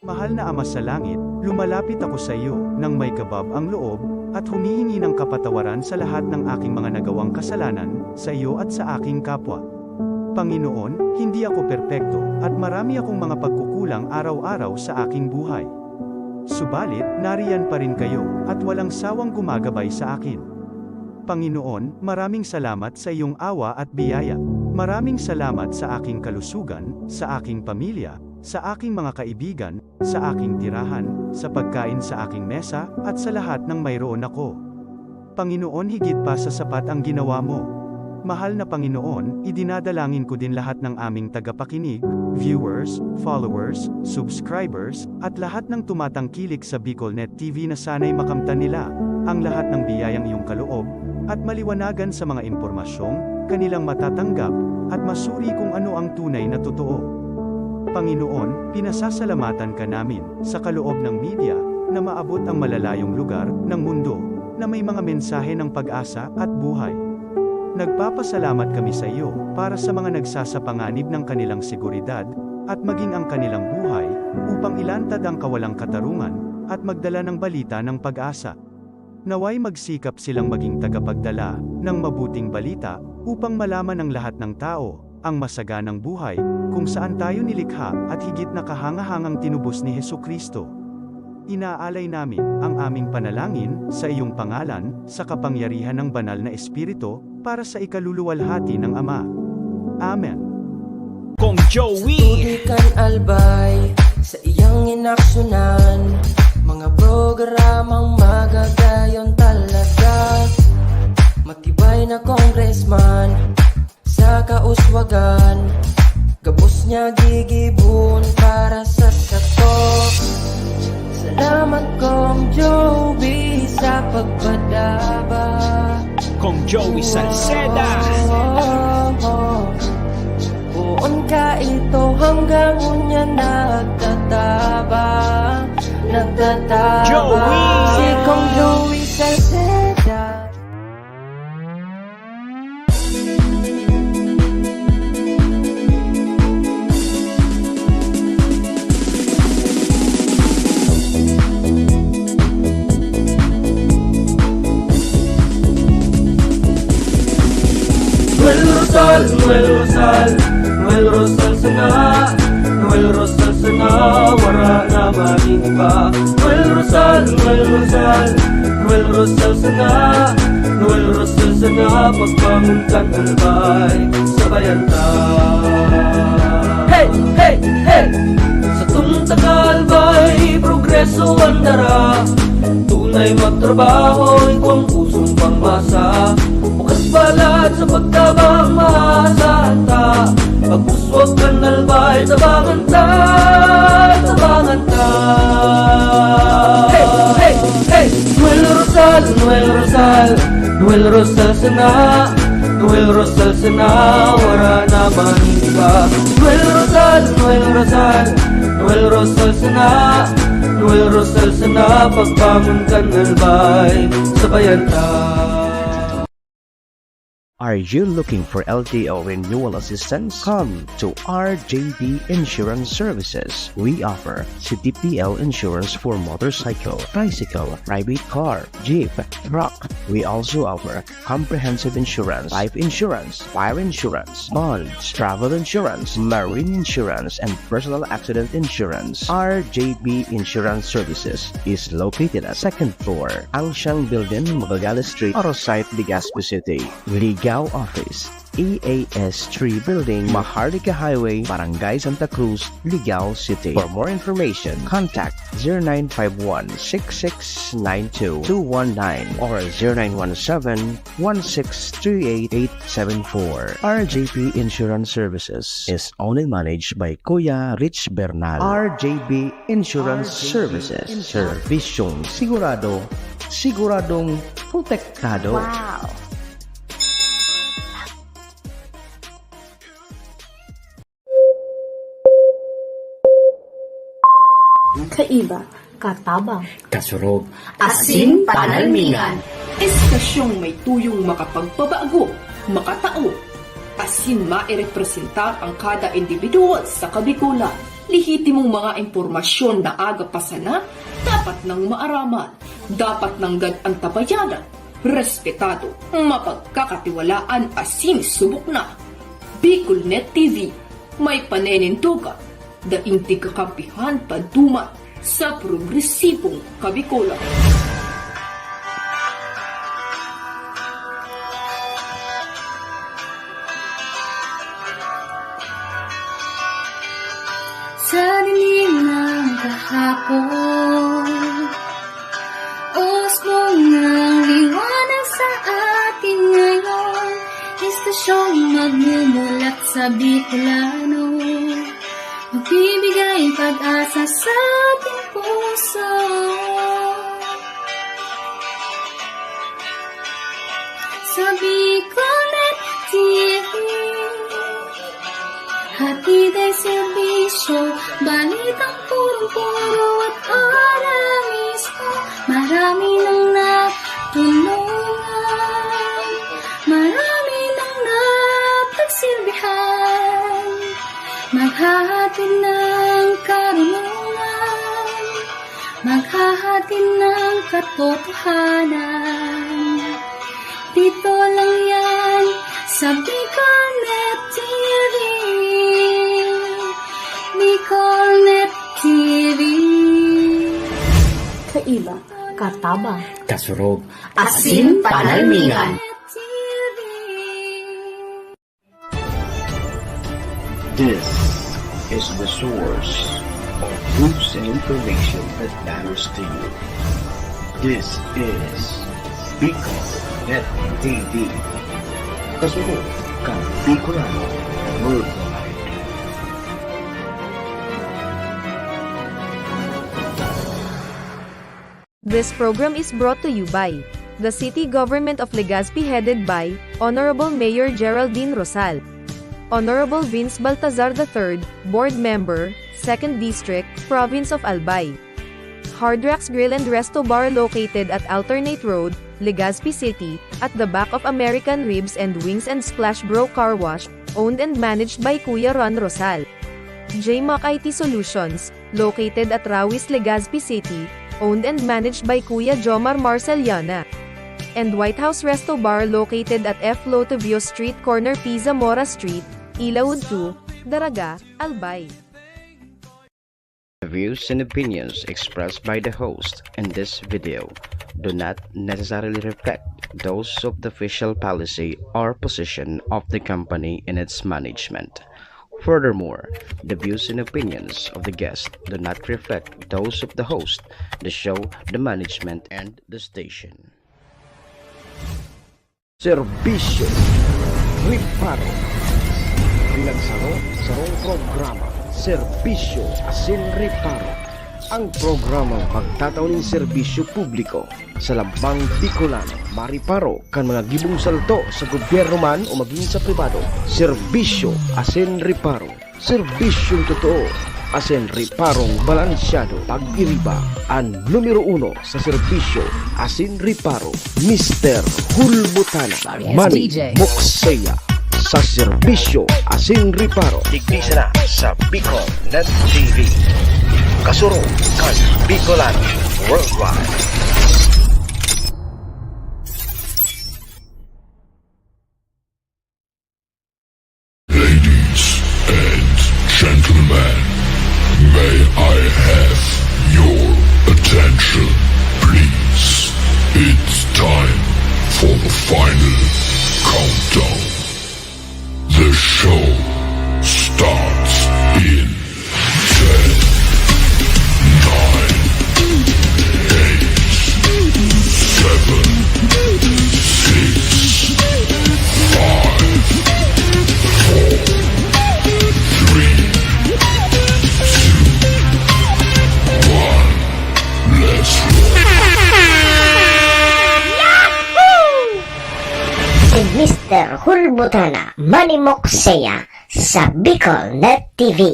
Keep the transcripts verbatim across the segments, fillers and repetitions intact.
Mahal na Ama sa Langit, lumalapit ako sa iyo nang may kabab ang loob at humihingi ng kapatawaran sa lahat ng aking mga nagawang kasalanan sa iyo at sa aking kapwa. Panginoon, hindi ako perpekto at marami akong mga pagkukulang araw-araw sa aking buhay. Subalit, nariyan pa rin kayo at walang sawang gumagabay sa akin. Panginoon, maraming salamat sa iyong awa at biyaya. Maraming salamat sa aking kalusugan, sa aking pamilya, sa aking mga kaibigan, sa aking tirahan, sa pagkain sa aking mesa, at sa lahat ng mayroon ako. Panginoon, higit pa sa sapat ang ginawa mo. Mahal na Panginoon, idinadalangin ko din lahat ng aming tagapakinig, viewers, followers, subscribers, at lahat ng tumatangkilik sa BicolNet T V na sana'y makamtan nila ang lahat ng biyayang iyong kaloob at maliwanagan sa mga impormasyong kanilang matatanggap at masuri kung ano ang tunay na totoo. Panginoon, pinasasalamatan ka namin sa kaloob ng media na maabot ang malalayong lugar ng mundo na may mga mensahe ng pag-asa at buhay. Nagpapasalamat kami sa iyo para sa mga nagsasapanganib ng kanilang seguridad at maging ang kanilang buhay upang ilantad ang kawalang katarungan at magdala ng balita ng pag-asa. Naway magsikap silang maging tagapagdala ng mabuting balita upang malaman ng lahat ng tao ang masaganang buhay kung saan tayo nilikha at higit na kahangahangang tinubos ni Jesu-Cristo. Inaalay namin ang aming panalangin sa iyong pangalan, sa kapangyarihan ng Banal na Espiritu, para sa ikaluluwalhati ng Ama. Amen. Kong Joey. Sa tubig kan Albay, sa iyang inaksyonan, mga programang magagayon talaga. Matibay na congressman, sa kauswagan, gabos niya gigibon para sa sato. Salamat, Kong Joey, sa pagpadaba. Kong Joey Salceda. Poon ka ito hanggang unya nagtataba, nagtataba. Joey! Si Kong Joey Salceda. Noel Rosal, Noel Rosal, Noel Rosal sana, Noel Rosal sana, wara na magin iba. Noel Rosal, Noel Rosal, Noel Rosal sana, Noel Rosal sana, pagbangon kan Albay, sabayan ta. Hey, hey, hey! Satong taga-Albay, progreso an dara. Tunay magtrabaho, igwang pusong pangmasa. Bukas balat sa pagtabang, maasahan ta. Pag-uswag kan Albay, tabangan ta, tabangan ta. Hey, hey, hey! Noel Rosal, Noel Rosal, Noel Rosal sana, Noel Rosal sana, wara na man iba. Noel Rosal, Noel Rosal, Noel Rosal sana, Noel Rosal sana, pagbangon kan Albay, sabayan ta. Are you looking for L T O renewal assistance? Come to R J B Insurance Services. We offer C T P L insurance for motorcycle, tricycle, private car, jeep, truck. We also offer comprehensive insurance, life insurance, fire insurance, bonds, travel insurance, marine insurance, and personal accident insurance. R J B Insurance Services is located at second floor, Angsiang Building, Magallanes Street, Arosite, Legazpi City. Ligao Office, E A S three Building, Maharlika Highway, Barangay Santa Cruz, Ligao City. For more information, contact zero nine five one, six six nine two, two one nine or zero nine one seven, one six three eight, eight seven four. R J P Insurance Services is owned and managed by Kuya Rich Bernal. R J B Insurance Services. Servisyong sigurado, siguradong protektado. Wow! Kaiba, katabang, kasurog, asin panalmingan. Estasyong may tuyong makapagpabago, makatao, asin mairepresentar ang kada individual sa Kabikolan. Lehitimong mga impormasyon na aga pa sana, dapat nang maaraman, dapat nanggad antabayanan, respetado, mapagkakatiwalaan asin subok na. Bicol Net T V, may paninindogan, daing tigkakampihan paduman sa progresibong Kabikolan. Sa dilim ng kahapon, usbong ng liwanag sa atin ngayon. Estasyong magmumulat sa Bicolano, magbibigay pag-asa sa ating puso. Sa Bicolnet T V, hatid ay serbisyo, balitang punong-puno at ora mismo. Marami nang natulungan, marami nang napagsilbihan. Maghahatid ng karunungan, maghahatid ng katotohanan. Dito lang yan sa Bicolnet T V. Bicolnet T V. Kaiba, katabang, kasurog, asin panalmingan. This is the source of news and information that matters to you. This is Bicol Net T V. Kasunod kan Bicolano Worldwide. This program is brought to you by the City Government of Legazpi, headed by Honorable Mayor Geraldine Rosal. Honorable Vince Baltazar the third, Board Member, Second District, Province of Albay. Hard Rocks Grill and Resto Bar, located at Alternate Road, Legazpi City, at the back of American Ribs and Wings and Splash Bro Car Wash, owned and managed by Kuya Ron Rosal. J Mac I T Solutions, located at Rawis, Legazpi City, owned and managed by Kuya Jomar Marceliana. And White House Resto Bar, located at F Lotovio Street, corner P Zamora Street, Ilaud two, Daraga, Albay. The views and opinions expressed by the host in this video do not necessarily reflect those of the official policy or position of the company and its management. Furthermore, the views and opinions of the guest do not reflect those of the host, the show, the management, and the station. Serbisyo Reparo. Bilang saro, sarong programa, Serbisyo asin Reparo. Ang programang magtatao nin serbisyo publiko sa lambang Bicolano, mariparo kan mga gibong salto sa gobyerno man o magin sa pribado. Serbisyo asin Reparo. Serbisyong totoo asin reparong balansyado. Pag-iriba an numero uno sa serbisyo asin reparo, Mister Hulbutana, Manny Mokseya, sa serbisyo asin reparo. Digdi sana sa Bicol Net T V. Kasurog kan Bicolano Worldwide. Ladies and gentlemen, may I have your attention, please? It's time for the final countdown. The show starts in ten, nine, eight, seven, six, five, four, three, two, one. Let's roll. Si Mister Hulbutana, Manny Mokseya, sa Bicol Net T V.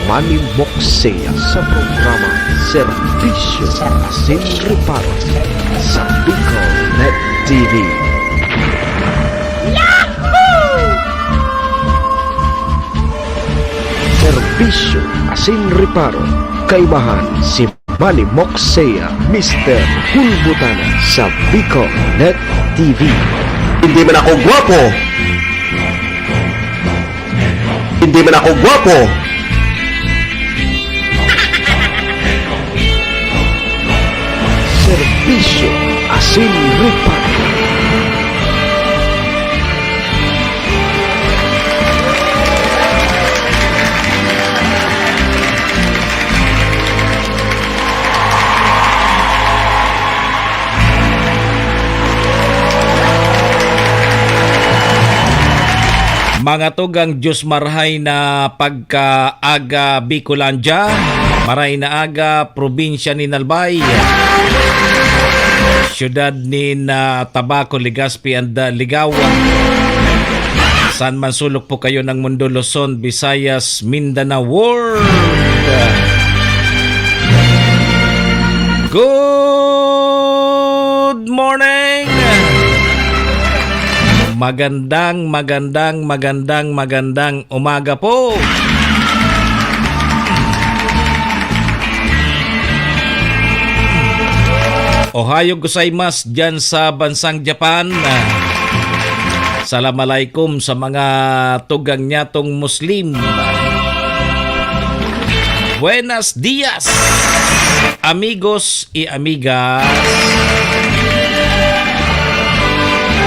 Manny Moxea sa programa Serbisyo Asin Reparo sa Bicol Net T V. Serbisyo Asin Reparo, kaibahan si Manny Moxea, Mister Hulbutana sa Bicol Net T V. Hindi man ako gwapo. Hindi man ako gwapo. Serbisyo Asin Reparo. Mga tugang, Diyos marhay na pagkaaga, Bicolandia, maray na aga, probinsya nin Albay, siyudad nin, ah, Tabaco, Legazpi and, ah, Ligao. Saan man sulok po kayo ng mundo, Luzon, Visayas, Mindanao, world. Good morning! Magandang, magandang, magandang, magandang umaga po. Ohayo gozaimasu diyan sa bansang Japan. Salam alaikum sa mga tugang nyatong Muslim. Buenos dias, amigos y amigas.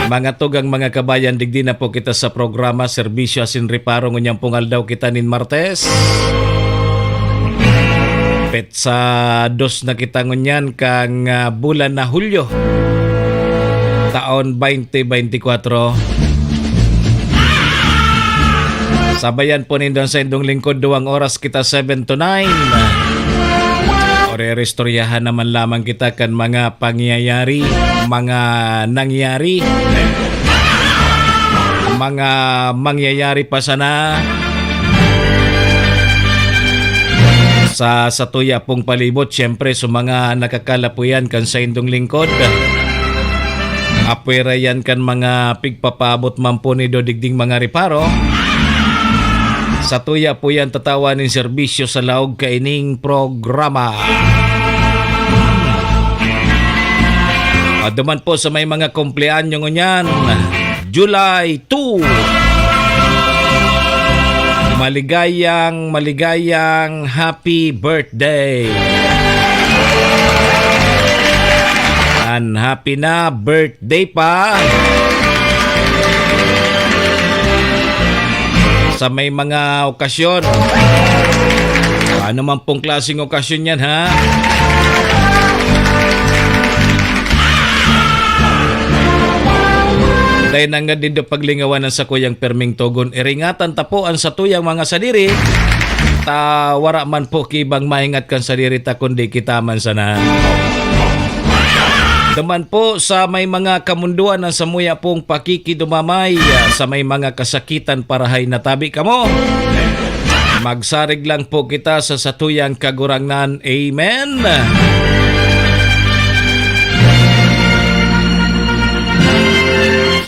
Mga tugang, mga kabayan, digdi na po kita sa programa Serbisyo Asin Reparo. Ngunyan pong aldaw kita nin Martes. Petsa dos na kita ngunyan kang, ah, bulan na Hulyo, taon twenty twenty-four. Sabayan po nindo an saindong lingkod, duwang oras kita, seven to nine. Orerestoryahan naman lamang kita kan mga pangyayari, mga nangyari, mga mangyayari pa sana sa satuya pong palibot. Siyempre, sa mga nakakalapuyan kan saindong lingkod, apwera yan kan mga pigpapaabot man po nindo digding mga reparo, satuya po yan tatawan nin serbisyo sa laog kaining programa. At duman po sa may mga kumpleanyo ngunyan, July two. Maligayang, maligayang happy birthday. And happy na birthday pa sa may mga okasyon. Ano man pong klaseng okasyon yan, ha? Dai nanggad nindo paglingawan an sakuyang perming togon. Iringatan ta po an satuyang mga sadiri, ta wara man po ki ibang maingat kan sadiri ta, kundi kita man sana. Duman po sa may mga kamundoan, an samuya pong pakikidumamay, ah, sa may mga kasakitan, parahay na tabi kamo. Magsarig lang po kita sa satuyang Kagurangnan. Amen.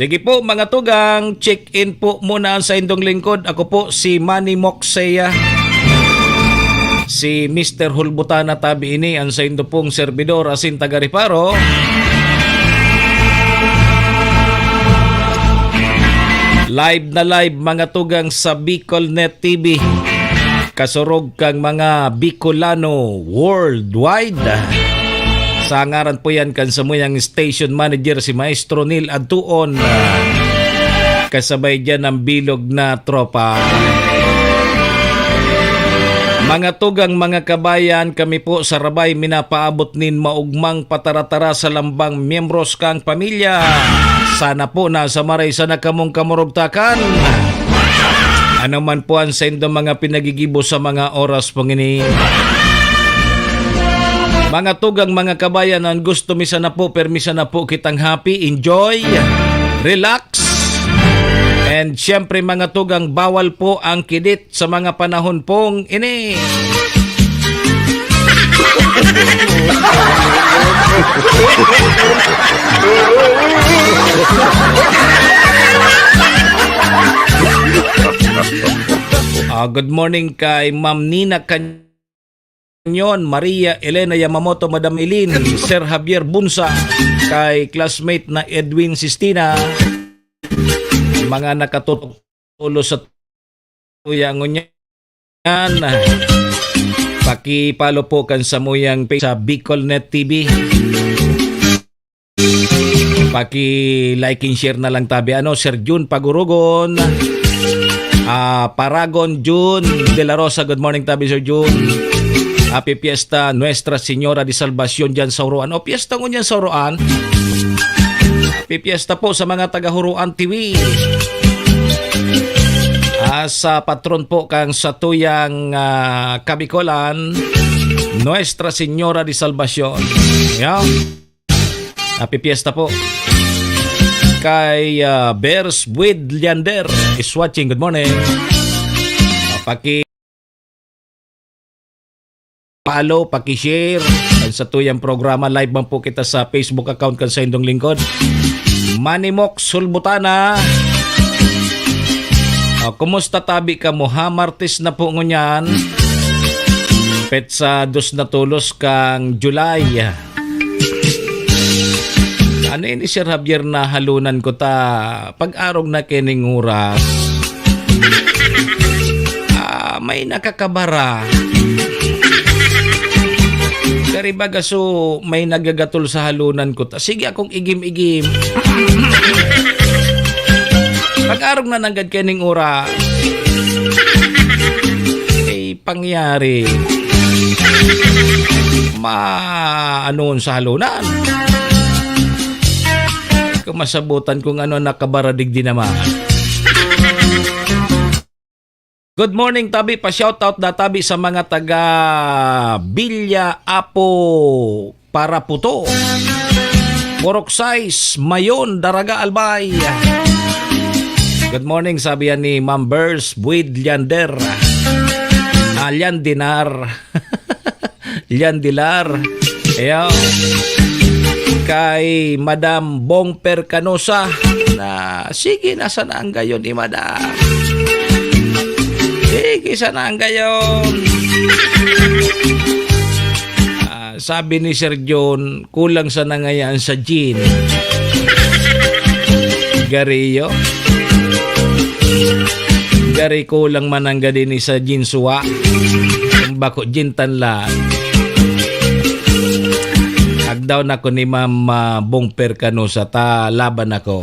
Sige po, mga tugang, check-in po muna an saindong lingkod. Ako po si Manny Moxea, si Mister Hulbutana tabi ini, an saindo pong serbidor asin taga-reparo. Live na live, mga tugang, sa Bicol Net T V. Kasurog kang mga Bicolano worldwide. Sa ngaran po yan kan samuyang station manager, si Maestro Neil Adtuon, kasabay diyan ang bilog na tropa. Mga tugang, mga kabayan, kami po sa Rabay minapaabot nin maugmang pataratara sa lambang miyembros kang pamilya. Sana po nasa maray sana kamong kamurugtakan. Ano man po ang saindo mga pinagigibo sa mga oras pong ini. Mga tugang, mga kabayan, an gusto mi sana po, permi sana po kitang happy, enjoy, relax, And siyempre, mga tugang, bawal po ang kidit sa mga panahon pong ini. Ah, good morning kay Ma'am Nina Can- Union, Maria Elena Yamamoto, Madam Eileen, Sir Javier Bunsa, kay classmate na Edwin Sistina, mga nakatutulo sa tuya ngunyan. Paki-follow po kan samuyang page sa Bicol Net T V. Paki-like and share na lang tabi. Ano, Sir Jun Pagurugon, ah, Paragon Jun De La Rosa. Good morning tabi, Sir Jun. Happy Fiesta Nuestra Señora de Salvacion diyan sa Huroan. O, piyesta ngunyan sa Huroan. Happy Fiesta po sa mga taga Huroan T V. Ah, sa patron po kang satuyang, ah, Kabikolan, Nuestra Señora de Salvacion. Yeah. Happy Fiesta po. Kay, ah, Bears with Leander is watching. Good morning. Ah, paki-follow, paki-share ang satuyang programa. Live man po kita sa Facebook account kan saindong lingkod, Manimok Sulbutana. Ah, kumusta tabi kamo? Ha, Martes na po ngunyan. Petsa dos na tolos kang July. Ano ini, Sir Javier, na halunan ko ta pag-arog na kining oras? Ah, may nakakabara. Gari baga, so, may nagagatol sa halunan ko ta. Sige akong igim-igim. Pag-arog na nanggad kining oras. Pangyari, ma-, anon sa halunan. Kung masabutan kung ano nakabaradig din naman. Good morning, tabi. Pa-shoutout da tabi sa mga taga Villa Apo Paraputo, Purok sais, Mayon, Daraga, Albay. Good morning, sabi yan ni Ma'am Bers Buid Liander. Ah, Liandinar. Liandilar. Ayan. Kay Madam Bongper Canosa na, sige na sana ang gayon ni Madam. Sige sana ang gayon. Ah, sabi ni Sir John, kulang sana ngayaan sa gin. Gari iyo. Gari kulang man ang gadi ni sa gin suwa. Kung bako gin tanlan. Agdaw na ko ni Ma'am, ah, Bongper Canosa, ta laban ako.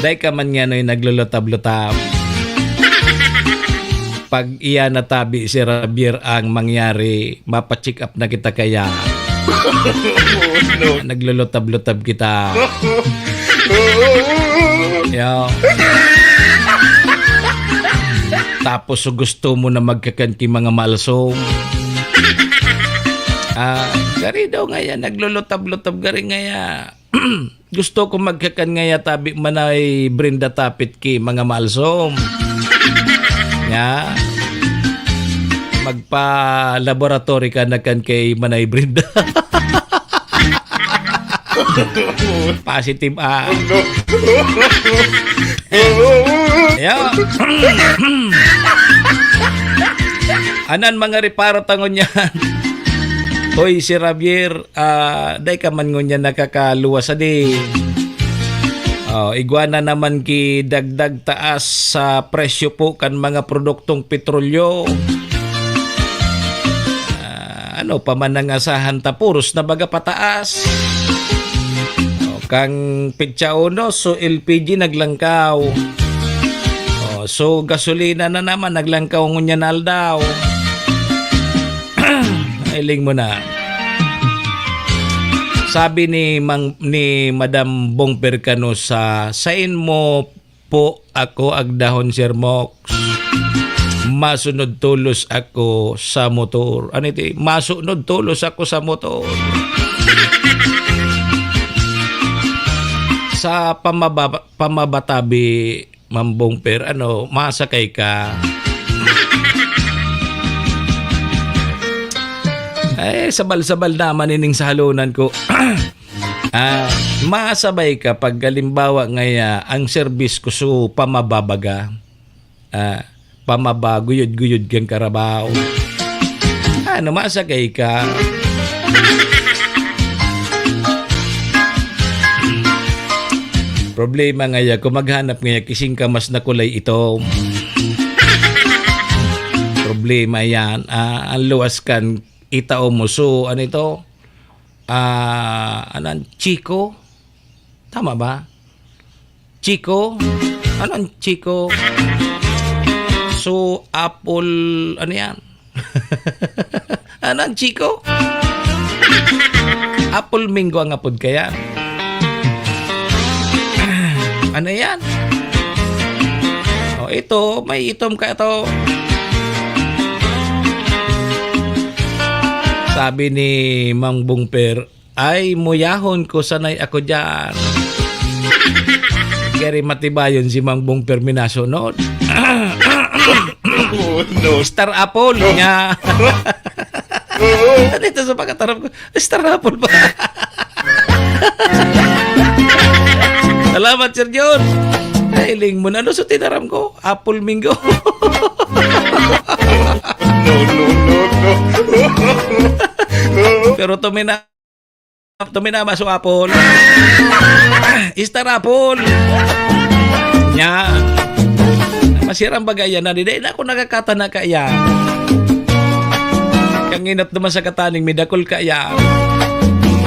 Dai ka man nganoy naglulutab-lutab. Pag iya natabi si Javier ang mangyari, mapa-check up na kita kaya. Naglulutab-lutab kita. Yo. Tapos so gusto mo na magkakan ki mga malsong. Ah, gari daw ngaya, naglulutab-lutab gari ngaya. Gusto ko magkakan ngaya tabi manay Brenda Tapit ki mga malsom. Nya, magpa-laboratory ka na kan kay Manay Brenda. Positive, ah. Yeah. Anan mga reparo tangon yan. Hoy, si Javier, ah, dai ka man ngunyan nakakaluwas, adi. Oh, igwa na naman ki dagdag taas sa presyo po kan mga produktong petrolyo. Ah, ano pa man ang asahan ta, puros na baga pataas. Oh, kang petsa uno, so L P G naglangkaw. Oh, so gasolina na naman, naglangkaw ngunyan na aldaw. Hiling mo na. Sabi ni Mang, ni Madam Bong Percano sa, "Sain mo po ako agdahon, Sir Mox? Masunod tolos ako sa motor." Ano ito? "Masunod tolos ako sa motor." sa pamaba-, pamabatabi, Ma'am Bongper, ano, masakay ka. Eh, sabal-sabal naman ining sa halonan ko. Ah, masabay ka pag halimbawa ngaya ang serbis ko so pamababaga. Ah, pamabaguyod-guyod kang karabaw. Ano, masakay ka? Problema ngaya, kung maghanap ngaya, kising ka mas nakulay ito. Problema yan. Ah, ang luwas kan itao mo. So, ano ito? Ah, ano, Chico? Tama ba? Chico? Ano ang Chico? So, apple, ano yan? Ano ang Chico? Apple mango ang apod kaya? Ano yan? O, ito, may itom ka ito. Sabi ni Mang Bungper, "Ay, muyahon ko sanay ako diyan." Gari matibayon si Mang Bungper minasunod. Oh, no. Star apple nga. Ano ito sa pagkataram ko? Star apple ba? Salamat, Sir John. Ay, ling mo na. Ano sa tinaram ko? Apple mango. No, no, no, no. Pero tumina-, tuminama so apple. Star apple. Nya. Masirang bagay yan na, di, di na ako nakakatana kaya. Kanginot naman sa kataning may dakul kaya.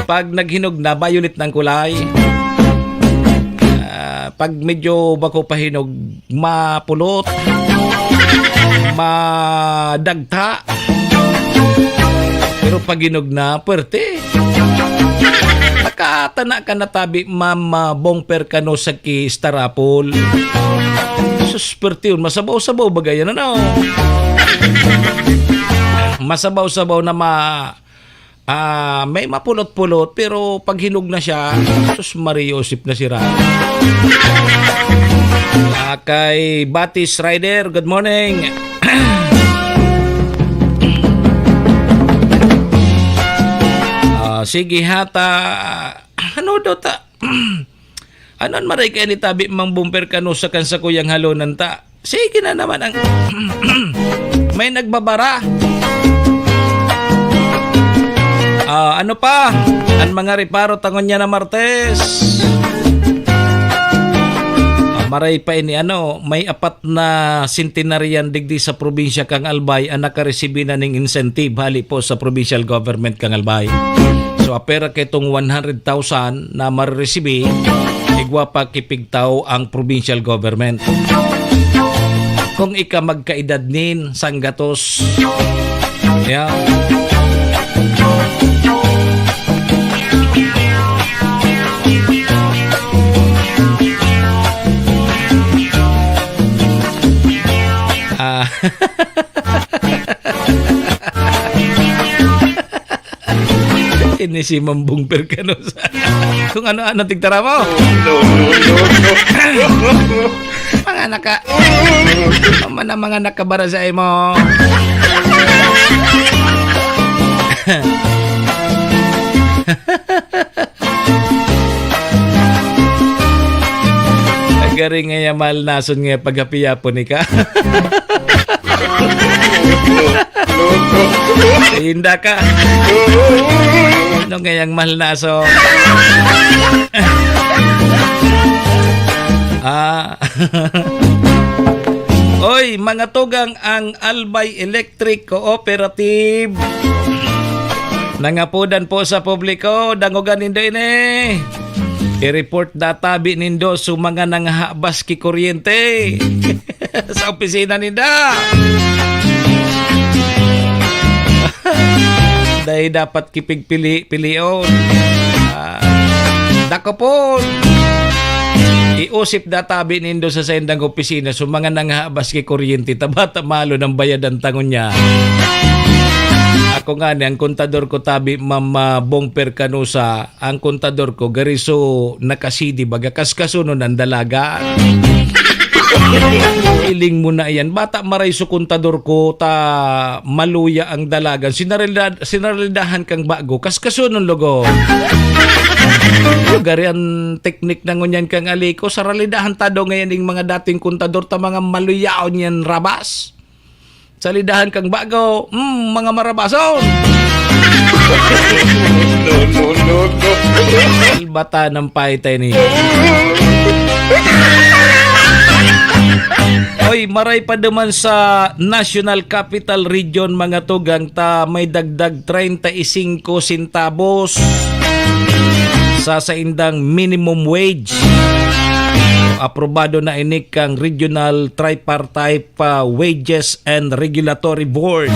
Pag naghinog na, violet ng kulay. Ah, pag medyo bako pa hinog, mapulot, madagta. Pero pag hinog na, puwerte. Nakatana ka na tabi, Ma'am, ah, Bongper Canosa ki Star Apple. Sus, puwerte yun. Masabaw-sabaw ba yan, ano? Masabaw-sabaw na ma-, ah, may mapulot-pulot, pero pag hinog na siya, sus, Maria Josep na sira. Ah, kay Batis Rider, good morning. Ah, sige, hata. Ano daw ta? Ano an maray kaya ni tabi, Mang Bumper, kano sa kan sakuyang halonan ta? Sige na naman ang may nagbabara. Ah, ano pa? An mga reparo ta ngunyan na Martes. Ah, maray pa ini, ano, may apat na centenarian digdi sa probinsya kan Albay an nakaresibi na ning incentive hali po sa provincial government kan Albay. So, apera kaitong one hundred thousand na mareresibi, igwa pa kipigtaw ang provincial government. Kung ika magkaedad nin sanggatos, yeah. Ah. Ini si Mambong Perkano sa kung ano-ano tigtara mo. No, no, no, no. Mga naka-, mga na, mga nakabara sa imo. Ang garing nga yan, mahal nason nga paghapiapon ika. Inda ka. Ano ngayang mahal nason? Ah. Oy, mga tugang, ang Albay Electric Cooperative. Nangapodan po sa publiko, dangogan nindo ini. I-report databi nindo sa mga nangahabas ki kuryente sa opisina ninda. Dai dapat kipigpili-pilion. Ah, dakopon. Iusip databi nindo sa saindang opisina, so mga nanghabas ki kuryente, tabata malo ng bayadan tangon niya. Ah, Ako ngani, ang kontador ko tabi, Ma'am, ah, Bongper Canosa, ang kontador ko, gariso naka-C D, baga kaskasonon ang dalaga. Iling mo na yan. Bata maray so kontador ko, ta maluya ang dalagan. Sinaralda-, sinaraldahan kang bago, kaskasonon lugo. Gari ang teknik na ngunyan kang aliko, saralidahan ta daw ngayon yung mga dating kontador ta mga maluyaon yan rabas. Salidahan kang bago, mm, mga marabason! No, no, no, no. Bata ng paitay niya. Oy, maray pa duman sa National Capital Region, mga tugang ta, may dagdag treinta y cinco centavos sa saindang minimum wage. Aprobado na ini kang Regional Tripartite pa Wages and Regulatory Board.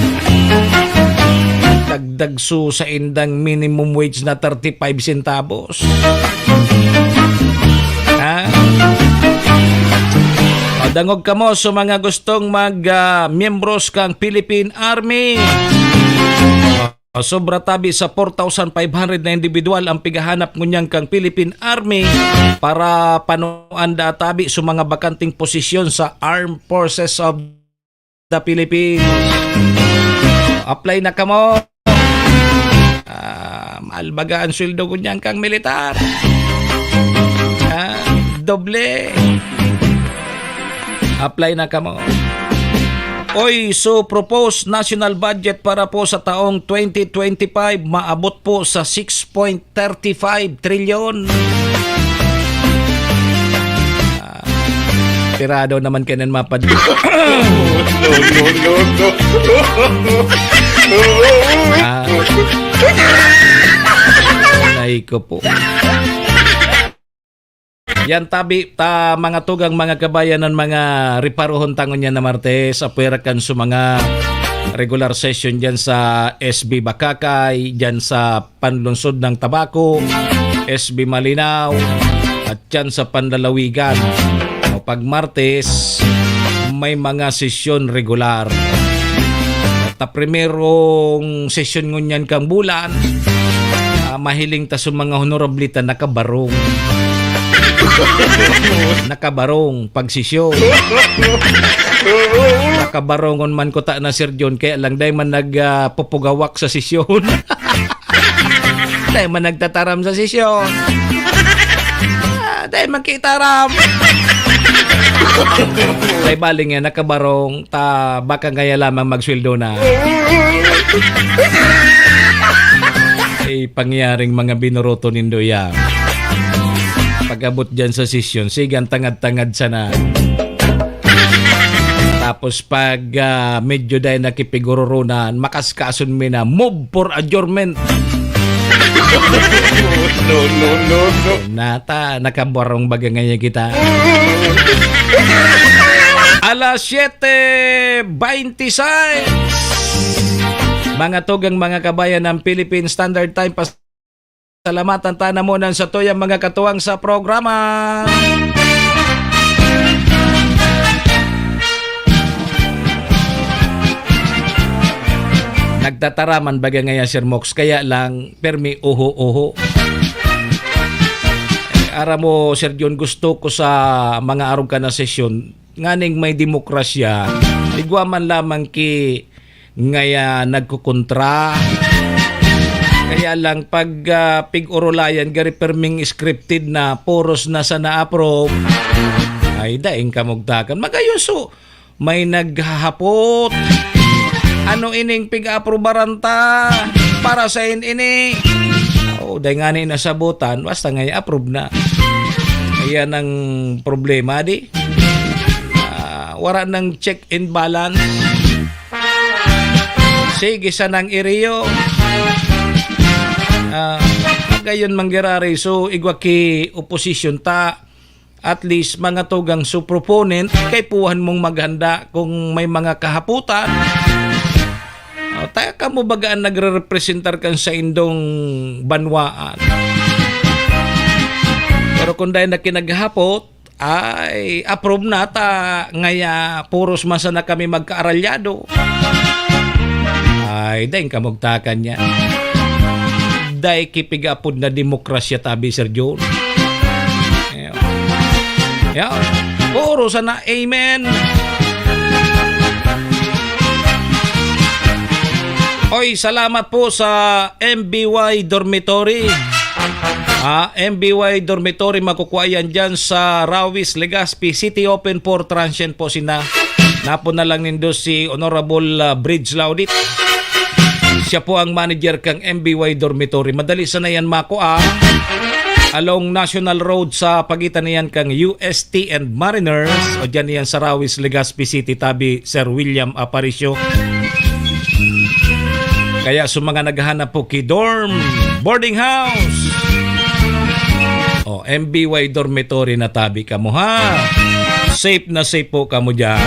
Dagdag su sa indang minimum wage na thirty-five centavos. Ha? O, dangog kamo sa mga gustong mag, ah, miyembros kang Philippine Army. O, sobra tabi sa four thousand five hundred na individual ang pigahanap ngunyan kang Philippine Army para panuan da tabi sa mga bakanting posisyon sa Armed Forces of the Philippines. Apply na kamo. Ah, mahal baga ang sweldo ko niyan kang militar. Ah, doble. Apply na kamo. Oy, so proposed national budget para po sa taong twenty twenty-five maabot po sa six point thirty-five trilyon. Ah, pirado naman kayo ng mapad-, No, no, no, no. Ah. Nay ko po. Yan tabi ta, mga tugang, mga kabayan, ang mga riparohon tangon niya na Martes, apwera kan sa mga regular session dyan sa S B Bacacay, dyan sa Panlungsod ng Tabaco, S B Malinao, at dyan sa Panlalawigan. O, pag Martes, may mga sesyon regular. At ang primerong sesyon ngunyan kang bulan, ah, mahiling ta sa mga honorable ta nakabarong. Nakabarong pagsesyon. Nakabarongon man ko ta na, Sir John, kaya lang dai man nag, ah, pupugawak sa sesyon. Dai man nagtataram sa sesyon. Ah, dai man kitaram. Dai baling yan, nakabarong, ta baka ngaya lamang magsweldo na. Eh, pangyaring mga binuroto nindo yan. Pag-abot dyan sa sesyon, sige, ang tangad-tangad sana. Tapos pag, ah, medyo dahil nakipigururunan, makaskason mi na, "Move for adjournment." No, no, no, no. Nata, nakabarong baga ngayon kita. Alas siyete veintiseis. Mga tugang, mga kabayan ng Philippine Standard Time, pas- Salamatan ta na muna sa tuyang mga katuwang sa programa. Nagtataraman baga ngaya, Sir Mox, kaya lang, permi uho-uho. Eh, aram mo, Sir John, gusto ko sa mga arog ka na sesyon, nganing may demokrasya, igwa man lamang ki ngaya nagkukontra. Kaya lang, pag, ah, pig-orolayan, gari perming scripted na, puros na sa na-approve, ay, daing kamugtakan. Magayon, so, may naghahapot. Ano ining pig-aprobaran ta? Para sa in ini? Oh, dai ngani nasabutan, basta ngay approve na. Ayan ang problema, di? Ah, wala nang check and balance. Sige, sanang iriyo. Ah, gayon mangyarari. So, igwa ki opposition ta, at least, mga tugang su proponent, kay puhan mong maghanda kung may mga kahaputan. O, tayo ka mo baga ang nagre-representar kan sa indong banwaan. Pero kung dahil na kinaghapot, ay, approve na ta, ngaya puros man sana kami magkaaralyado. Ay, dai kamugtakan niya. Dai kipigapod na demokrasya tabi, Sir John. Ayan. Ayan. Puro sana amen. Oy, salamat po sa M B Y Dormitory. Ah, M B Y Dormitory, makukuha yan dyan sa Rawis, Legazpi. City open for transient po sina. Napon na lang nindo si Honorable, ah, Bridge Laudit. Siya po ang manager kang M B Y Dormitory. Madali sana yan makua. Along National Road sa pagitan na yan kang U S T and Mariners. O dyan yan sa Rawis, Legazpi City, tabi Sir William Aparicio. Kaya sa mga naghahanap po ki dorm, boarding house. O, M B Y dormitory na tabi kamo, ha? Safe na safe po kamo dyan.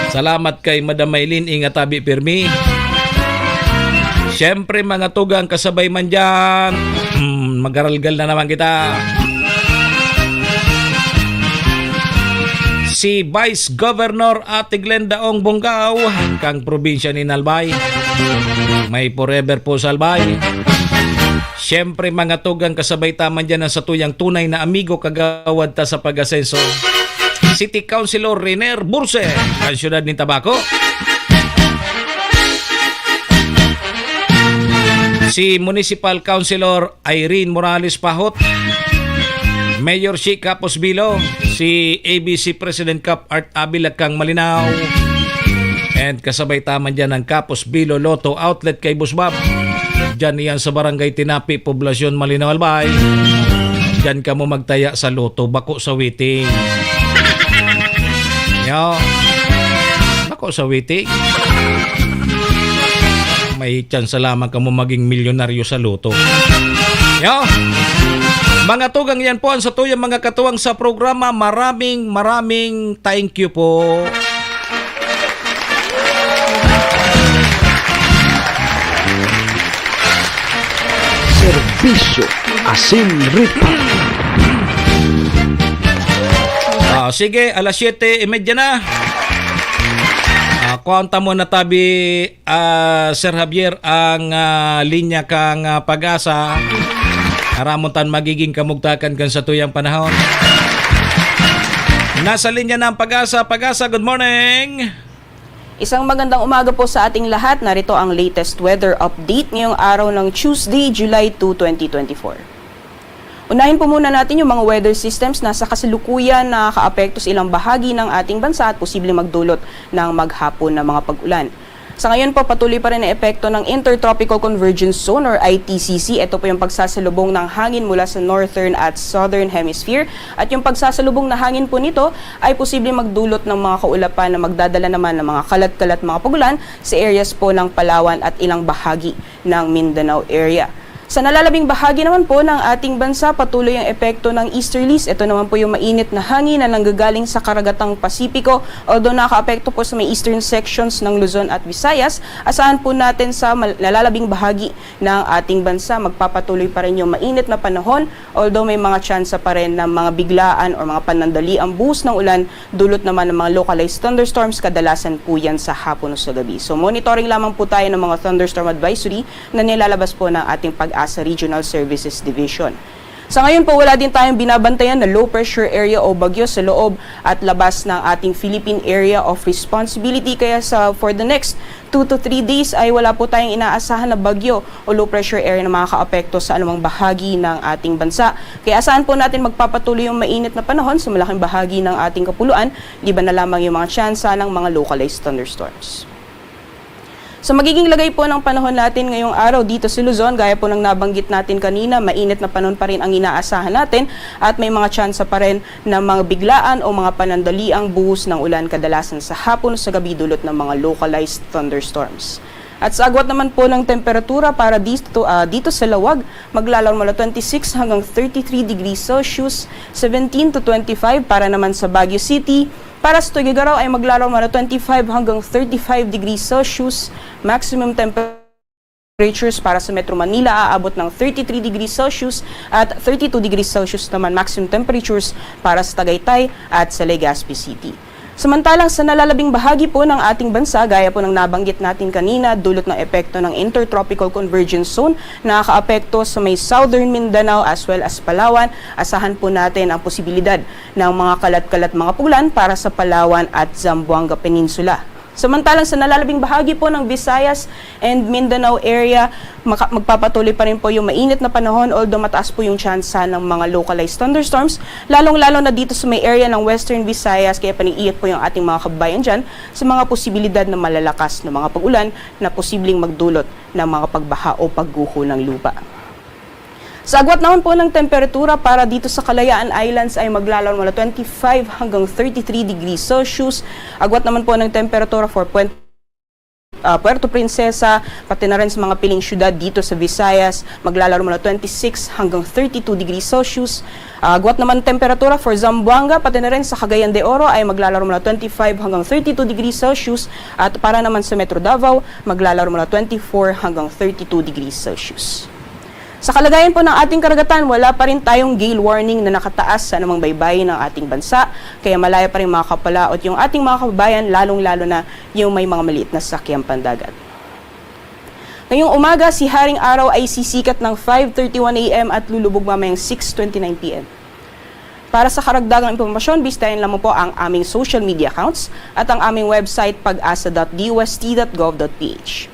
Salamat kay Madam Maylin, ingat tabi pirmi. Siyempre, mga tugang kasabay man dyan, hmm, magaralgal na naman kita. Si Vice Governor Ate Glenda Ong Bongao, kang probinsya ni Albay. May forever po sa Albay. Siyempre, mga tugang kasabay ta man dyan ang satuyang tunay na amigo, kagawad ta sa pag-asenso. City Councilor Riner Burse, ang siyudad ni Tabaco. Si Municipal Councilor Irene Morales Pahot, Mayor Shi Capos Bilo, si A B C President Cap Art Abila kang Malinao, and kasabay ta man dyan ang Capos Bilo Lotto Outlet kay Boss Bob. Dyan iyan sa Barangay Tinapi, Poblacion Malinao, Albay. Dyan kamo magtaya sa Lotto, bako sa waiting. Yo. Bako sa waiting. May tsansa lamang kamo maging milyonaryo sa Lotto. Yo. Mga tugang, yan po ang satuyang mga katuwang sa programa. Maraming, maraming thank you po. Serbisyo asin report. Ah, sige, alas siyete y media na. Ah, kuwanta mo na tabi, ah, Sir Javier, ang, ah, linya kang, ah, Pag-asa. Aramon tan magiging kamugtakan kan satuyang panahon. Nasa linya na ang Pag-asa. Pag-asa, good morning. Isang magandang umaga po sa ating lahat. Narito ang latest weather update ngayong araw ng Tuesday, July two, twenty twenty-four. Unahin po muna natin yung mga weather systems na sa kasalukuyan nakakaapekto sa ilang bahagi ng ating bansa at posibleng magdulot ng maghapon na mga pag-ulan. Sa ngayon po, patuloy pa rin ang epekto ng Intertropical Convergence Zone or I T C Z. Ito po yung pagsasalubong ng hangin mula sa northern at southern hemisphere. At yung pagsasalubong na hangin po nito ay posibleng magdulot ng mga kaulapan na magdadala naman ng mga kalat-kalat mga pag-ulan sa areas po ng Palawan at ilang bahagi ng Mindanao area. Sa nalalabing bahagi naman po ng ating bansa, patuloy ang epekto ng easterlies. Ito naman po yung mainit na hangin na nanggagaling sa karagatang Pasipiko, although nakaapekto po sa may eastern sections ng Luzon at Visayas. Asahan po natin sa mal-, nalalabing bahagi ng ating bansa, magpapatuloy pa rin yung mainit na panahon, although may mga tsansa pa rin ng mga biglaan o mga panandaliang buhos ng ulan, dulot naman ng mga localized thunderstorms, kadalasan po yan sa hapon o sa gabi. So, monitoring lamang po tayo ng mga thunderstorm advisory na nilalabas po ng ating Pag-asa Regional Services Division. Sa ngayon po, wala din tayong binabantayan na low pressure area o bagyo sa loob at labas ng ating Philippine Area of Responsibility. Kaya sa, for the next two to three days ay wala po tayong inaasahan na bagyo o low pressure area na makakaapekto sa anumang bahagi ng ating bansa. Kaya asahan po natin magpapatuloy yung mainit na panahon sa malaking bahagi ng ating kapuluan, liban na lamang yung mga tsansa ng mga localized thunderstorms. Sa magiging lagay po ng panahon natin ngayong araw dito sa Luzon, gaya po ng nabanggit natin kanina, mainit na panahon pa rin ang inaasahan natin at may mga tsansa pa rin ng mga biglaan o mga panandaliang buhos ng ulan, kadalasan sa hapon o sa gabi dulot ng mga localized thunderstorms. At sa agwat naman po ng temperatura para dito, ah, dito sa Lawag, maglalaro mula twenty-six hanggang thirty-three degrees Celsius, seventeen to twenty-five para naman sa Baguio City. Para sa Tuguegarao ay maglalaro mula twenty-five hanggang thirty-five degrees Celsius, maximum temperatures para sa Metro Manila aabot ng thirty-three degrees Celsius at thirty-two degrees Celsius naman maximum temperatures para sa Tagaytay at sa Legazpi City. Samantalang sa nalalabing bahagi po ng ating bansa, gaya po ng nabanggit natin kanina, dulot ng epekto ng Intertropical Convergence Zone, nakakaapekto sa may Southern Mindanao as well as Palawan. Asahan po natin ang posibilidad ng mga kalat-kalat mga pag-ulan para sa Palawan at Zamboanga Peninsula. Samantalang sa nalalabing bahagi po ng Visayas and Mindanao area, maka- magpapatuloy pa rin po yung mainit na panahon, although mataas po yung tsansa ng mga localized thunderstorms, lalong-lalo na dito sa may area ng Western Visayas, kaya paniiyak po yung ating mga kababayan dyan sa mga posibilidad na malalakas na mga pag-ulan na posibleng magdulot ng mga pagbaha o pagguho ng lupa. Sa agwat naman po ng temperatura, para dito sa Kalayaan Islands ay maglalaro mula twenty-five hanggang thirty-three degrees Celsius. Agwat naman po ng temperatura for Puen-, ah, Puerto Princesa, pati na rin sa mga piling syudad dito sa Visayas, maglalaro mula twenty-six hanggang thirty-two degrees Celsius. Ah, agwat naman temperatura for Zamboanga, pati na rin sa Cagayan de Oro ay maglalaro mula twenty-five hanggang thirty-two degrees Celsius. At para naman sa Metro Davao, maglalaro mula twenty-four hanggang thirty-two degrees Celsius. Sa kalagayan po ng ating karagatan, wala pa rin tayong gale warning na nakataas sa anumang baybayin ng ating bansa, kaya malaya pa rin makakapalaot yung ating mga kababayan, lalong-lalo na yung may mga maliit na sasakyang pandagat. Ngayong umaga, si Haring Araw ay sisikat ng five thirty-one A M at lulubog mamayang six twenty-nine P M. Para sa karagdagang impormasyon, bisitahin lamang po ang aming social media accounts at ang aming website, pag asa dot D O S T dot gov dot P H.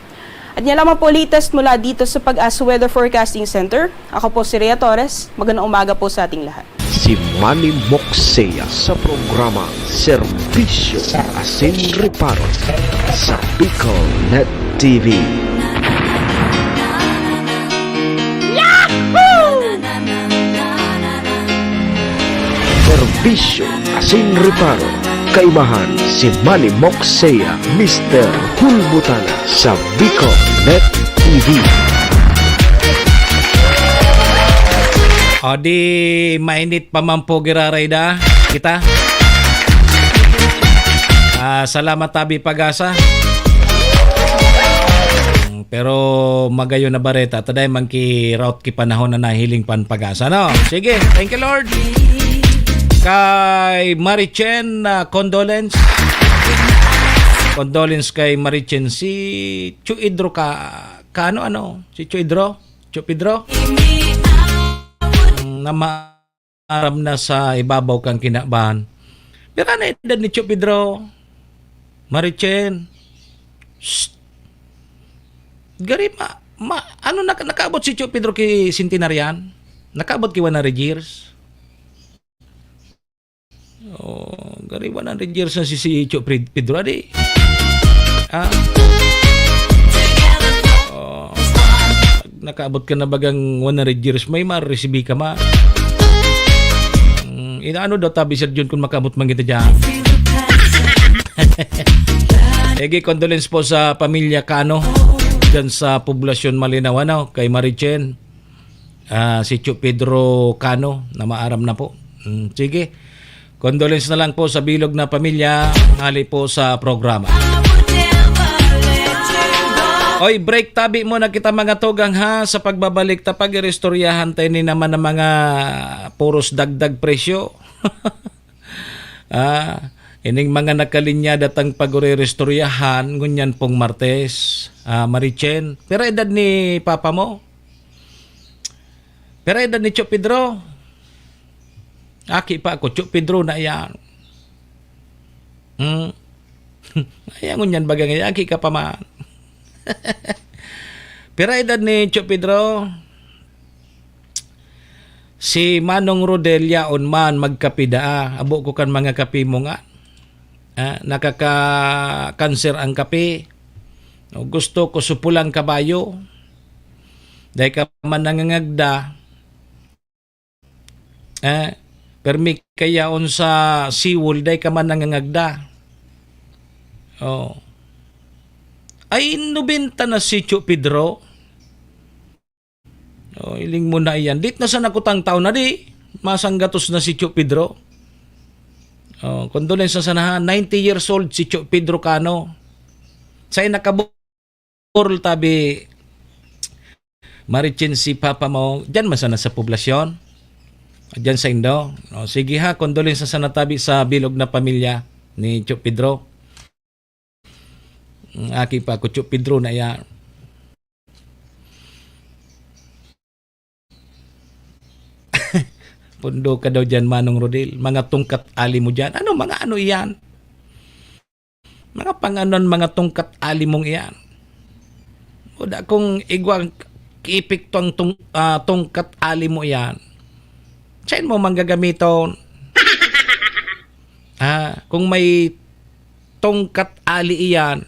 At yan lamang po latest mula dito sa Pag-asa Weather Forecasting Center. Ako po si Rhea Torres. Magandang umaga po sa ating lahat. Si Manny Moksea sa programa Serbisyo Asin Reparo sa Bicol Net T V. Serbisyo asin reparo. Kaimahan si Manny Moksea, Mister Hulbutana sa Bicol Net T V. O di, mainit pa man po giraray da kita. Ah, salamat, Tabi Pag-asa. Pero magayon na bareta, taday man ki route ki panahon na nahiling pan Pag-asa, no? Sige, thank you, Lord. Kay Marichen, ah, condolence. Condolence kay Marichen. Si Chu Idro ka, ka ano, ano? Si Chu Idro? Chu Pedro? Mm, na ma- aram na sa ibabaw kan kinaban. Pira na edad ni Chu Pedro? Marichen. Shh. Gari ma, ma, ano, naka-, nakaabot si Chu Pedro ki centenarian? Nakaabot ki one hundred years? Oh, gari one hundred years na si, si Chu Pre-, Pedro, adi. Ah. Oh. Nakaabot ka na bagang one hundred years, may maresibi ka ma. Mm, inaano daw tabi, Sir Jun, kung makaabot man kita dyan? Ege, condolence po sa pamilya Cano, dyan sa Poblacion Malinao, ano, kay Marichen. Ah, si Chu Pedro Cano, na maaram na po. Mm, sige. Condolence na lang po sa bilog na pamilya, hali po sa programa. Oy, break tabi muna kita, mga tugang, ha. Sa pagbabalik ta, pag-iristoryahan tayo ni naman ng mga puros dagdag presyo. Ah, ining mga nakalinya datang pag-iristoryahan, ngunyan pong Martes, ah, Marichen. Pero edad ni Papa mo? Pero edad ni Chu Pedro? Aki pa ako, Chu Pedro na yan. Hmm? Ayan, ngunyan baga ngayon, aki ka pa man. Pero edad ni Chu Pedro? Si Manong Rodel yaon man magkape daa. Abo ko kan mga kape mo nga. Ah, nakaka-cancer ang kape. O, gusto ko supulang kabayo. Dai ka man nangangagda. Eh, permi kayaon sa siwol, dai ka man nangangagda. Oh. Ay, nobenta na si Chu Pedro. Oh, iling mo na iyan. Dit na sa nakutang taon na di, masanggatos na si Chu Pedro. Oh, condolence sa sanahan. Ninety years old si Chu Pedro Cano. Sa nakabukol tabi, Marichen, si Papa mo, dyan man sana sa poblasyon. Dyan sa Indo. Oh, sige ha, condolence sa sana tabi sa bilog na pamilya. ni Cho Pedro. Ang aki pa ko, Cho Pedro na iya. Pundo ka daw diyan, Manong Rodel. Mga tungkat ali mo diyan. Ano, mga ano iyan? Mga panganon, mga tungkat ali mong iyan. Wala kong igwang ipikto ang tung-, ah, tungkat ali mo iyan. Saan mo manggagamiton? Ah, kung may tungkat ali iyan,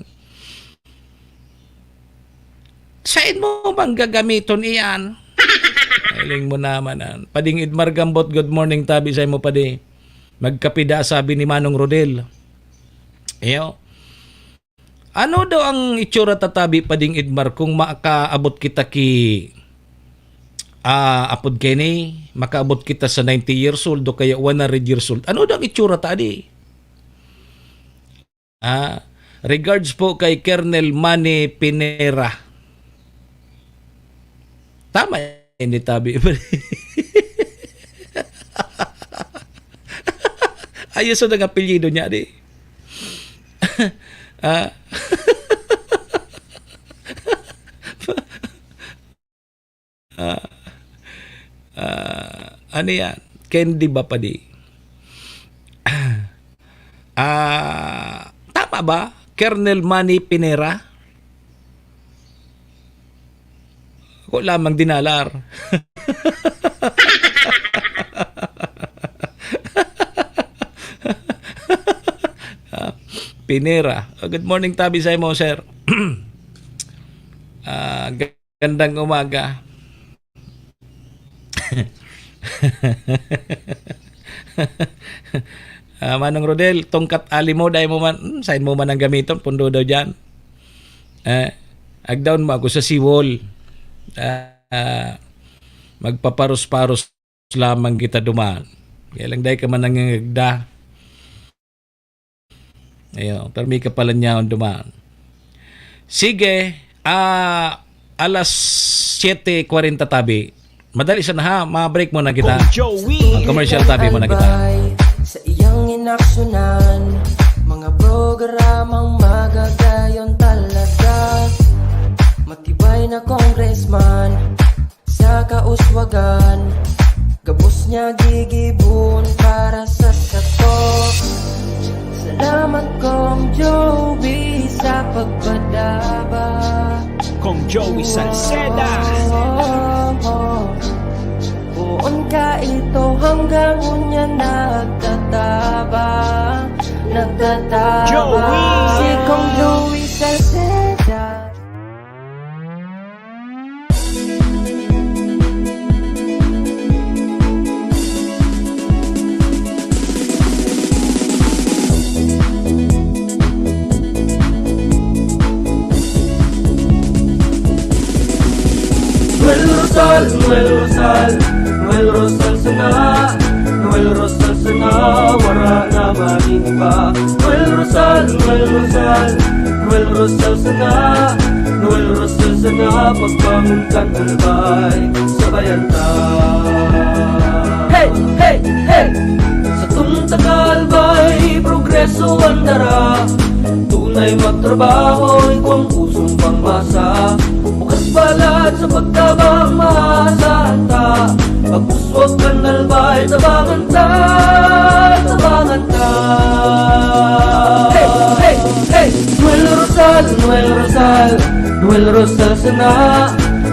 saan mo bang gagamiton iyan? Hiling mo naman, ah. Pading Edmar Gambot, good morning, tabi sa imo, padi. Magkape da, sabi ni Manong Rodel. Iyo. Ano daw ang itsura ta, tabi, Pading Edmar, kung makaabot kita ki, ah, apod kini, makaabot kita sa ninety years old o kaya one hundred years old? Ano daw ang itsura ta, adi? Ah, regards po kay Colonel Manny Pinera. Tama yan, di tabi. Ayos ang apelyido niya, di. Ah. Ah, ah, ano yan? Candy ba, padi? Ah, tama ba? Colonel Manny Pinera? Ako lamang dinalar. Ah, Pinera. Oh, good morning, tabi sa imo, sir. Ah, Gandang umaga. Ah, Manong Rodel, tungkat ali mo, dai mo man, hmm, saan mo man ang gamiton, pundo daw diyan. Eh, agdaon mo ako sa seawall. Ah, ah, magpaparos-paros lamang kita duman. Kaya lang dai ka man nangangagda. Ayun, pero may kapalan niya duman. Sige, ah, alas siyete kwarenta tabi. Madali sana ha, ma-break muna kita. Kong Joey. Ang commercial tabi muna kita. Albay, sa iyang inaksyonan, mga programang magagayon talaga. Matibay na congressman, sa kauswagan, gabos niya gigibon para sa sato. Salamat, Kong Joey, sa pagpadaba. Kong Joey Salceda. Oh, oh, oh. Poon ka ito hanggang unya nagtataba, nagtataba. Joey. Si Kong Joey Salceda. Noel Rosal, Noel Rosal, Noel Rosal sana, Noel Rosal sana, wara na man iba. Noel Rosal, Noel Rosal, Noel Rosal sana, Noel Rosal sana, pagbangon kan Albay, sabayan ta. Hey, hey, hey! Satong taga Albay, progreso an dara. Tunay magtrabaho, igwang pusong pangmasa. Bukas palad sa pagtabang, maasahan ta. Pag-uswag kan Albay, tabangan ta, tabangan ta. Hey, hey, hey! Noel Rosal, Noel Rosal, Noel Rosal sana,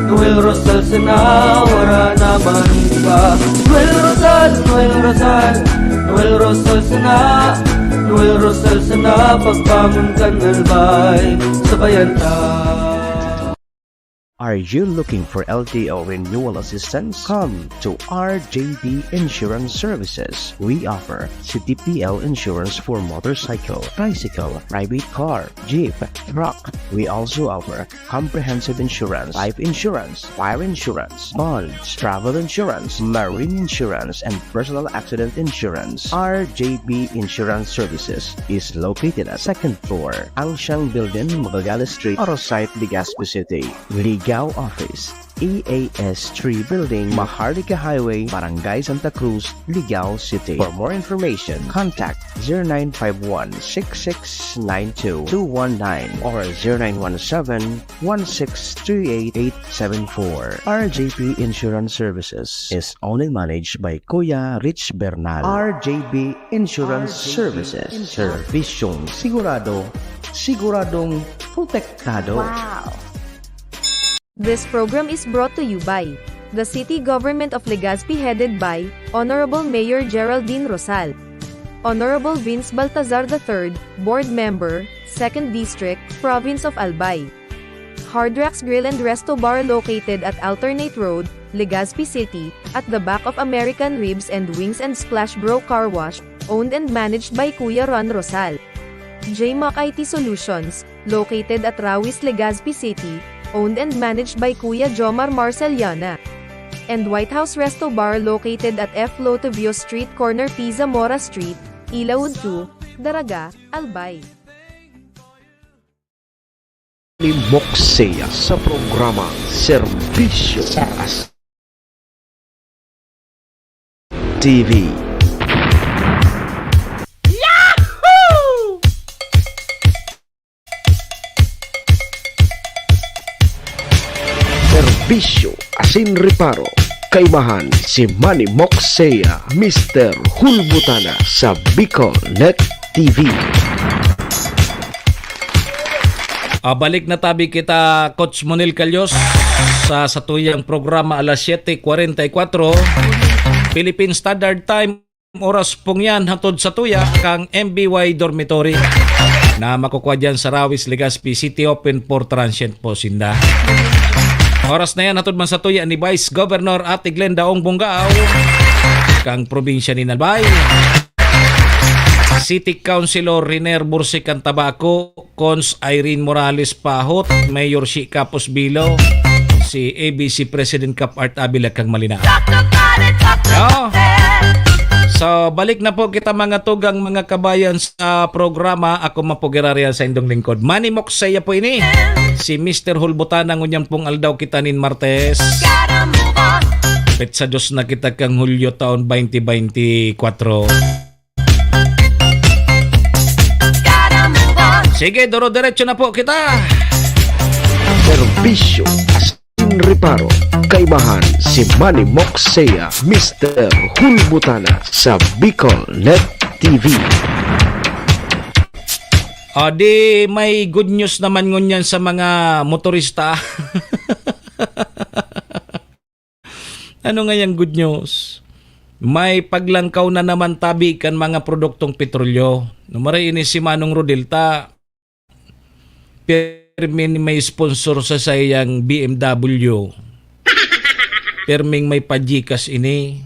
Noel Rosal sana, wara na man iba. Noel Rosal, Noel Rosal, Noel Rosal sana, Noel Rosal sana, pagbangon kan Albay, sabayan ta. Are you looking for L T O renewal assistance? Come to R J B Insurance Services. We offer C T P L insurance for motorcycle, tricycle, private car, jeep, truck. We also offer comprehensive insurance, life insurance, fire insurance, bonds, travel insurance, marine insurance, and personal accident insurance. R J B Insurance Services is located at second floor, Angsiang Building, Magallanes Street, Oro Site, Legazpi City. Ligao Office, E A S three Building, Maharlika Highway, Barangay Santa Cruz, Ligao City. For more information, contact zero nine five one six six nine two two one nine or zero nine one seven one six three eight eight seven four. R J P Insurance Services is owned and managed by Kuya Rich Bernal. R J B Insurance Services. Servisyong sigurado, siguradong protektado. This program is brought to you by the City Government of Legazpi, headed by Honorable Mayor Geraldine Rosal, Honorable Vince Baltazar the third, Board Member, Second District, Province of Albay. Hard Rocks Grill and Resto Bar, located at Alternate Road, Legazpi City, at the back of American Ribs and Wings and Splash Bro Car Wash, owned and managed by Kuya Ron Rosal. J Mac I T Solutions, located at Rawis, Legazpi City, owned and managed by Kuya Jomar Marceliana. And White House Resto Bar, located at F Lotovio Street, corner P Zamora Street, Ilaud two, Daraga, Albay. Ni Moxea sa programang Serbisyo sa As T V. Serbisyo asin reparo. Kaimahan si Manny Moxea, Mister Hulbutana sa Bicol Net T V. Ah, balik na tabi kita, Coach Monel Calyos, sa satuyang programa alas siyete kwarenta y kwatro, Philippine Standard Time, oras pong yan, hatod satuya, kang M B Y Dormitory na makukuha dyan sa Rawis, Legazpi City, open for transient po sinda. Oras na yan, hatod man satuya ni Vice Governor Ate Glenda Ong Bungao, kang probinsya ni Albay. City Councilor Riner Bursican Tabaco, Cons Irene Morales Pahot, Mayor Shi Capos Bilo, si A B C President Cap Art Abila kang Malinaw. Yo! So, balik na po kita, mga tugang, mga kabayan, sa programa. Ako man po, Gerarian, sa indong lingkod, Manny Moxea po ini. Si Mister Hulbutana, ngunyan pong aldaw kita nin Martes. Petsa dos na kita kang Hulyo taon twenty twenty-four. Sige, duro-diretso na po kita. Serbisyo asin reparo. Kaimahan si Manny Moxea, Mister Hulbutana sa Bicol Net T V. Ah, di may good news naman ngunyan sa mga motorista. Ano nga yang good news? May paglangkaw na naman tabi kan mga produktong petrolyo. Numaray ini si Manong Rodel ta, pirmi ni may sponsor sa sayang B M W. Pirming may pa-Gcash ini.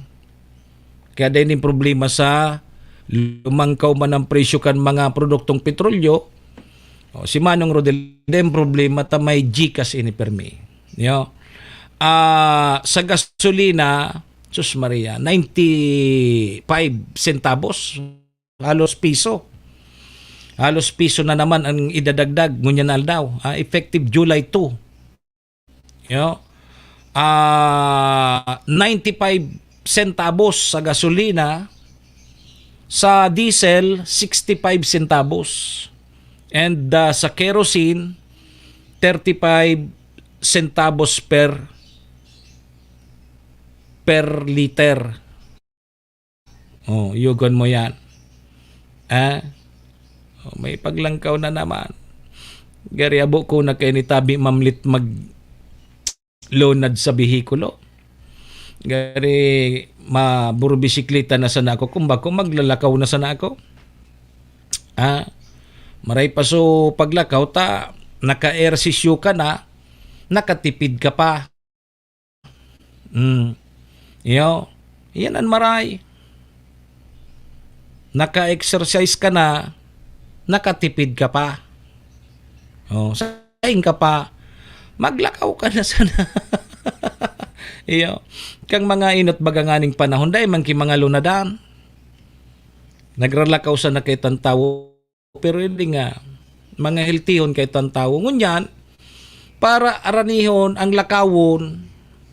Kaya dahil yung problema sa lumangkaw man ang presyo kan mga produktong petrolyo, o, si Manong Rodel, dahil problema ta may Gcash ini pirmi. Yo. Ah, sa gasolina, sus Maria, ninety-five centavos. Halos piso. Halos piso na naman ang idadagdag ngunyan na aldaw. Ah, effective July two. Yo. Ah, ninety-five centavos sa gasolina, sa diesel, sixty-five centavos. And, ah, sa kerosene, thirty-five centavos per per liter. Oh, yugon mo yan. Ah? Oh, may paglangkaw na naman. Gari abo ko na kayo ni tabi mamlit mag lunad sa behikulo. Gari maburbisikleta na sana ako, kung bako maglalakaw na sana ako. Ah? Maray pa so paglakaw ta, naka-ehersisyo ka na, nakatipid ka pa. Mm. Iyo, yan ang maray. Naka-exercise ka na, nakatipid ka pa. Oh, saing ka pa, maglakaw ka na sana. Iyo, kang mga inot baga nganing panahon, dai man ki mga lunadan. Nagralakaw sana kay tan tawo. Pero hindi nga, mga healthyhon kay tan tawo. Ngunyan, para aranihon ang lakawon,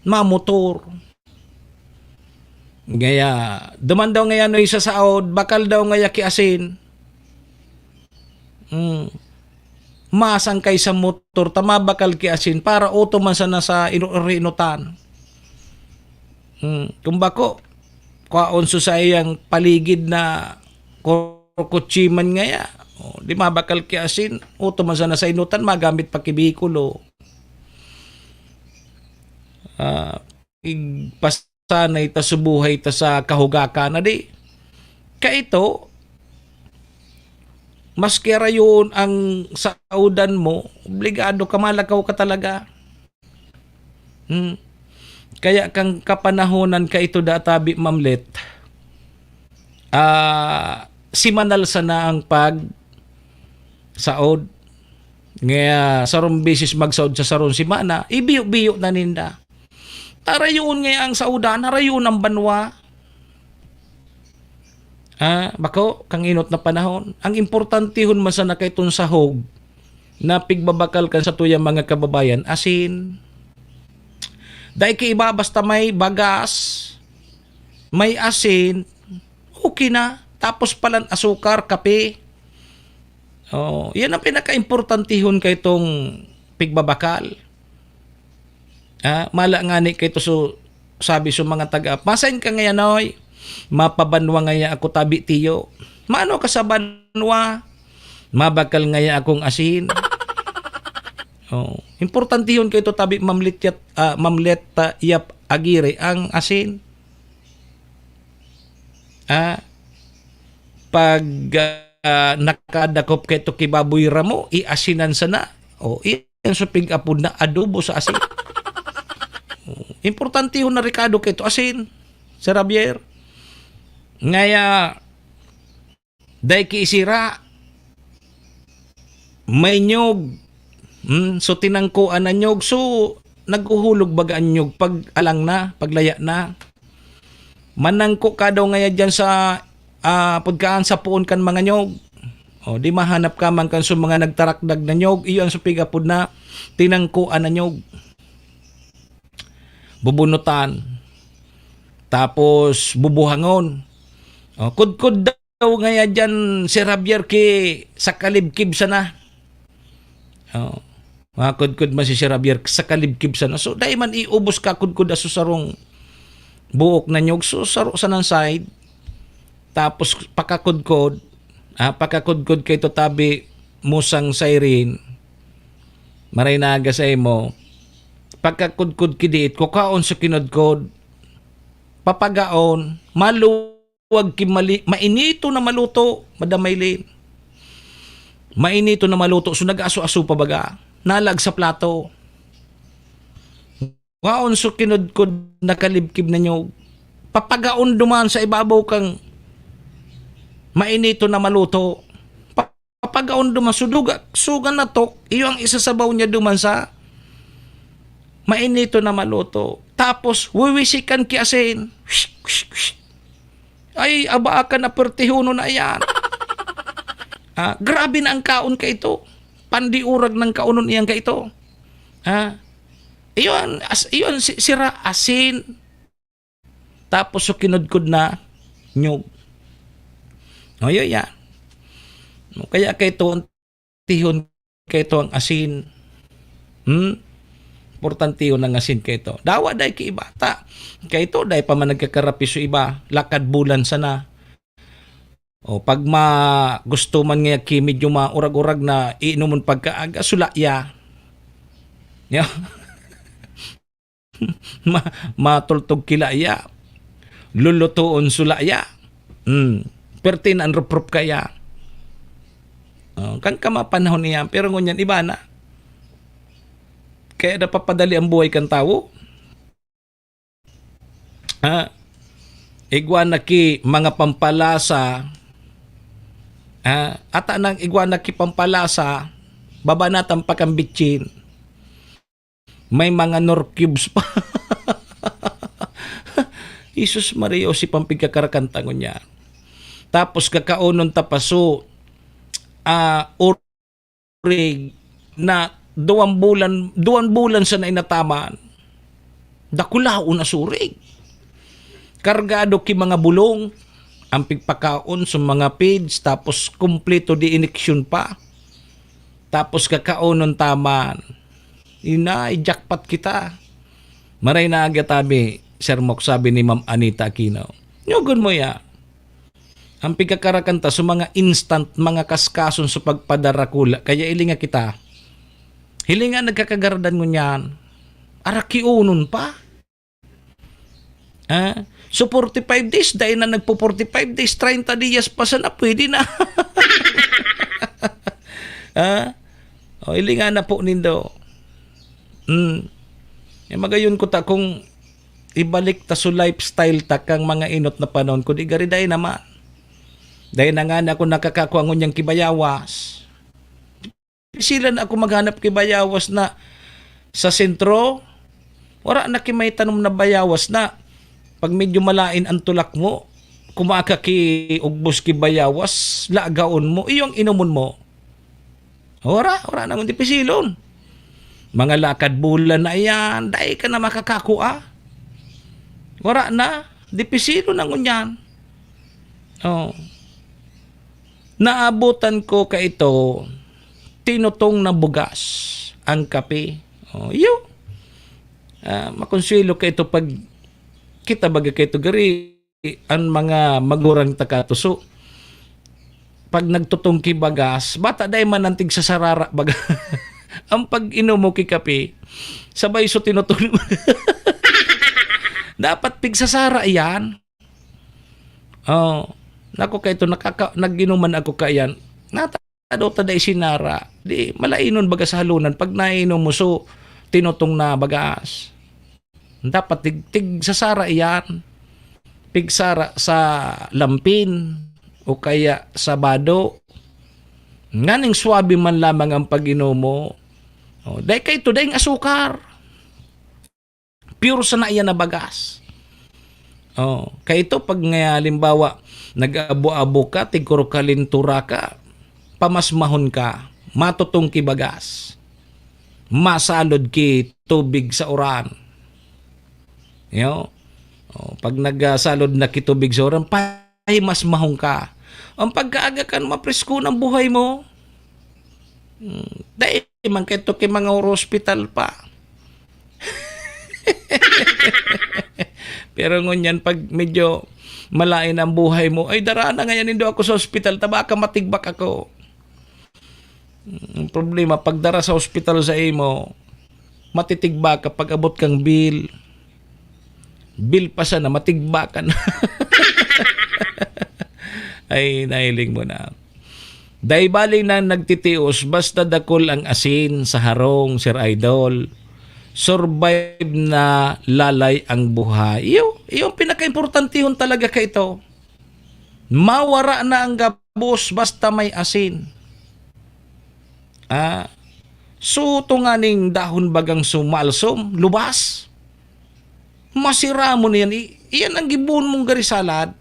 mamotor. Ngaya, duman daw ngaya no isa saod, bakal daw ngaya ki asin. Hmm. Masang kay sa motor, ta mabakal ki asin, para oto man sana sa ino-, rinutan. Hmm. Kung bako, kwaon so sa iyang paligid na kurkutsi man ngaya. O, di mabakal ki asin, oto man sana sa inutan, magamit pa ki bikulo. Ah, igpas- sanay ta subuhay ta sa kahugakan na di. Kaito, maski rayon ang saodan mo, obligado ka, malakaw ka talaga. Hmm. Kaya kang kapanahonan kaito da tabi mamlet, ah, simanal sana ang pag saod. Ngaya sarong bisis magsaod sa sarong semana, ibiyo-biyo na ninda. Tarayoon ngaya ang saudan, harayoon ang banwa. Ah, bako, kang inot na panahon. Ang importantihon man sana kay itong sahog na pigbabakal kan sa tuyang mga kababayan, asin. Dai ki iba basta may bagas, may asin, okay na. Tapos palan asukar, kape. Oh, yan ang pinaka-importantihon kay itong pigbabakal. Ah, mala ngani kay to so, sabi sa mga taga, "Masain ka ngaya, Noy? Mapabanwa ngaya ako tabi, tiyo." "Mano ka sa banwa?" "Mabakal ngaya akong asin." Oh, importantihon kay to tabi, mamlityat, ah, mamlet, ah, yap agiri ang asin. Ah, pag, ah, nakadakop kay to ki baboy ramo, iasinan sana. O, iyan sa pig-apod na adobo sa asin. O, importante yung narikado kay to asin, Sir Javier. Ngaya, dai ki isira, may nyog. Hmm, so, tinangkoan na nyog. So, naghuhulog baga an nyog pag alang na, paglaya na. Manangko ka daw ngaya dyan sa, ah, pagkaan sa poon kan mga nyog. O, di mahanap ka man kan sa mga nagtarakdag na nyog. Iyo ang supig apod na tinangkoan na nyog. Bubunutan. Tapos bubuhangon. O, kudkod daw ngaya dyan, Sir Javier, ki sa kalibkib sana. O, makudkod man si Sir Javier sa kalibkib sana. So, dai man iubos kakudkod aso sarong buok na nyog. So, saro sanang side. Tapos, pakakudkod. Ah, pakakudkod kay to tabi musang siren. Maray na aga sa imo. Pagkakudkod ki diit, kukaon sa kinudkod. Papagaon, maluwag ki mali-, mainito na maluto, Madam Maylin. Mainito na maluto, so nag-aso-aso pa baga. Nalag sa plato. Waon so kinudkod na kalibkib na nyog. Papagaon duman sa ibabaw kang mainito na maluto. Pa-, papagaon duman, so duga, suga na tok, iyo ang isasabaw niya duman sa mainito na maluto. Tapos, wiwisikan ki asin. Ay, abaakan na pertihuno na iyan. Ah, grabe na ang kaon kaito. Pandiurag ng kaonon iyan kaito. Ha? Iyon, as, iyon, si, sira asin. Tapos so kinudkod na nyog. O, yun yan. No, kaya kaito, tihon kaito ang asin. Hmm? Importantihon ang asin kaito. Dawa dai ki iba. Ta, kaito, dai pa man nagkakarapi so iba. Lakad bulan sana. O, pag ma-, gusto man nga ki medyo maurag-urag na iinomon pagkaaga, sulaya. Ya. Ma-, matultog ki laya. Lulutoon sulaya. Hmm. Perti na an rup-rup kaya. O, kan ka mapanahon niya, pero ngunyan iba na. Kaya napapadali ang buhay kan tawo. Ah, igwa na ki mga pampalasa. Ah, ata nang igwa na ki pampalasa, babanatan pa kan bitsin. May mga Knorr cubes pa. Jesus Maria, o si pampigkakarakanta ngunyan. Tapos kakaonon ta pa so, ah, orig na duwang bulan, duwang bulan sana inataman. Dakulaon na surig. Kargado ki mga bulong, ang pigpakaon sa mga feeds, tapos kumpleto di iniksyon pa. Tapos kakaonon taman. Inay, jackpot kita. Maray na aga tabi, Sir Mok, sabi ni Ma'am Anita Aquino. Nyugon mo ya. Ang pigkakarakanta sa mga instant, mga kaskason sa pagpadarakula. Kaya ilinga kita. Hilinga nagkakagaradan ngunyan. Arakiunon pa. Ah, so forty-five days, dai na nagpo forty-five days, treinta dias pa sana, pwede na. Ah, o, ilinga na po nindo. Hmm. Eh, magayon ko ta kung ibalik ta so lifestyle ta kang mga inot na panahon, kundi gari dai naman. Dai na nga na ako nakakakua ngunyan ki bayawas. Pisilan ako maghanap ki bayawas na sa sentro. Wara na ki may tanom na bayawas na. Pag medyo malain ang tulak mo, kumaka ki ugbos ki bayawas, lagaon mo, iyong inomon mo. Wara, wara na ngunyan dipisilon. Mga lakad bulan na iyan, dai ka na makakakua. Wara na, dipisilon na ngunyan. Oh. Naabutan ko kaito, tinutong na bugas ang kape. Oh, iyo. Ah, makonsuwelo kaito pag kita baga kaito gari, an mga magurang ta katuso. Pag nagtutong ki bagas, bata dai man ang tigsasarara baga. Ang pag-inom mo ki kape, sabay so tinutong. Dapat pigsasara yan. Oh, nako, kaito nakaka-, nag-inuman ako kayan. Natado ta dai sinara. Di, malainon baga sa halunan pag nainom mo so tinutong na bagas. Dapat tig-, tigsasara iyan. Pigsara sa lampin o kaya sa bado. Nganing swabe man lamang ang pag-inom mo. Oh, dai kaito, daing asukar. Pure sana iyan na bagas. Oh, kaito pag nga, halimbawa, nag-abo-abo ka, tigkuro kalintura ka, pamasmahon ka, matutong ki bagas, masalod ki tubig sa uran. Yo. Oh, pag nagsalod na ki tubig sa uran, pahimasmahon ka. Ang pagkaaga kan mapresko ng buhay mo, hmm, dai man kaito ki mga oro-hospital pa. Pero ngunyan, pag medyo malain ang buhay mo, "Ay, dara na ngayon nindo ako sa ospital, ta baka matigbak ako." Ang problema, pagdara sa ospital sa imo, matitigba ka pag-abot kang bill. Bill pa sana, matigba ka na. Ay, nahiling mo na. Dai bali na nagtitios, basta dakul ang asin sa harong, Sir Idol. Survive na lalay ang buhay. Iyo, iyo ang pinaka-importantehon talaga kaito. Mawara na ang gabos basta may asin. Ah, so, tunganing dahon bagang sumalsom, lubas. Masiramon na yan. I-, iyan ang gibohon mong gari salad.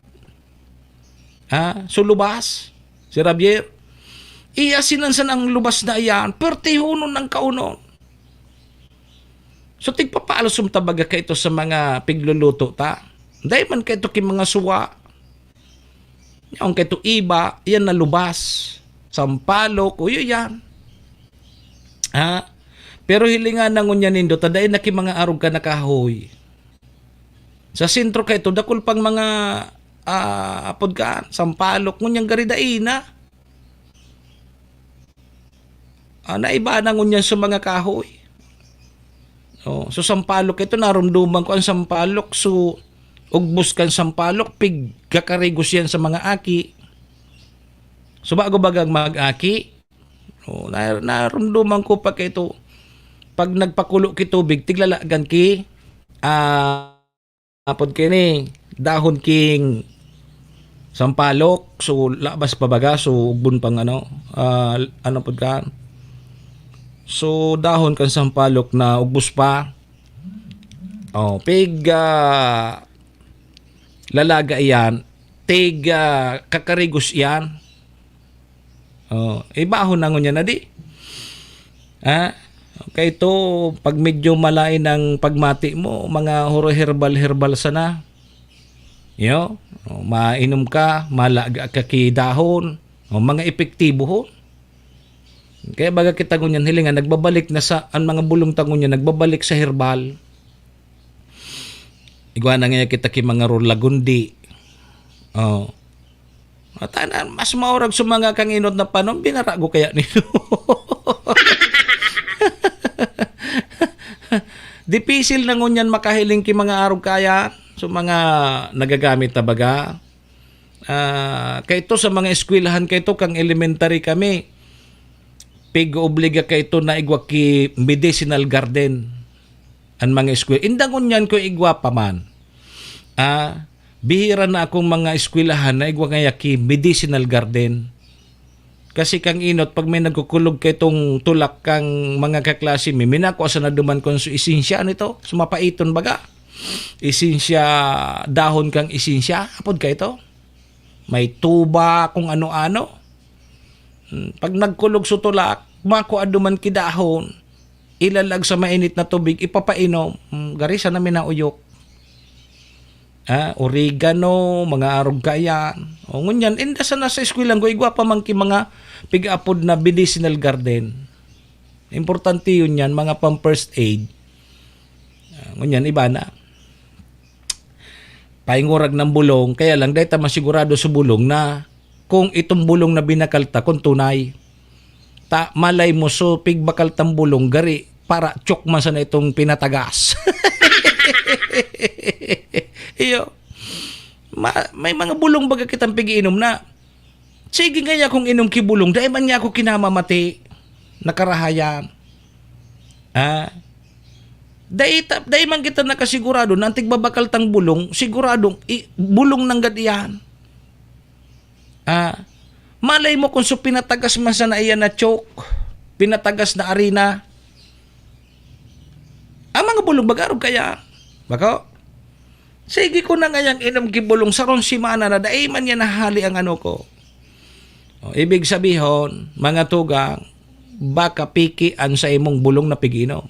Ah, so lubas, Sir Javier. Iasinan san ang lubas na iyan, pertihonon ang kaonon. So, tigpapaalsom ta baga kaito sa mga pigluluto ta. Dai man kaito ki mga suwa. Yaon kaito iba, yan na lubas. Sampalok, uyo yan. Ha? Pero hilingan na ngunyan nindo, ta dai na ki mga arog ka na kahoy. Sa sentro kaito, dakul pang mga, ah, apod ka, sampalok, ngunyan gari dai na. Ah, naiba na ngunyan sa mga kahoy. Oh, so sampalok ito, narumduman ko ang sampalok. So, ugbos kan sampalok, pigkakarigos yan sa mga aki. So, bago bagang mag-aki, oh, na-, narumduman ko pa kaito, pag nagpakulo ki tubig, tiglalagan ki, ah, apod kini, dahon king sampalok, so labas pa baga, so ugbon pang ano, ah, ano pod ka? So dahon kan sampalok na ugbos pa. Oh, pig, ah, lalaga iyan, tig, ah, kakarigos iyan. Oh, ibahon na ngunyan na di. Ha? Kaya ito, pag medyo malain ang pagmati mo, mga huro herbal-herbal sana. Yo, o, mainom ka, malaga ka ki dahon, o, mga epektibo ho. Kaya baga kita ngunyan, hilingan, nagbabalik na sa, ang mga bulong ta ngunyan, nagbabalik sa herbal. Igwa na nga kita ki mga rulagundi. Oh. At ana, mas maurag sa mga kanginot na panon, binarago kaya nito. Dipisil na ngunyan makahiling ki mga arog kaya. So, mga nagagamit na baga. Ah, kay ito sa mga eskwelahan, kay ito kang elementary kami, pig-obliga kay ito na igwa ki medicinal garden. An mga eskwela, inda ngunyan ko igwa pa man. Ah, bihira na akong mga eskwelahan na igwa ngaya ki medicinal garden. Kasi kang inot, pag may nagkukulog kay itong tulak kang mga kaklase mi, minako sa naduman kung su esensya nito, sumapaiton baga. Esensya, dahon kang esensya, apod ka ito. May tuba, kung ano-ano. Hmm, pag nagkulog su tulak, makua duman ki dahon, ilalag sa mainit na tubig, ipapainom. Hmm, gari sana mi nauyok. Ah, oregano, mga arog kaiyan. O, ngunyan, inda sana sa eskwelahan ko, igwa pa man ki mga pig-apod na medicinal garden. Importante yun yan, mga pang first aid. Ah, ngunyan, iba na. Paingurag ng bulong, kaya lang, dahil ta masigurado sa bulong na kung itong bulong na binakal ta, kung tunay. Ta, malay mo, so, pigbakal tang bulong, gari, para chok man sana itong pinatagas. Iyo. Ma-, may mga bulong baga kitang pigiinom na. Sige ngaya kung inom ki bulong, dai man niya ako kinamamati. Nakarahayan. Ah. Dai ta-, dai man kita nakasigurado na ang tigbabakal tang bulong, siguradong i-, bulong nanggad iyan. Ah, malay mo kung so pinatagas man sana iyan na chok, pinatagas na arina. Ang mga bulong bagarog kaya, bako? Sige ko na ngayang inom ki bulong, sarong semana na dai man niya nahali ang ano ko. O, ibig sabihon, mga tugang, baka piki an sa imong bulong na piginom.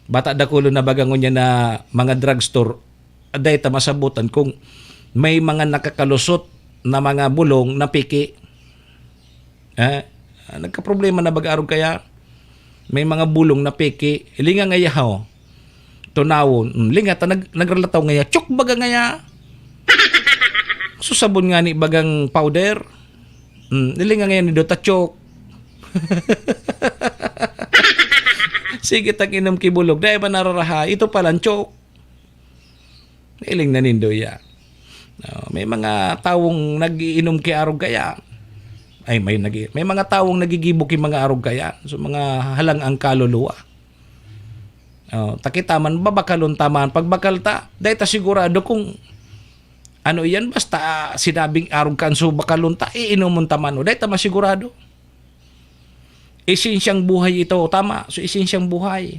Bata dakulon na baga ngunyan na mga drugstore, dai ta masabutan kung may mga nakakalusot na mga bulong na piki. Eh, nagkaproblema na baga arog kaya may mga bulong na piki. Hilinga ngaya ho. Tunawon. Mm, linga ta nag-, nagralataw ngaya. Chok baga ngaya. Susabon nga ni bagang powder. Mm, hilinga ngaya ni Dota Chok. Sige, tag-inom ki bulog. Dai ba nararaha? Ito palang chok. Hiling na nindo iya. No, may mga tawong nag-iinom ki arog kaya. Ay, may nag-i-, may mga tawong nagigibo ki mga arog kaya. So, mga halang ang kaluluwa. Oh, takita man, babakalon ta man. Pagbakal ta, dai ta sigurado kung ano iyan. Basta, ah, sinabing arog kan, so bakalon ta, iinomon ta man. O, dai ta masigurado. Esensyang buhay ito. Tama. So, esensyang buhay.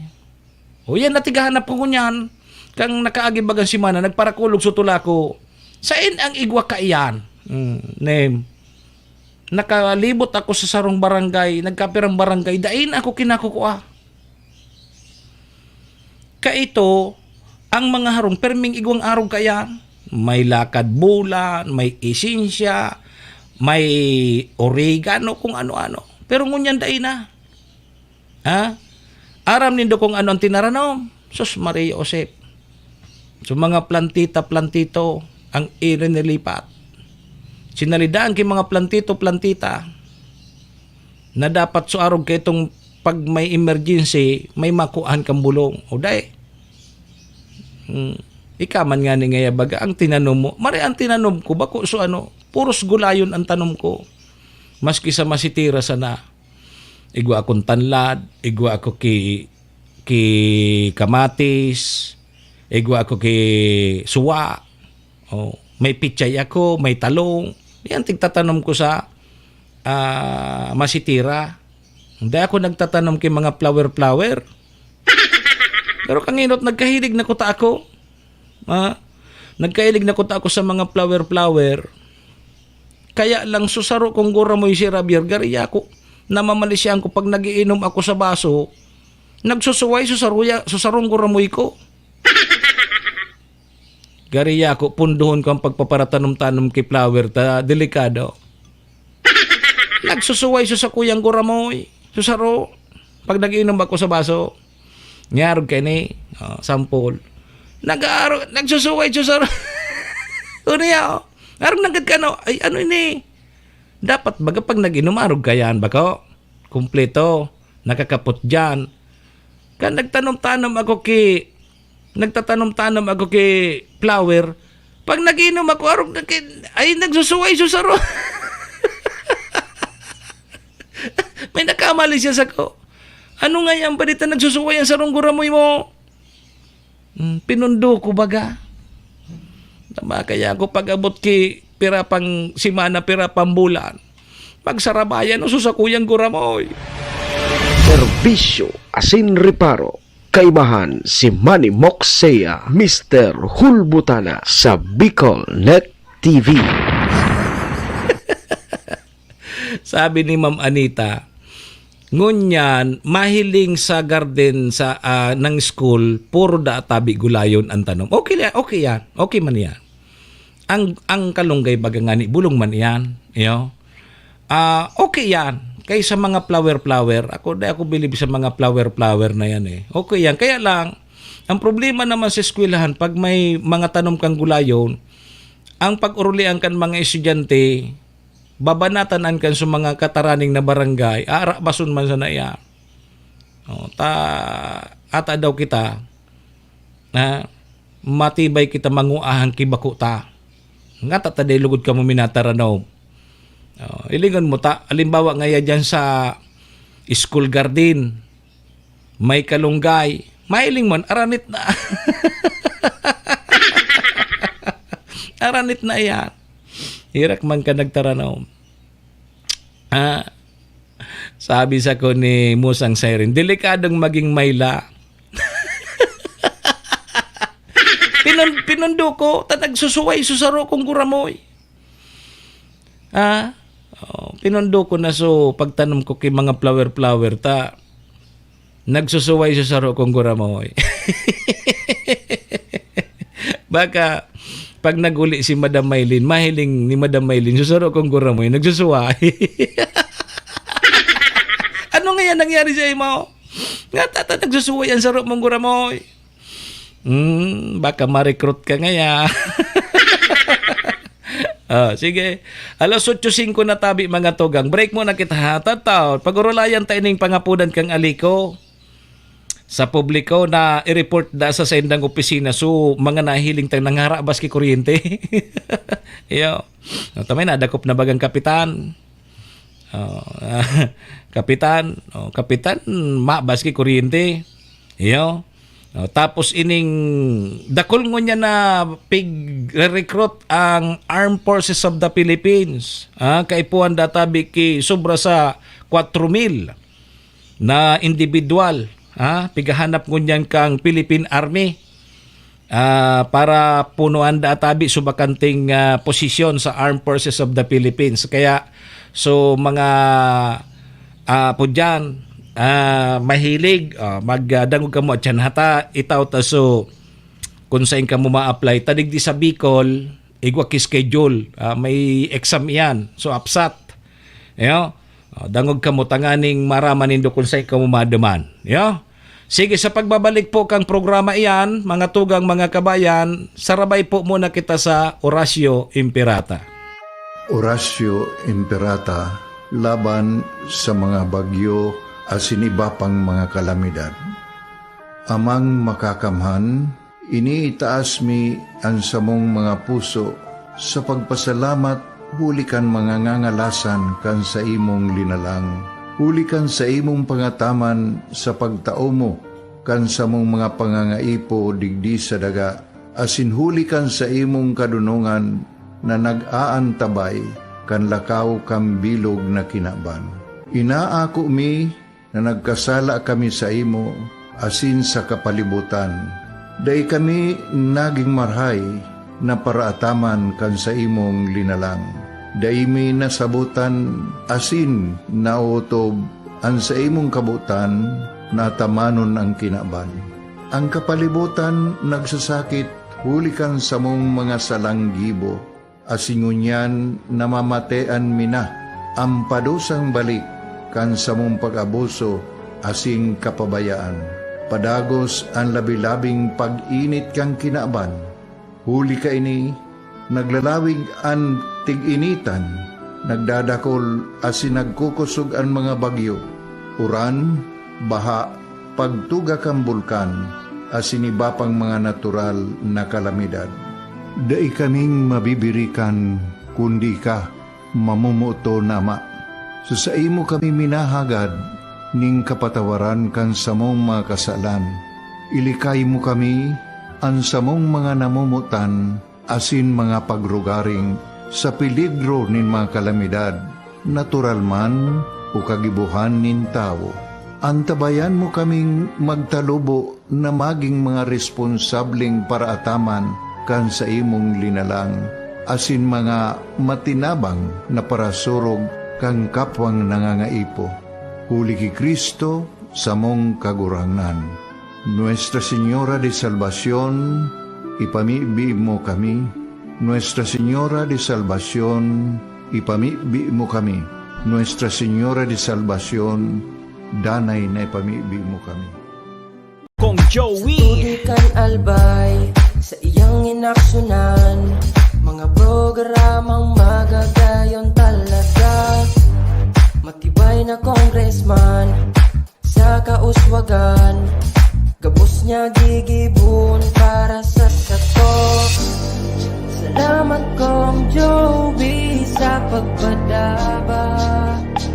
O, yan, natigahanap ko ngunyan. Kang nakaagi bagang semana, nagparakulog sa tula ko. Sain ang igwa kaiyan? Hmm, name. Nakalibot ako sa sarong barangay, nagkapirang barangay, dai na ako kinakukua. Kaito, ang mga harong, perming igwang arog kaya, may lakad bulan, may esensiya, may oregano, kung ano-ano. Pero ngunyan dai na. Ha? Aram nindo kung ano ang tinaranom? Sus, Maria Josep. So, mga plantita-plantito ang irinilipat. Sinalidaan ki mga plantito-plantita na dapat so arog kaitong pag may emergency, may makuhaan kang bulong. O dai. Hmm. Ika man nga ni ngaya baga ang tinanom mo. Mare ang tinanom ko, bako so ano, puros gulayon ang tanom ko. Maski sa masitira sana. Igwa akong tanlad, igwa ako ki, ki kamatis, igwa ako ki suwa. Oh, may pichay ako, may talong. Yan, tigtatanom ko sa, ah, masitira. Hindi ako nagtatanom ki mga flower-flower. Pero kanginot, nagkahilig na kuta ako. Ah, nagkahilig na kuta ako sa mga flower-flower. Kaya lang, susaro kong guramoy si Javier, gari ako, namamalisyan ko pag nagiinom ako sa baso, Nagsusuway sa saruya, sa sarong guramoy ko. Gari ako, punduhon ko ang pagpaparatanom-tanom ki flower ta delikado. Nagsusuway sa sakuyang guramoy, sa saro. Pag nag-inom ako sa baso, ngarog kaini, oh, sampol. Nag-aaro, nagsusuway sa saro. Unya, oh. Arog nanggad ka, no? Ay, ano ini? Dapat baga pag nag-inom, arog ka yan, bako? Kumpleto. Nakakapot dyan. Kan nagtanom-tanom ako ki, nagtatanom-tanom ako ki flower. Pag nag-inom ako, arog na ki, ay, nagsusuway sa saro. May nakamali siya sa ko. Ano nga yan, balita nagsusuway ang sarong guramoy mo? Hmm, pinundo ko baga. Tama kaya ako pag-abot ki pira pang semana, pira pang bulan. Magsarabayan o sa sakuyang guramoy. Serbisyo asin reparo. Kaibahan si Manny Moxea, Mister Hulbutana sa Bicol Net T V. Sabi ni Ma'am Anita, ngunyan, mahiling sa garden sa, ah, ng school, puro da tabi gulayon ang tanom. Okay, li- okay yan. Okay man yan. Ang, ang kalunggay baga nga ni bulong man yan. Iyo. Ah, okay yan. Kaysa mga flower-flower. Ako, di ako bilib sa mga flower-flower na yan eh. Okay yan. Kaya lang, ang problema naman sa eskwelahan, pag may mga tanom kang gulayon, ang pag-urulian kan mga estudyante, babanatan an kan sa mga kataraning na barangay, aarabason man sana iya. O, ta, ata daw kita, na matibay kita manguahang kibako ta. Nga ta, ta, dahil lugod ka mo minataranom. O, ilingon mo ta, alimbawa nga ya dyan sa school garden, may kalunggay, mailing man, aranit na. Aranit na yan. Hirak man ka nagtaranom. Ah, sabi sa ko ni Musang Siren, delikadong maging mayla. Pinun- pinundo ko, ta nagsusuway susaro kong guramoy. Ah, oh, pinundo ko na so pagtanom ko kay mga flower-flower ta. Nagsusuway sa saro kong guramoy. Baka pag naguli si Madam Maylin, mahiling ni Madam Maylin sa saro kong guramoy, nagsusuway. Ano nga yan nangyari sa imo? Nga tata nagsusuway ang saro mong guramoy. Hmm, baka ma-recruit ka ngaya. Ah, sige. Alas otso singko na tabi, mga tugang. Break muna kita, ha? Tataw, pag-urulayan ta ining pangapudan kang Aliko. Sa publiko na i-report da sa saindang opisina. So, mga nahiling tang nangarabas ki kuryente. Iyo. No, tamay na, dakop na bagang kapitan. Oh, kapitan, oh, kapitan, mabas ki kuryente. Iyo. Oh, tapos ining dakul ngunyan na pig-recruit ang Armed Forces of the Philippines. Ah, kaipuhan databi ki sobra sa kwatro mil na individual, ah, pigahanap ngunyan kang Philippine Army. Ah, para punuan da tabi so bakanting, ah, posisyon sa Armed Forces of the Philippines. Kaya, so, mga, ah, po dyan, ah, mahilig, ah, magdangog kamo at yan hata, itaw ta so kung saan kamo ma-apply. Tadig di sa Bicol, igwa ki schedule, ah, may exam iyan. So, apsat. Iyo, ah, dangog kamo tanganing maraman nindo kung saan kamo maduman. Iyo? Sige, sa pagbabalik po kang programa iyan, mga tugang, mga kabayan, sarabay po muna kita sa Orasyo Imperata. Orasyo Imperata laban sa mga bagyo asin iba pang mga kalamidad. Amang Makakamhan, iniitaas mi an samong mga puso sa pagpasalamat huli kan mga ngangalasan kan saimong linalang, huli kan saimong pangataman sa pagtao mo kan samong mga pangangaipo digdi sa daga, asin huli kan saimong kadonongan na nag-aantabay kan lakaw kan bilog na kinaban. Inaako mi na nagkasala kami saimo asin sa kapalibotan. Dai kami nagin marahay na paraataman kan saimong linalang. Dai mi nasabotan asin naotob an saimong kabotan na atamanon an kinaban. An kapalibotan nagsasakit huli kan samong mga salang gibo, asin ngunyan namamatean mi na an padusang balik kan samong pag-abuso asin kapabayaan. Padagos an labi-labing pag-init kan kinaban. Huli kaini, naglalawig an tig-initan, nagdadakol asin nagkukosog an mga bagyo, uran, baha, pagtuga kan bulkan, asin iba pang mga natural na kalamidad. Dai kaming mabibirikan, kundi ika, mamomoton na Ama. Sa saimo kami minahagad ning kapatawaran kan samong mga kasalan. Ilikay mo kami, an samong mga namomotan, asin mga pagrugaring sa peligro nin mga kalamidad, natural man o kagibohan nin tawo. Antabayan mo kaming magtalubo na magin mga responsableng paraataman kan saimong linalang, asin mga matinabang na parasurog kan kapwang nangangaipo. Huli ki Cristo, samong Kagurangnan. Nuestra Señora de Salvacion, ipamibi mo kami. Nuestra Señora de Salvacion, ipamibi mo kami. Nuestra Señora de Salvacion, danay na ipamibi mo kami. Kong Joey. Sa tubig kan Albay, sa iyang inaksyonan, mga programang magagayon talaga. Matibay na congressman, sa kauswagan, gabos niya gigibon para sa sato. Salamat, Kong Joey, sa pagpadaba.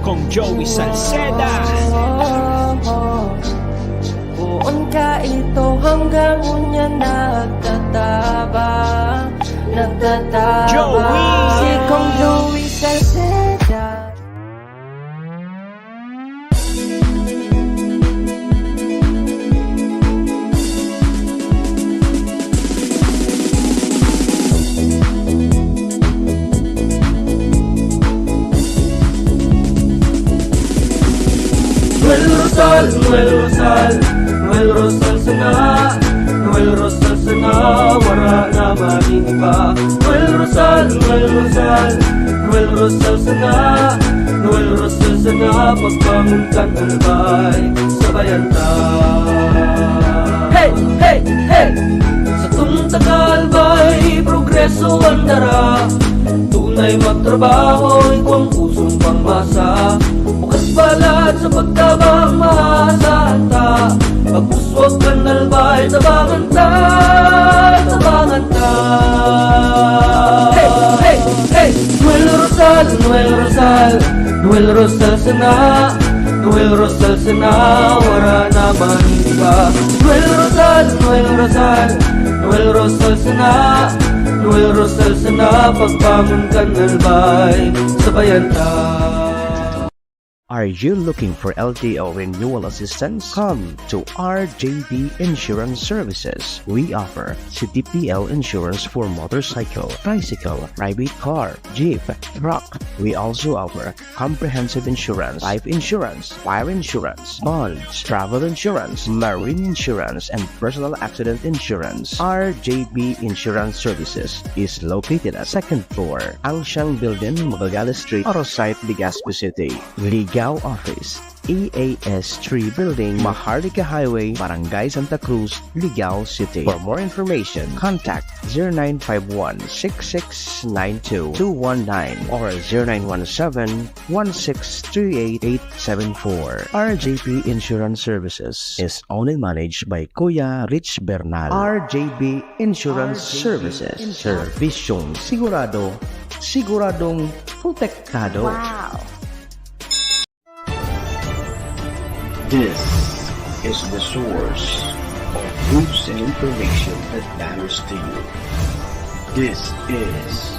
Kong Joey Salceda. Poon ka ito hanggang unya nagtatabang, nagtatabang. Joey! Si Kong Joey Salceda. Noel Rosal, Noel Rosal, Noel Rosal sana, Noel Rosal sana, wara na magin iba. Noel Rosal, Noel Rosal, Noel Rosal sana, Noel Rosal sana, pagbangon kan Albay, sabayan ta. Hey, hey, hey! Sa tungtang Albay, progreso ang dara. Tunay magtrabaho, ikaw ang pusong pangmasa. Bukas palad sa pagtabang, maasahan ta. Pag-uswag kan Albay, tabangan ta, tabangan ta. Hey, hey, hey! Noel Rosal, Noel Rosal, Noel Rosal sana, Noel Rosal sana, wara na man iba. Noel Rosal, Noel Rosal, Noel Rosal sana, Noel Rosal sana, pagbangon kan Albay, sabayan ta. Are you looking for L T O renewal assistance? Come to R J B Insurance Services. We offer C T P L insurance for motorcycle, tricycle, private car, jeep, truck. We also offer comprehensive insurance, life insurance, fire insurance, bonds, travel insurance, marine insurance, and personal accident insurance. R J B Insurance Services is located at second floor, Angsiang Building, Magallanes Street, Oro Site, Legazpi City. Ligao Office, E A S three Building, Maharlika Highway, Barangay Santa Cruz, Ligao City. For more information, contact zero nine five one six six nine two two one nine or zero nine one seven one six three eight eight seven four. R J P Insurance Services is owned and managed by Kuya Rich Bernal. R J B Insurance Services. Servisyong sigurado, siguradong protektado. Wow! This is the source of news and information that matters to you. This is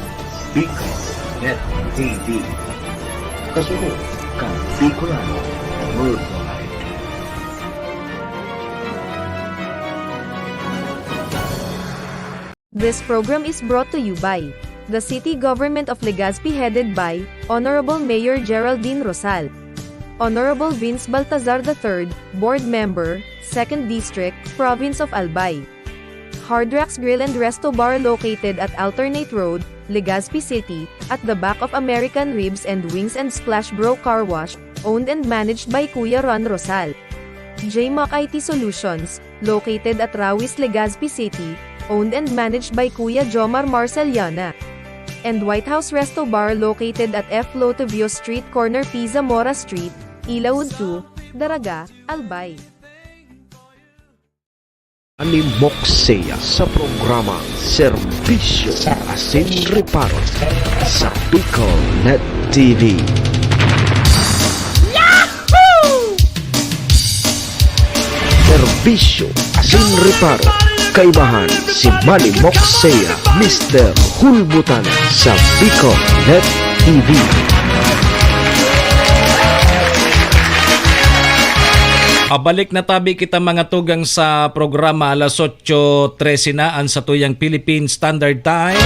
Bicol Net T V. Kasunod kan Bicolano Worldwide. This program is brought to you by the City Government of Legazpi, headed by Honorable Mayor Geraldine Rosal. Honorable Vince Baltazar the third, Board Member, Second District, Province of Albay. Hard Rocks Grill and Resto Bar located at Alternate Road, Legazpi City, at the back of American Ribs and Wings and Splash Bro Car Wash, owned and managed by Kuya Ron Rosal. J Mac I T Solutions, located at Rawis, Legazpi City, owned and managed by Kuya Jomar Marceliana. And White House Resto Bar located at F Lotovio Street, corner P Zamora Street, Ilaud two, Daraga, Albay. Manny Moksea sa programang Serbisyo Asin Reparo sa Bicol Net T V. Serbisyo Asin Reparo, kaibahan si Manny Moksea, Mister Hulbutan sa Bicol Net T V. Abalik na tabi kita, mga tugang, sa programa. Alas otso trese na an satuyang Philippine Standard Time.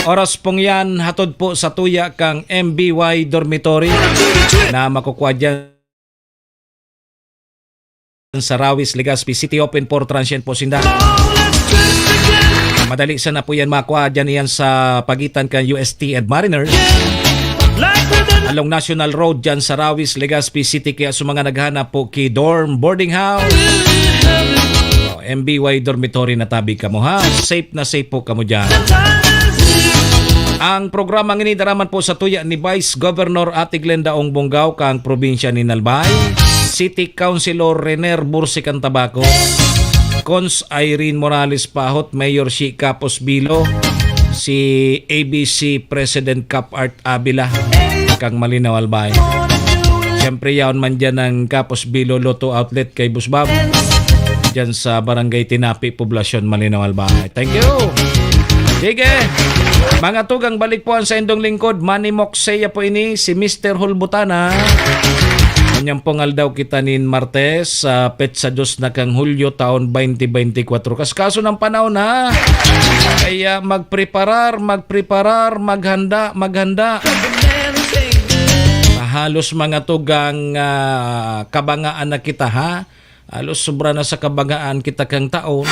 Oras pong yan, hatod po sa tuya kang M B Y Dormitory na makukwa dyan sa Rawis, Legazpi City. Open for transient po sinda. Madali sana po yan makwa dyan, yan sa pagitan kan U S T and Mariners. Along National Road dyan sa Rawis, Legazpi City. Kaya sa mga naghanap po ki dorm, boarding house, o, M B Y dormitory na tabi kamo, ha? Safe na safe po kamo dyan. Ang programa ngini daraman po sa tuya ni Vice Governor Ate Glenda Ong Bongao kang probinsya ni Albay, City Councilor Rener Bursican Tabaco, Cons Irene Morales Pahot, Mayor Shi Capos Bilo, si A B C President Cap Art Avila, kang Malinaw Albay. Siyempre, yaon man dyan ang Capos Bilo Lotto Outlet kay Boss Bob. Dyan sa Barangay Tinapi, Poblacion, Malinaw Albay. Thank you! Sige! Mga tugang, balik po ang saindong lingkod. Manny Moksea po ini, si Mister Hulbutana. Kanyang pong aldaw kita nin Martes, sa petsa dos na kang Hulyo, taon twenty twenty-four. Kaskaso ng panahon, ha? Kaya magpreparar, magpreparar, maghanda, maghanda. Halos mga tugang, ah, kabangaan na kita, ha? Halos sobra na sa kabangaan kita kang taon.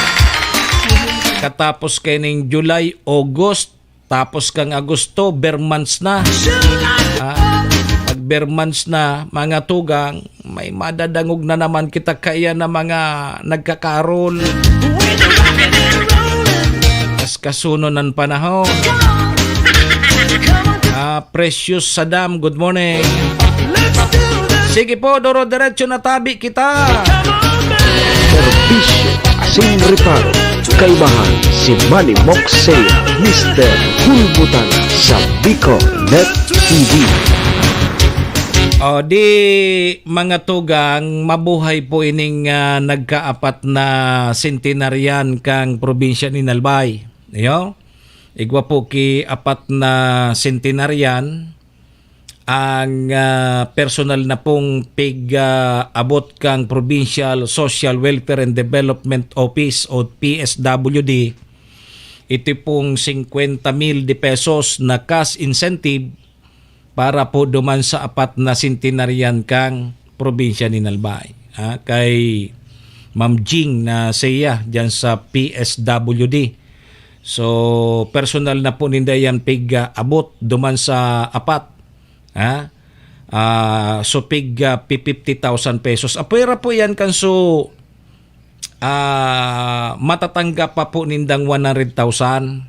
Katapos kaining July, August, tapos kang Agosto, ber months na. Ah, pag ber months na, mga tugang, may madadangog na naman kita kaya na mga nagkakarol. Kaskasunon ang panahon. Ah, Precious Sadam, good morning. Sige po, doro-diretso na tabi kita. Serbisyo Asin Reparo, kaibahan si Manny Moksea, Mister Hulbutan sa Bicol Net T V. O, di, mga tugang, mabuhay po ining, ah, nagkaapat na sentenaryan kang probinsya nin Albay. Iyo? Igwa po ki apat na sentenaryan ang, ah, personal na pong pig, ah, abot kang Provincial Social Welfare and Development Office o P S W D. Ito pong singkwenta mil de pesos na cash incentive para po duman sa apat na sentenaryan kang probinsya nin Albay. Ha, kay Ma'am Jing na siya dyan sa P S W D. So, personal na po ninda yan pig, ah, abot duman sa apat. Ha? Ah, so, pig, ah, pi fifty thousand pesos. Apwera po yan kan so, ah, matatanggap pa po nindang one hundred thousand.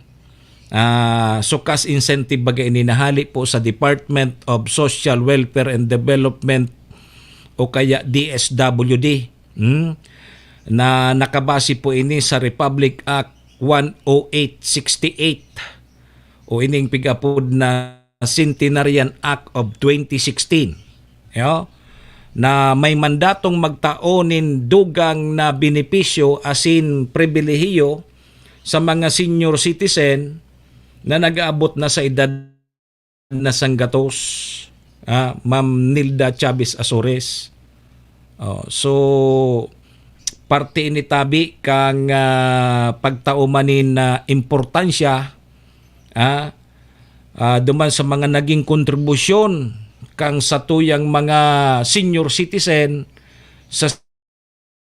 Ah, so, cash incentive baga ini na hali po sa Department of Social Welfare and Development o kaya D S W D. Hmm? Na nakabase po ini sa Republic Act one oh eight sixty-eight o ining pig-apod na Centenarian Act of twenty sixteen. Yo? Na may mandatong magtao nin dugang na benepisyo asin pribilehiyo sa mga senior citizen na nag-aabot na sa edad na sanggatos, ah, Ma'am Nilda Chavez Azores. Oh, so, parte ini tabi kang, ah, pagtao man nin, ah, importansya, ah, ah, duman sa mga naging kontribusyon kan satuyang mga senior citizen sa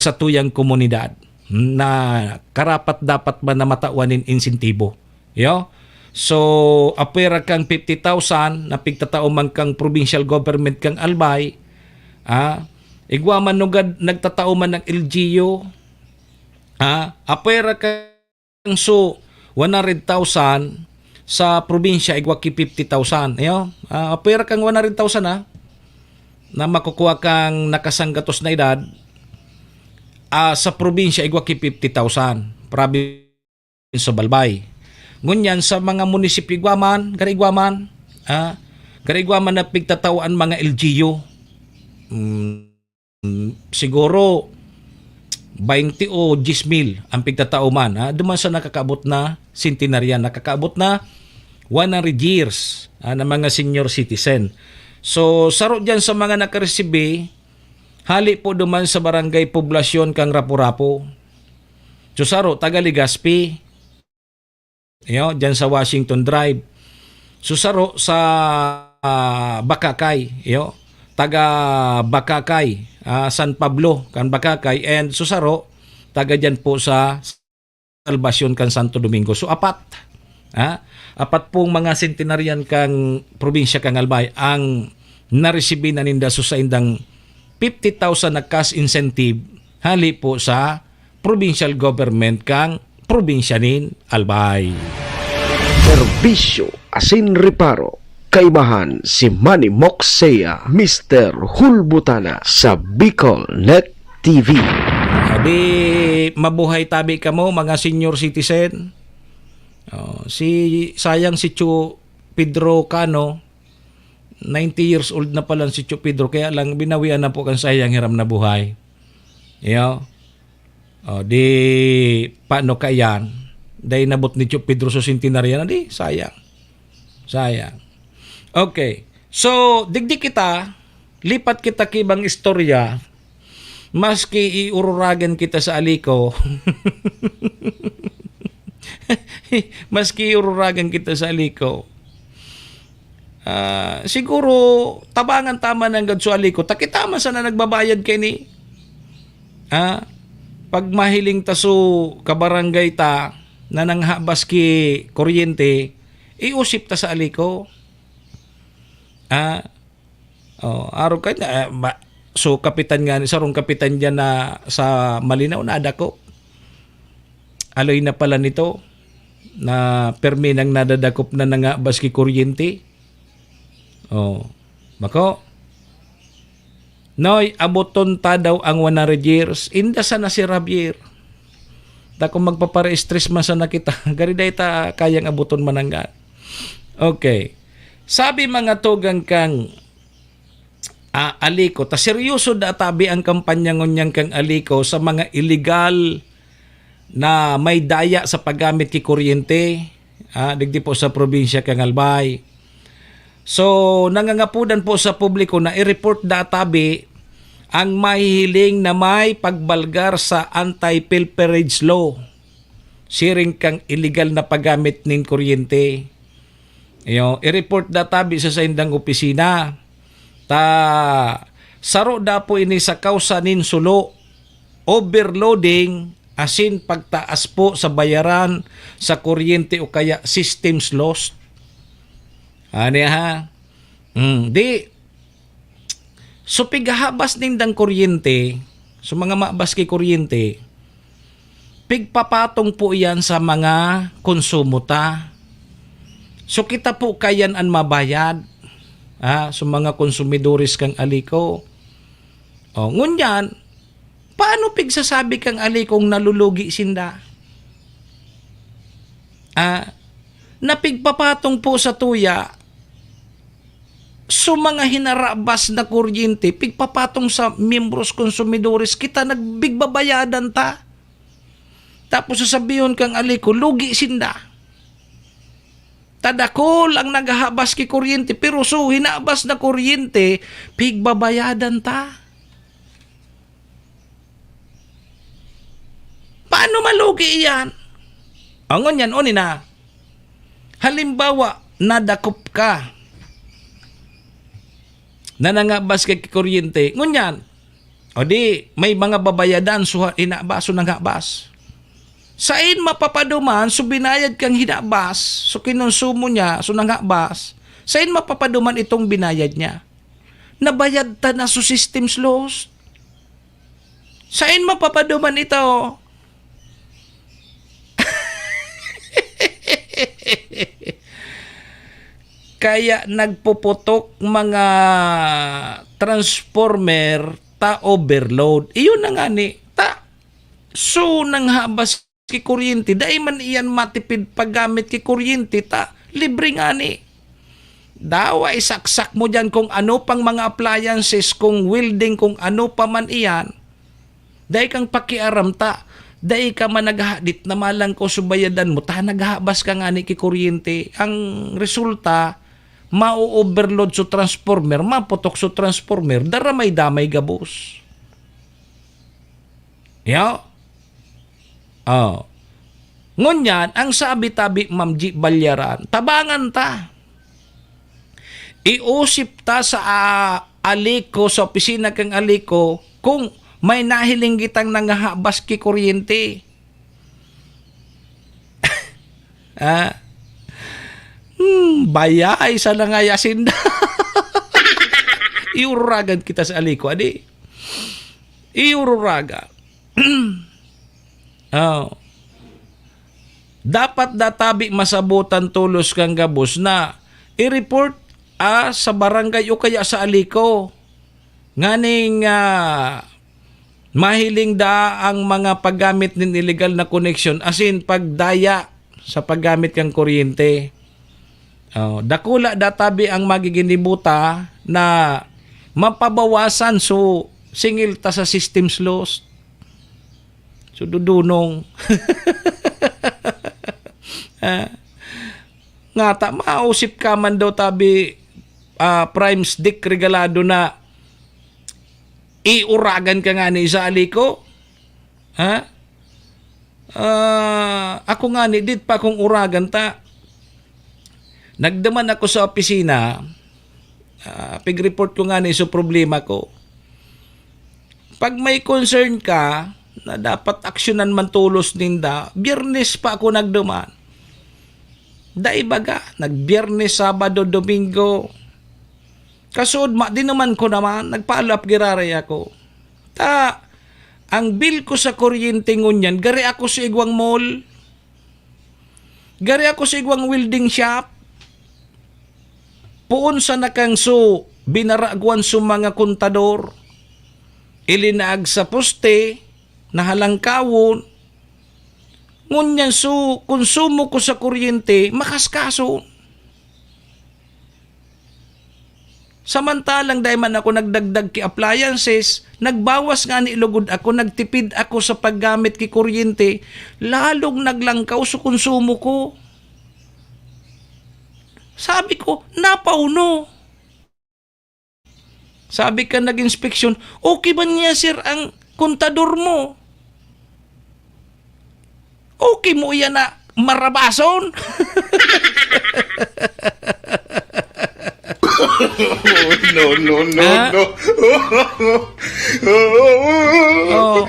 satuyang komunidad na karapat-dapat man na matawan nin insentibo. Yo? So, apwera kang fifty thousand na pigtatao man kang provincial government kang Albay, ah, igwa man nugad nagtatao man ng L G U, ah, apwera kang so one hundred thousand sa probinsya, igwa ki fifty thousand. Yo? Ah, apwera kang one hundred thousand, ah, na makukuha kang nakasanggatos na edad, ah, sa probinsya, igwa ki fifty thousand. Province of Albay. Ngunyan, sa mga munisipyo, igwa man, gari igwa man, ah, gari igwa man na pigtatao an mga L G U. Mm, siguro, twenty o diyes mil ang pigtatao man, ha? Duman sa nakakaabot na centenarian, nakakaabot na one hundred years, ah, na mga senior citizen. So, saro diyan sa mga nakaresibi, hali po duman sa Barangay Poblacion kang Rapu-Rapu. So, saro, taga Legazpi. Yo, diyan sa Washington Drive. So, saro sa, ah, Bacacay, yo. Taga Bacacay, ah, San Pablo, kan Bacacay. And so, saro, taga diyan po sa Salvacion kan Santo Domingo. So, apat. Ha? Apat pong mga centenarian kang probinsya kang Albay ang naresibi na ninda sa saindang fifty thousand na cash incentive hali po sa provincial government kang probinsya nin Albay. Serbisyo asin reparo, kaibahan si Manny Moxea, Mister Hulbutana sa Bicol Net T V. Adi, mabuhay tabi kamo, mga senior citizen. Oh, si, sayang si Chu Pedro Cano, ninety years old na pala si Chu Pedro, kaya lang binawian na po kan sayang hiram na buhay. Iyo. Oh, di, paano kaiyan? Dai nabot ni Chu Pedro sa centenarian, di, sayang. Sayang. Okay. So, digdi kita, lipat kita ki ibang istorya, maski iururagan kita sa aliko. Maski iururagan kita sa aliko. Ah, siguro, tabangan ta man nanggad sa aliko. Ta kita man sana nagbabayad kaini. Ah, pag mahiling ta so kabarangay ta na nanghabas ki kuryente, iusip ta sa aliko. Ah, oh, arog ka na, ah, ma-, so kapitan nga ni, sarong kapitan diyan na sa Malinao, nadakop. Aloy na pala nito, na permi nang nadadakop na nanghabas ki kuryente. Oh, bako. Noy, aboton ta daw ang one hundred years. Inda sana si Javier. Ta kung magpapare-stress man sana kita, gari dai ta kayang aboton mananggad. Okay. Sabi mga tugang kang, ah, aliko, ta seryoso da tabi ang kampanya ngunyan kang aliko sa mga illegal na may daya sa paggamit ki kuryente, ah, digdi po sa probinsya kang Albay. So, nangangapodan po sa publiko na i-report da tabi ang mahihiling na may pagbalgar sa anti-pilferage law, siring kang illegal na paggamit nin kuryente. Iyo, i-report da tabi sa saindang opisina. Ta, saro da po ini sa kausa nin sulo, overloading, asin pagtaas po sa bayaran sa kuryente o kaya systems lost. Ani ha? Mm, di, so pighahabas nindang kuryente, so mga mabas ki kuryente, pigpapatong po iyan sa mga konsumo ta. So kita po kayan an mabayad, ah, so mga konsumidores kang aliko. O, ngunyan, paano pigsasabi kang alikong nalulugi sinda? Ah, na pigpapatong po sa tuya, so mga hinarabas na kuryente, pigpapatong sa miyembros konsumidores, kita nagpigbabayadan ta. Tapos sasabihon kang aliko, lugi sinda. Ta dakul ang naghahabas ki kuryente, pero so hinabas na kuryente, pigbabayadan ta. Paano malugi iyan? Angon yan, o, nina. Halimbawa, nadakop ka. na nanghabas ka ki kuryente. Ngunyan, o di, may mga babayadan, so ha-, inabas, so nanghabas. Sain mapapaduman, so binayad kang hinabas, so kinonsumo niya, so nanghabas, sain mapapaduman itong binayad niya? Nabayad ta na, so system's lost. Sain mapapaduman ito? Kaya nagpuputok mga transformer ta overload. Iyon na nga ni, ta, so nanghabas ki kuryente, dai man iyan matipid paggamit ki kuryente, ta, libre nga ni. Dawa, isaksak mo diyan kung ano pang mga appliances, kung welding, kung ano pa man iyan. Dai kang pakiaram ta, dai ka man naghahadit na malangkaw so bayadan mo, ta naghahabas ka ngani ki kuryente. Ang resulta, mao-overload so transformer, maputok so transformer, daramay-damay gabos. Yo? Oh. Ngunyan, ang sabi tabi, Ma'am G Balyaran, tabangan ta. Iusip ta sa, ah, Alico, sa opisina kang Alico, kung may nahiling kitang nanghahabas ki kuryente. Ah. Hmm, bayay sana ngaya sinda. Iururagan kita sa Alico, adi. Iururagan. Oh. Dapat da tabi masabotan tolos kan gabos na i-report, ah, sa barangay o kaya sa Alico. Nganing, ah, mahiling da ang mga paggamit nin illegal na koneksyon, asin pagdaya sa paggamit kan kuryente. Oh, dakula da tabi ang magigin ni buta na mapabawasan, so singil ta sa system's lost. So, dudunong. Ah, ngata, mausip ka man daw tabi, ah, Primes Dick Regalado na iuragan ka ngani sa Alico? Ha? Ah, ako ngani, dit pa akong uragan ta. Nagduman ako sa opisina, ah, pig-report ko ngani sa problema ko. Pag may concern ka na dapat aksyonan man tolos ninda, Biyernes pa ako nagduman. Dai baga, nag-Biyernes, Sabado, Domingo. Kasuodma, dinuman ko naman, nagpa-follow up giraray ako. Ta, ang bill ko sa kuryente ngunyan, gari ako sa igwang mall. Gari ako sa igwang welding shop. Poon sana kang so, binaragwan so mga kontador. Ilinaag sa poste, nahalangkawon. Ngunyan so, konsumo ko sa kuryente, makaskaso. Samantalang dai man ako nagdagdag ki appliances, nagbawas ngani lugod ako, nagtipid ako sa paggamit ki kuryente, lalong naglangkaw so konsumo ko. Sabi ko, "Napauno." Sabi kan nag-inspeksyon, "Okay ba niya, sir, ang kontador mo?" Okay mo iyan na marabason? No, no, no, Ha? no. Oh.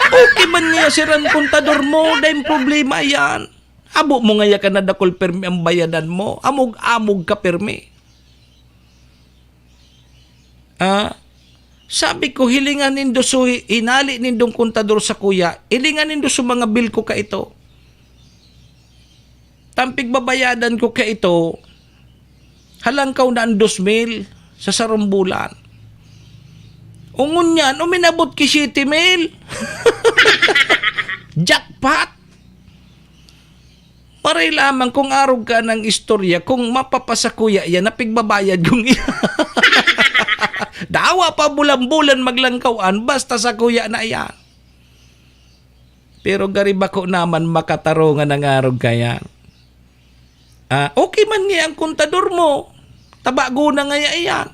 Okay man niya, sir, ang kontador mo, dahil problema yan. Abo mo ngaya ka na dakul permi ang bayadan mo. Amog-amog ka permi. Ah, sabi ko, "Hilingan nindo so hi-, hinali nindong kontador sa kuya, hilingan nindo sa mga bill ko kaito. Tampig babayadan ko kaito, halangkaw na ang dos mil sa sarong bulan." Ungon niyan, uminabot ki siyete mil. Jackpot! Maray lamang kung arog ka ng istorya, kung mapapasakuya yan na pigbabayad kong iya. Dawa pa bulan-bulan maglangkawan, basta sakuya na yan. Pero gari bako naman makatarungan ang arog ka yan. Ah, okay man nga ang kontador mo, tabago na nga yan.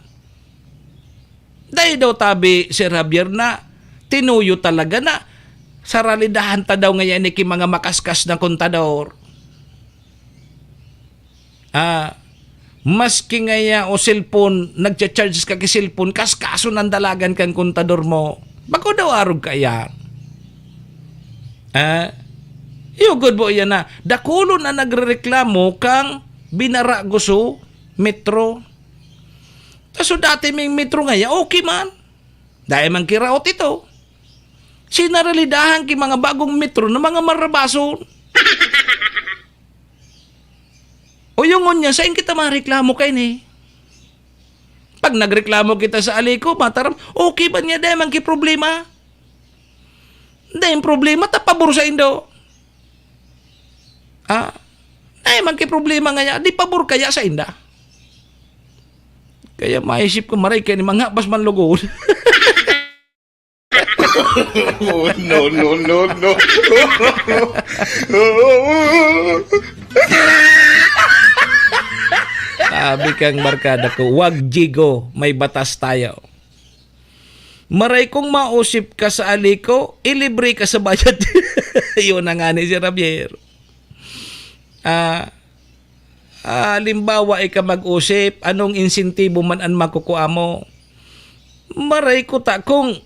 Dai daw tabi, Sir Javier, na tinuyo talaga na saralidahan ta daw ngayan ni ki mga makaskas na kontador. Ah, Maski ngaya o cellphone, nagcha-charge ka ki cellphone, kaskaso nang dalagan kan kontador mo. Bako daw arog kaya. Ah, iyo gud mo iyan na. Dakulon na nagrereklamo kang binarago so metro. Ta so dati ming metro ngaya, okay man. Dai man kiraot ito. Sinaralidahan ki mga bagong metro na mga marabason. O yung ngunyan, sain kita mareklamo kaini? Pag nagreklamo kita sa Alico, mataram, okay ba niya? Dai man ki problema. Dai problema, ta pabor saindo. Ah, dai man ki problema ngaya, di pabor kaya sainda. Kaya maisip ko, maray kaya ni mga bas man lugod. Oh, no, no, no, no. Sabi kang barkada ko, "Wag, Jigo, may batas tayo." Maray kung mausip ka sa Alico, ilibre ka sa bayad. Yun na nga ni si Javier. Ah, ah, halimbawa, ika mag-usip, anong insentibo man an makukua mo? Maray ko ta kung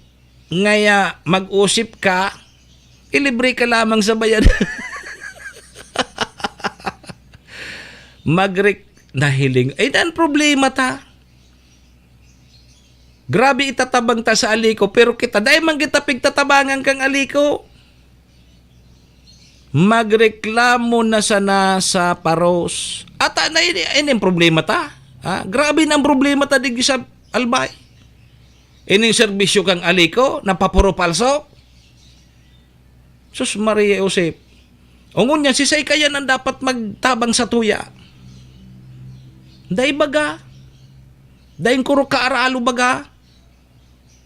ngaya mag-usip ka, ilibre ka lamang sa bayad. Magrek-, nahiling. Ay, dan problema ta. Grabe itatabang ta sa Alico, pero kita, dai man kita pigtatabangan kang Alico. Magreklamo na sana sa paros. Ata na ini, ini ang problema ta. Ha? Grabe na ang problema ta digdi sa Albay. Ining serbisyo kang Alico, napapuro palso. Sus Maria Josep. O ngunyan, si Saikayan ang dapat magtabang sa tuya. Dai baga. Dai kuro kaaralo baga.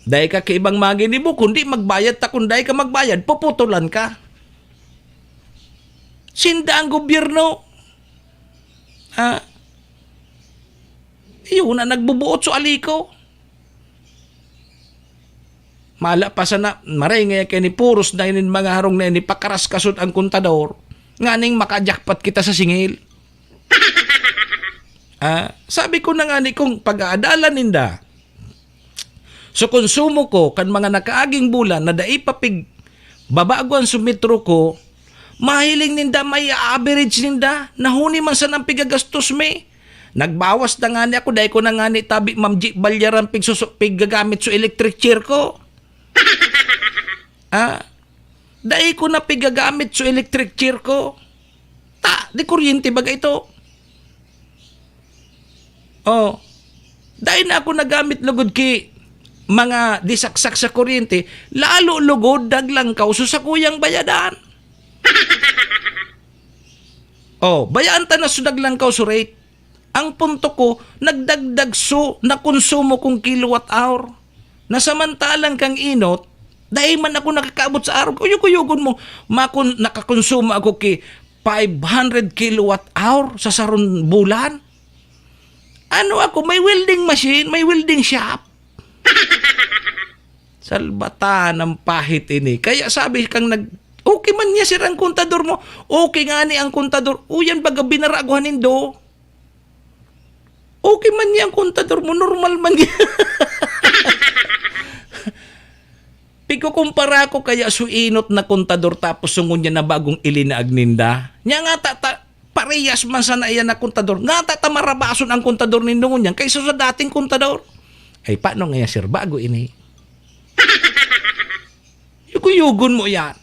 Dai ka kaibang maginibo, kundi magbayad ta. Kung dai ka magbayad, puputulan ka. Sinda ang gobyerno. Ah, iyo na nagbubuot so Alico. Mala pa sana, maray ngaya kaya ni puros na inin mga harong na ini, pakaraskasot ang kontador, nganing makajakpat kita sa singil. Ah, sabi ko na nga ni kung pag-aadalan ninda, so konsumo ko kan mga nakaaging bulan na dai pa pig babago an sumitro ko, mahiling ninda may average ninda, nahuni man sanang pigagastos mi. Nagbawas na ngani ako, dai ko na ngani tabi mamji balyaran pigsusu-, piggagamit so electric chair ko. Ah, dai ko na pigagamit so electric chair ko. Ta, di kuryente baga ito. Oh, dai na ako nagamit lugod ki mga disaksak sa kuryente, lalo lugod naglangkaw so sakuyang bayadan. Oh, bayaan ta na so naglangkaw so rate. Ang punto ko, nagdagdag so nakonsumo kong kilowatt hour. Na samantalang kang inot, dai man ako nakakaabot sa araw. Kuyog-kuyogon mo, makon-, nakakonsumo ako ki five hundred kilowatt hour sa sarong bulan. Ano ako, may welding machine, may welding shop. Salbatan ang pahit ini. Kaya sabi kang nag-, okay man niya, sir, ang kontador mo. Okay nga ni ang kontador. Uyan, baga binaraguhan nindo. Okay man niya ang kontador mo, normal man niya. Pigkukumpara ko kaya su inot na kontador tapos sungon niya na bagong ilinaag ninda. Nya nga ta, ta, parehas man sana iyan na kontador. Nga ta, ta marabason ang kontador nindo ngunyan kaysa sa dating kontador. Ay, paano nga yan, sir? Bago ini. Yugo-yugon mo yan.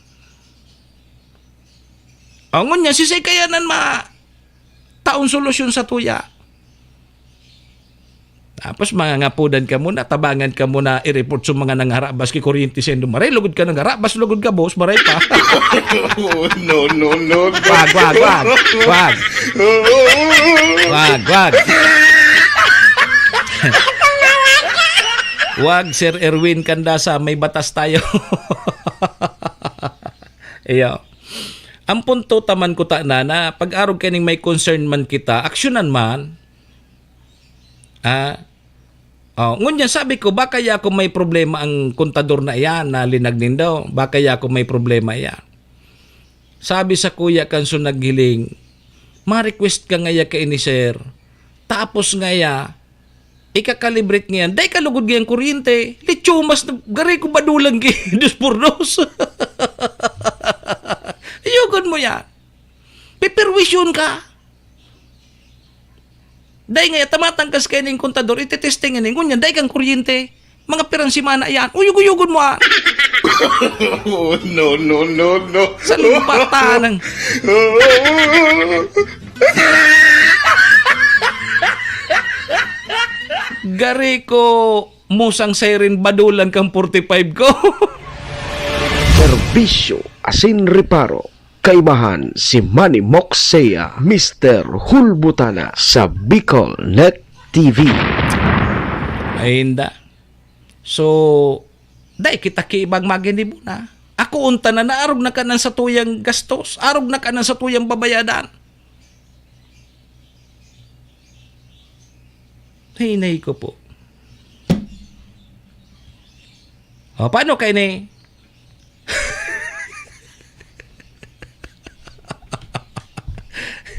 O, ngunyan, sisay kaya nan ma-, taon solusyon sa tuya. Tapos, mga ngapudan ka muna, tabangan ka muna, i-report sa mga nangarabas ki kuryente sa indo. Maray, lugod ka nangarabas, lugod ka, boss, maray pa. Oh, no, no, no, no. Wag, wag, wag. Wag. Wag, wag. Wag, Sir Erwin Candasa, may batas tayo. Iyo. Ang punto taman ko ta na, na pag-arog kaning may concern man kita, aksyonan man. Ah, oh, ngunyan sabi ko, baka ya ako may problema ang kontador na iyan na linag nindo. Baka ya ako may problema iyan. Sabi sa kuya kan so naghiling, "Ma-request ka ngaya kaini, sir. Tapos ngaya, ikakalibre ngayan, dai ka lugod ngayang kuryente. Litsumas na, gari ko badulang ki dos por dos. Yugon mo yan. Piperwisyon ka. Dai ngaya, tamatangkas kayo ning kontador, ititesting ini. Ngunyan, dai kang kuryente. Mga pirang semana yan. Uyog-uyogon mo, ah. Oh, no, no, no, no. Sa lumpatan ng gari ko, musang siren, badulang kang forty-five ko. Serbisyo asin reparo. Kaibahan si Manny Moxea, Mister Hulbutana sa Bicol Net T V. Ay, inda. So, dai kita kiibang maginibo na. Ako unta na naarog na kanan sa tuyang gastos, arog na kanan sa tuyang babayadan. Hinay ko po. O, paano kayo ni?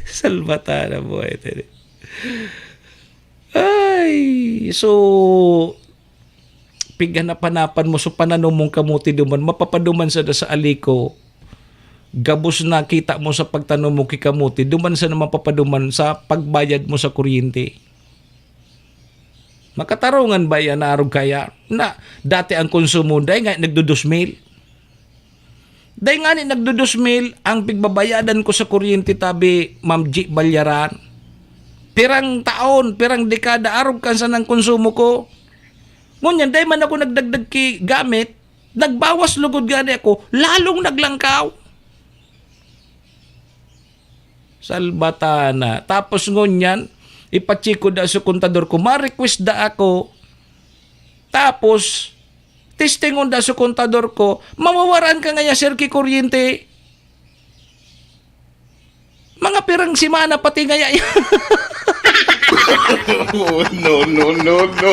Salbata na buhay tayo. Ay, so, pighanap-hanapan mo, so pananom mong kamote duman, mapapaduman sa, sa aliko, gabos na kita mo sa pagtanom mo ki kamote, duman sa na mapapaduman sa pagbayad mo sa kuryente. Makatarungan ba yan na arog kaya? Na, dati ang konsumo, dahil nga nagdo dos mil. Dai ngani nagdo dos mil ang pigbabayadan ko sa kuryente tabi, Ma'am G Balyaran. Pirang taon, pirang dekada, arog kan sanang konsumo ko. Ngunyan, dai man ako nagdagdag ki gamit, nagbawas lugod gani ako, lalong naglangkaw. Salbatana. Tapos ngunyan, ipachiko da sa kontador ko, ma-request da ako. Tapos, testingon da sa kontador ko, mawawaran ka ngaya, sir, ki kuryente. Mga pirang semana pati ngaya yan. Oh, no, no, no, no.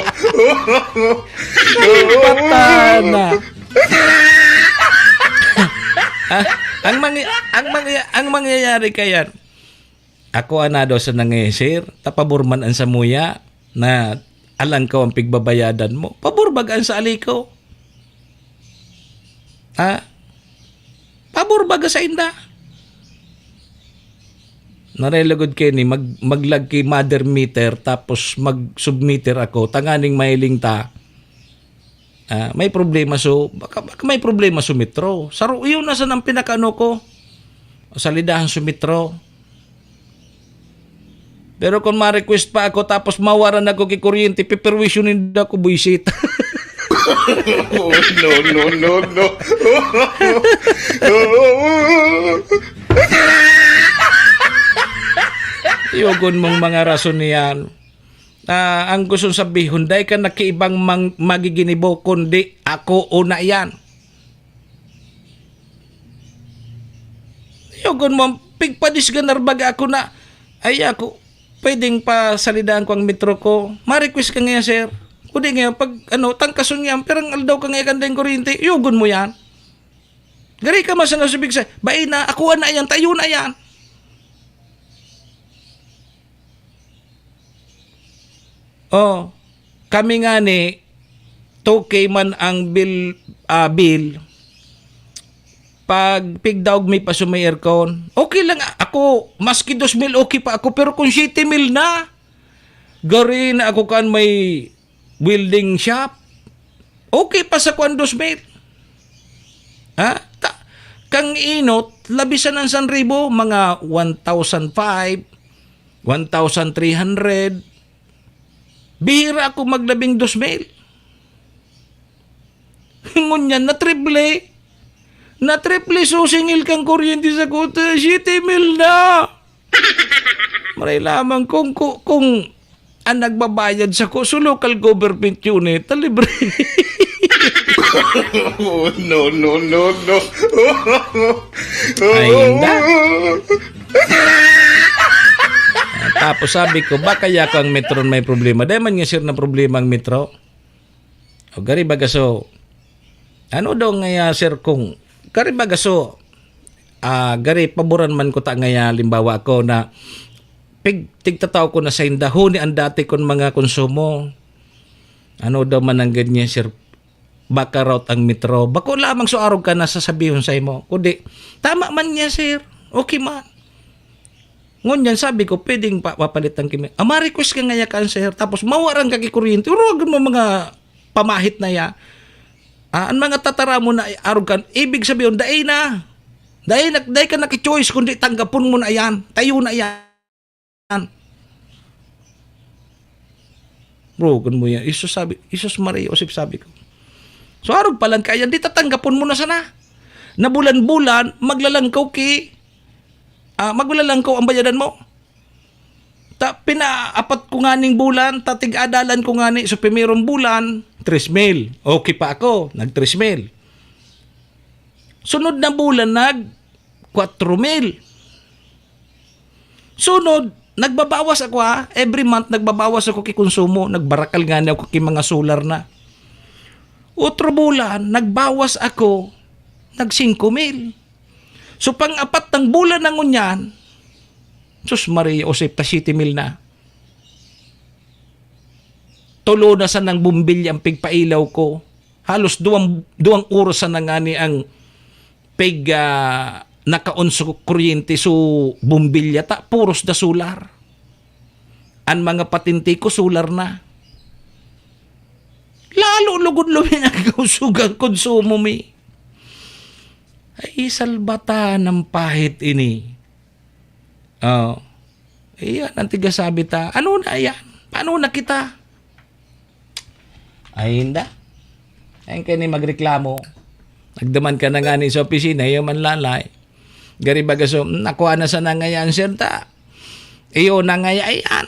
Patana. Ah, ang mangi ang mangi ang mangyayari kayan. Ako anado sa nangyayari, sir, tapabor man an samuya na alang ko ang pigbabayadan mo. Pabor baga an sa aliko. Ha? Pabor baga sa inda. Narelugod kayo ni mag, maglag ki mother meter tapos mag submeter ako tanganing mahiling ta. Ah, may problema so baka, baka may problema so metro. Saro iyon na sa nang pinakano ko. O salidahan so metro. Pero kung ma-request pa ako tapos mawaran ako ki kuryente, piperwisyo ninda ako, buisit. Oh, no, no, no, no. Iyogon mong mga rason niyan. Ah, ang gusto sabihon, dai ka nakiibang mang, magiginibo, kundi ako una yan. Iyogon mo, pigpadisganar baga ako na, ay ako, pwedeng pasalidaan ko ang metro ko. Ma-request ka ngayon, sir. Kundi ngayon, pag ano, tangkason niyan, pirang aldaw ka ngayon kandang kuryente, iyogon mo yan. Gari ka man sa nasubig sa, bain na, ako na yan, tayo na yan. Oh, kami nga ni, two K man ang bill, ah, bill. Pag pigdaog mi pa sa may aircon, okay lang ako, maski dos mil okay pa ako, pero kung siyete mil na, gari na ako kan may welding shop, okay pa sa kwan dos mil. Ha? Ta, kang inot, labisan ang san ribo, mga one thousand five, one thousand three hundred. Bihira ako maglabing dos mil. Ngunyan, na triple. Na triple so singil kang kuryente sa kota, siyete mil na. Maray lamang kung, kung, kung ang nagbabayad sa ko, so local government unit, ta libre. Oh, no, no, no, no. Ay, inda. Tapos sabi ko, baka yako ang metro may problema. Dahil man nga, sir, na problema ang metro. O, gari baga so, ano daw ngaya, sir, kung, gari baga so, ah, gari paboran man ko ta ngaya, limbawa ko na, pig-, tigtatao ko na sainda, huni an dati kong mga konsumo. Ano daw man nanggad niya, sir? Baka raot ang Metro. Bako lamang so arog ka na sasabihon sa imo. Kundi, tama man niya, sir. Okay man. Ngunyan, sabi ko, pwedeng pa-, papalitan kimi. Ah, ma-request ka ngaya kan, sir. Tapos, mawaran ka ki kuryente. Urugan mo mga pamahit na ya. Ah, ang mga tatara mo na arog kan, ibig sabihin, dai na. Dai na, dai ka naki-choice, kundi tanggapon mo na yan. Tayo na yan. Bro, kun mo yan. Isus sabi, Isus Maria Joseph sabi ko. So, arog pa lang kaya, di tatanggapon mo na sana. Na bulan-bulan, maglalangkaw ki, ah, maglalangkaw ang bayadan mo. Ta, pinaapat ko nga ning bulan, ta tig-adalan ko nga ni, so, primerong bulan, tres mil. Okay pa ako, nag tres mil. Sunod na bulan, nag kwatro mil. Sunod, nagbabawas ako, ha. Every month, nagbabawas ako ki konsumo. Nagbarakal nga na ako ki mga solar na. Otro bulan, nagbawas ako, nag singko mil. So, pang-apat ng bulan na ngunyan, sus, Maria Josep, ta siyete mil na. Tulo na sanang bombilya ang pigpailaw ko. Halos duwang, duwang oras sana ngani ang pig, ah, nakaon sa kuryente, so bombilya ta, puros da solar. An mga patente ko, solar na. Lalo lugod luminagaw sugang konsumo mi. Ay, salbata ng pahit ini. Oh. Iyan ang tigasabi ta. Ano na yan? Paano na kita? Ay, hinda. Ayun kayo ni magreklamo. Nagdaman ka na nga ni sa opisina, iyo man lalay. Gari baga so, "Hmm, nakuha na sana ngayon, sir, ta. Iyo na ngayon, ayan."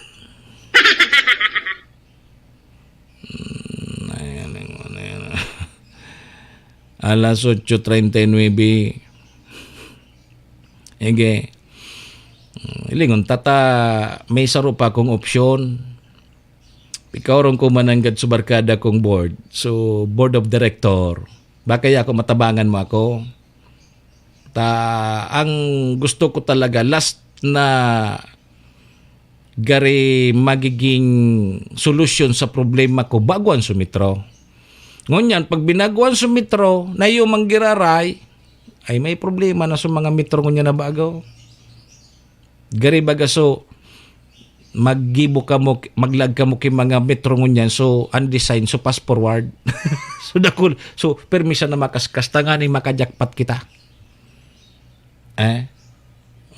Hmm, ayan, ayan, ayan. Alas otso treinta y nuebe. Ege. Hmm, ilingon, tata, may saro pa akong opsyon. Ikaw ron ko mananggad sa barkada kong board. So, board of director. Baka ya ako matabangan mo ako. Ta, ang gusto ko talaga, last na gari magiging solusyon sa problema ko, baguan sa metro. Ngunyan, pag binaguan sa metro, na iyo manggiraray, ay may problema na sa mga metro ngunyan na bago. Gari baga so, maggibo kamo, maglag kamo ki mga metro ngunyan, so, ang design, so, fast forward. So, dakul, so, permisa na makaskas, tanganing makajakpat kita. Eh?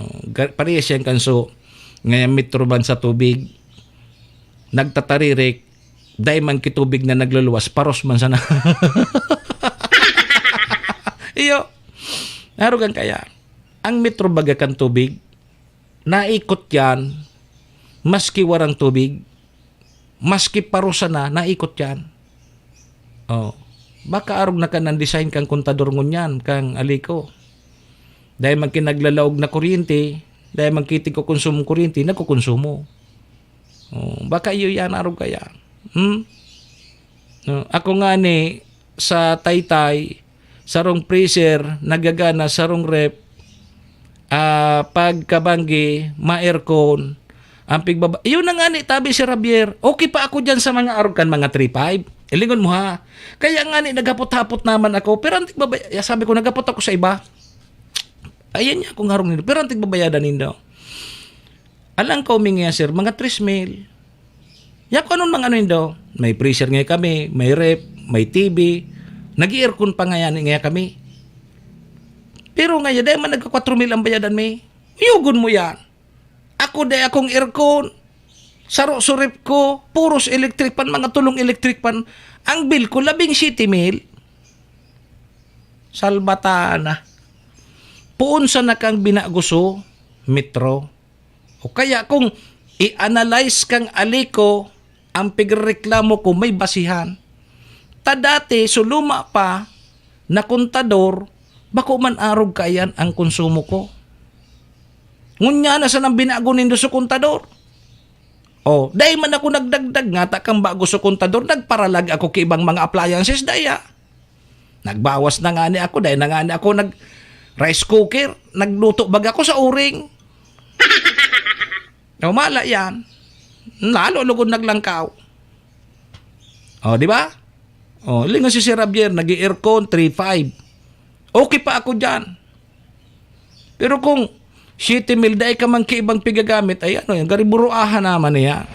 Oh, ga-, parehas yan kan so, ngayon metro man sa tubig, nagtataririk, dai man ki tubig na nagluluwas, paros man sana. Iyo, narugan kaya, ang metro baga kan tubig, naikot yan, maski warang tubig, maski paros sana, naikot yan. Oh, baka arog na kan ang design kang kontador ngunyan, kang Alico. Dahil man kinaglalaog na kuryente, dahil man kitig ko konsumong kuryente, nagkukonsumo. Oh, baka iyo yan, arog kaya. Hmm? No, ako nga ni, sa Taytay, sarong freezer, nagagana, sarong ref, ah, pagkabanggi, ma-aircon, ang pigbaba-, yun na nga ni, tabi si Javier, okay pa ako dyan sa mga arog kan mga three five. Ilingon mo ha. Kaya nga ni, naghapot-hapot naman ako, pero ang tigbabay-, sabi ko, naghapot ako sa iba. Ayan niya akong harong nila, pero ang tigbabayadan nindo. Alang ka umingi, sir, mga tres mil. Ya ko anon mga ano nindo. May freezer nga kami, may ref, may T V. Nag-aircon pa nga yan nga kami. Pero nga, dahil man nagka kwatro mil ang bayadan mi. Uyugon mo yan. Ako, dahil akong aircon. Saro surip ko, puros electric pan, mga tulong electric pan. Ang bill ko, labing siyete mil. Salbatana. Puon sana kang binaguso, metro. O kaya kung i-analyze kang Alico, ang pigreklamo ko may basihan. Ta dati, so luma pa, na kontador, bako man arog kaiyan ang konsumo ko. Ngunya na sanang binago nindo sa kontador. Oh, dai man ako nagdagdag nga ta kang bago sa kontador, nagparalag ako ki ibang mga appliances, daya. Nagbawas na nga ni ako, dai na nga ni ako nag rice cooker, nagluto baga ako sa uring. O, mala yan. Lalo lugod naglangkaw. O, di ba? O, lingon si Sir Javier, nag-i-aircon, three five. Okay pa ako dyan. Pero kung siyete mil, dai ka man kaibang pigagamit, ay ano yan, gariburuahan naman niya.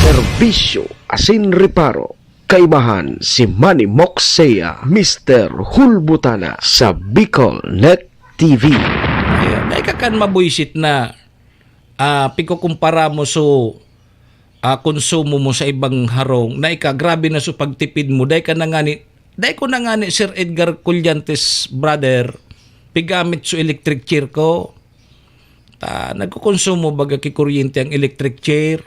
Serbisyo asin reparo. Kaibahan si Manny Moxea, Mister Hulbutana sa Bicol Net T V. Ayan, dai ka kan mabuisit na ah, pigkukumpara mo so ah, konsumo mo sa ibang harong na ika, grabe na so pagtipid mo. Dai ka na ngani, dai ko na ngani, Sir Edgar Collantes, brother, pigamit so electric chair ko. Ta, nagkukonsumo baga ki kuryente ang electric chair.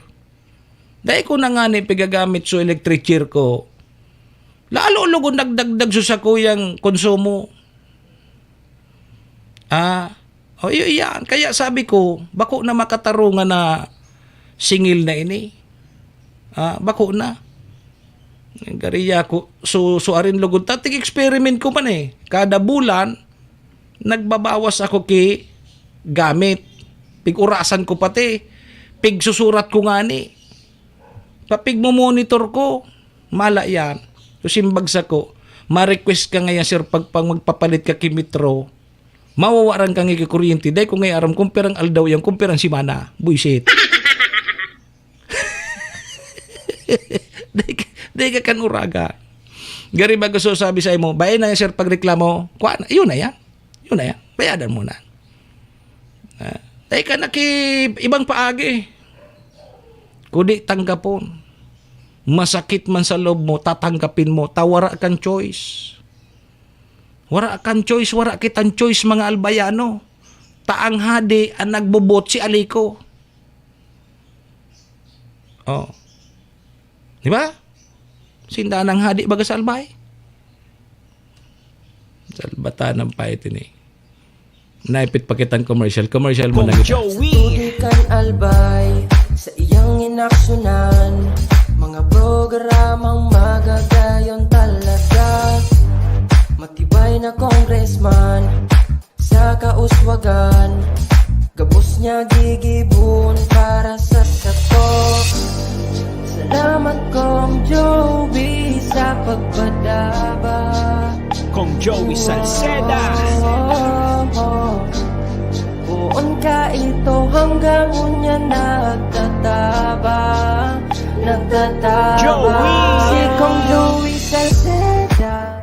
Dai ko na ngani pigagamit so electric chair ko. Lalo lugod nagdagdag so sakuyang konsumo. Ah, o iyo iyan. Kaya sabi ko, bako na makatarungan na singil na ini. Ah, bako na. Gariya ko, so, so arin lugod ta, tig-experiment ko man eh. Kada bulan, nagbabawas ako ki gamit. Pig-urasan ko pati. Pigsusurat ko ngani. Papigmo-monitor ko. Mala yan. So, simbag sako, ma-request ka ngayon, sir, pag, pag magpapalit ka ki metro, mawawaran ka nga ki kuryente. Dai ko ngay aram kung pirang aldaw yan, kung pirang simana. Buisit. Dai ka, dai ka kan uraga. Gari ba gusto sabi sa imo, "Bae na yan, sir, pagreklamo." Kuha na, yun na yan. Yun na yan. Bayadan mo na. Ah, dai ka na ki ibang paagi. Kudi tanggapon. Masakit man sa loob mo, tatanggapin mo. Ta wara kan choice. Wara kan choice, wara kitang choice, mga Albayano. Ta ang hadi ang nagbubot si Alico. Oh. Di ba? Sinda nang hadi baga sa Albay. Salbatan ang pait ini. Naipit pa kitang commercial. Commercial mo na kita. Tubig kan Albay sa iyang inaksyonan. Mga programang magagayon talaga. Matibay na congressman sa kauswagan. Gabos niya gigibon para sa sato. Salamat Kong Joey sa pagpadaba. Kong Joey Salceda. Poon ka ito hanggang unya nagtataba. Nagtataba. Joey! Si Kong Joey Salceda.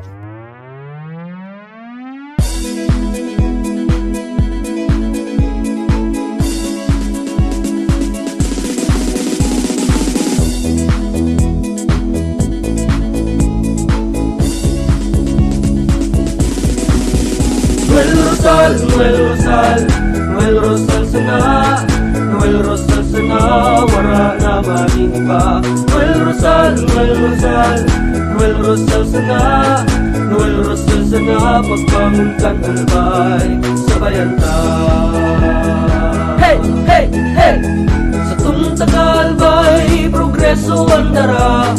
Noel Rosal, Noel Rosal, Noel Rosal sana, Noel Rosal sana, wara na magin iba. Noel Rosal, Noel Rosal, Noel Rosal sana, Noel Rosal sana, pagbangon kan Albay, sabayan ta. Hey, hey, hey! Satong taga Albay, progreso ang dara.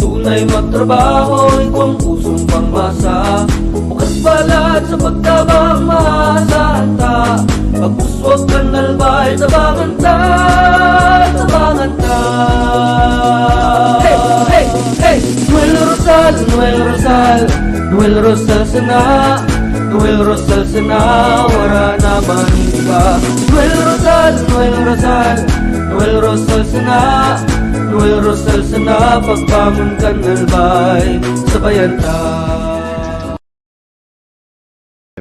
Tunay magtrabaho, ikaw ang pusong pangmasa. Bukas balat sa pagtabang, maasahan ta. Pag-uswag kan Albay, tabangan ta, tabangan ta. Hey, hey, hey! Noel Rosal, Noel Rosal, Noel Rosal sana, Noel Rosal sana, wara na man iba. Noel Rosal, Noel Rosal, Noel Rosal sana, Noel Rosal sana, pagbangon kan Albay, sabayan ta.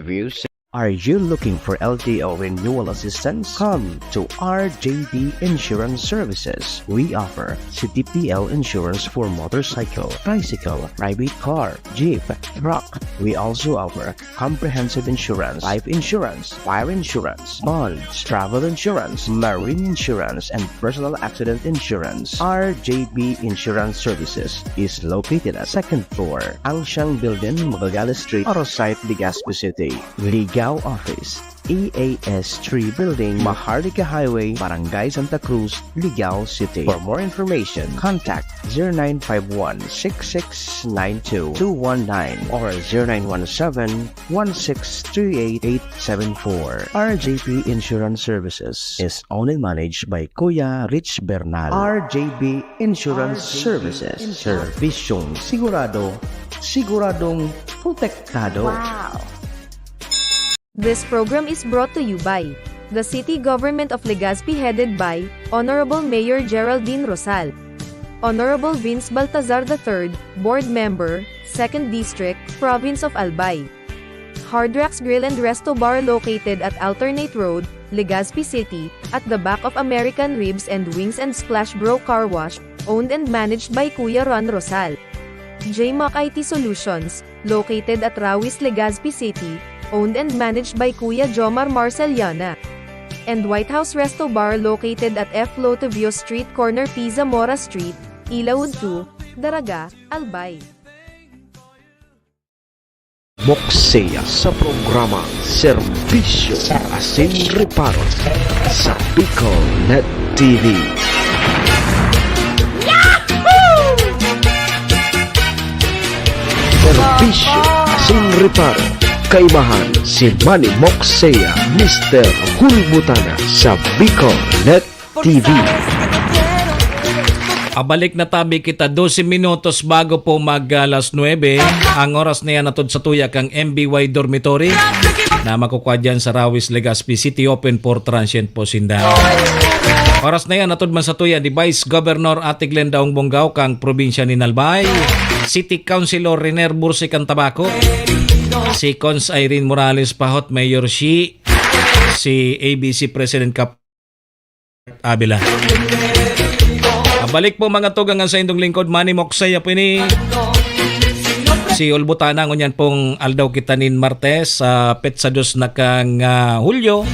Reviews. Are you looking for L T O renewal assistance? Come to R J B Insurance Services. We offer C T P L insurance for motorcycle, tricycle, private car, jeep, truck. We also offer comprehensive insurance, life insurance, fire insurance, bonds, travel insurance, marine insurance, and personal accident insurance. R J B Insurance Services is located at second floor, Angsiang Building, Magallanes Street, Arosite, Legazpi City. Ligao Office, E A S three Building, Maharlika Highway, Barangay Santa Cruz, Ligao City. For more information, contact zero nine five one six six nine two two one nine or zero nine one seven one six three eight eight seven four. R J P Insurance Services is owned and managed by Kuya Rich Bernal. R J B Insurance Services. Servisyong sigurado, siguradong protektado. This program is brought to you by the City Government of Legazpi, headed by Honorable Mayor Geraldine Rosal, Honorable Vince Baltazar the third, Board Member, Second District, Province of Albay. Hard Rocks Grill and Resto Bar, located at Alternate Road, Legazpi City, at the back of American Ribs and Wings and Splash Bro Car Wash, owned and managed by Kuya Ron Rosal. J Mac I T Solutions, located at Rawis, Legazpi City, owned and managed by Kuya Jomar Marceliana. And White House Resto Bar, located at F Lotovio Street, corner P Zamora Street, Ilaud two, Daraga, Albay. Moksea sa programa Serbisyo Asin Reparo sa Bicol Net T V. Serbisyo Asin Reparo, kaimahan si Manny Moksea, Mister Hulbutana sa Bicol Net T V. Abalik na tabi kita dose minutos bago po mag alas nuebe. Ang oras na yan atod sa tuya kang M B Y Dormitory na makukuha dyan sa Rawis, Legazpi City, open for transient po sinda. Oras na yan atod man sa tuya ni Vice Governor Ate Glenda Ongbonggao kang probinsya ni Albay, City Councilor Riner Bursi kang Tabaco, si Cons Irene Morales Pahot, Mayor Shi, si A B C President Kap Abila. Ah, balik po mga tugang ang sa indong lingkod, Manny Moksaya po ini. Si Ulbutana, ngunyan pong aldaw kita nin Martes, sa petsa dos na kang ah, Hulyo,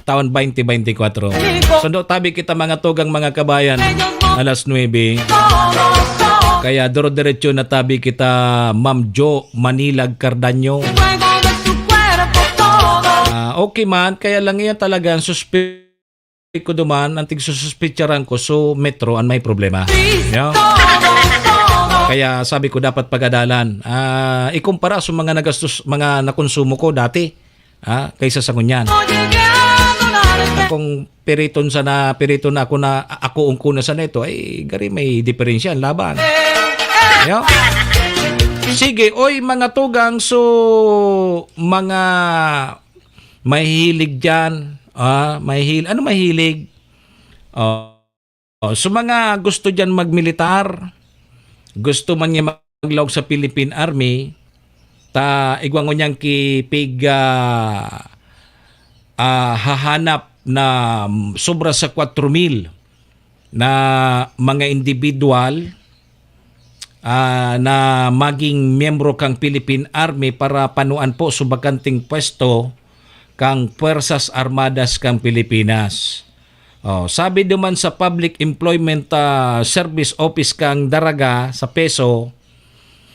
taon twenty twenty-four. Sundo tabi kita mga tugang, mga kabayan, alas nuebe. Kaya duro-diretso na tabi kita, Ma'am Jo Manilag Cardaño. Ah, okay man, kaya lang yan talaga ang suspe ko duman, ang tigsususpitsaran ko, so Metro ang may problema. Yeah? Kaya sabi ko, dapat pagadalan. Ah, ikumpara sa mga nagastos, mga nakonsumo ko dati, ah, kaysa sa ngunyan. Kung piriton sana, piriton na ako na, ako ungko na sana ito, ay gari may diferensya ang laban. Yeah? Sige, oy mga tugang, so mga mahilig diyan, ah, mahil ano mahilig? Oh, oh, so mga gusto diyan magmilitar, gusto man niya maglaog sa Philippine Army, ta igwa ngunyan ki pig ah, ah, hahanap na sobra sa kwatro mil na mga individual ah, na maging miyembro kang Philippine Army para panuan po sa bakanteng pwesto kang Puwersas Armadas kang Pilipinas. Oh, sabi duman sa Public Employment ah, Service Office kang Daraga sa PESO,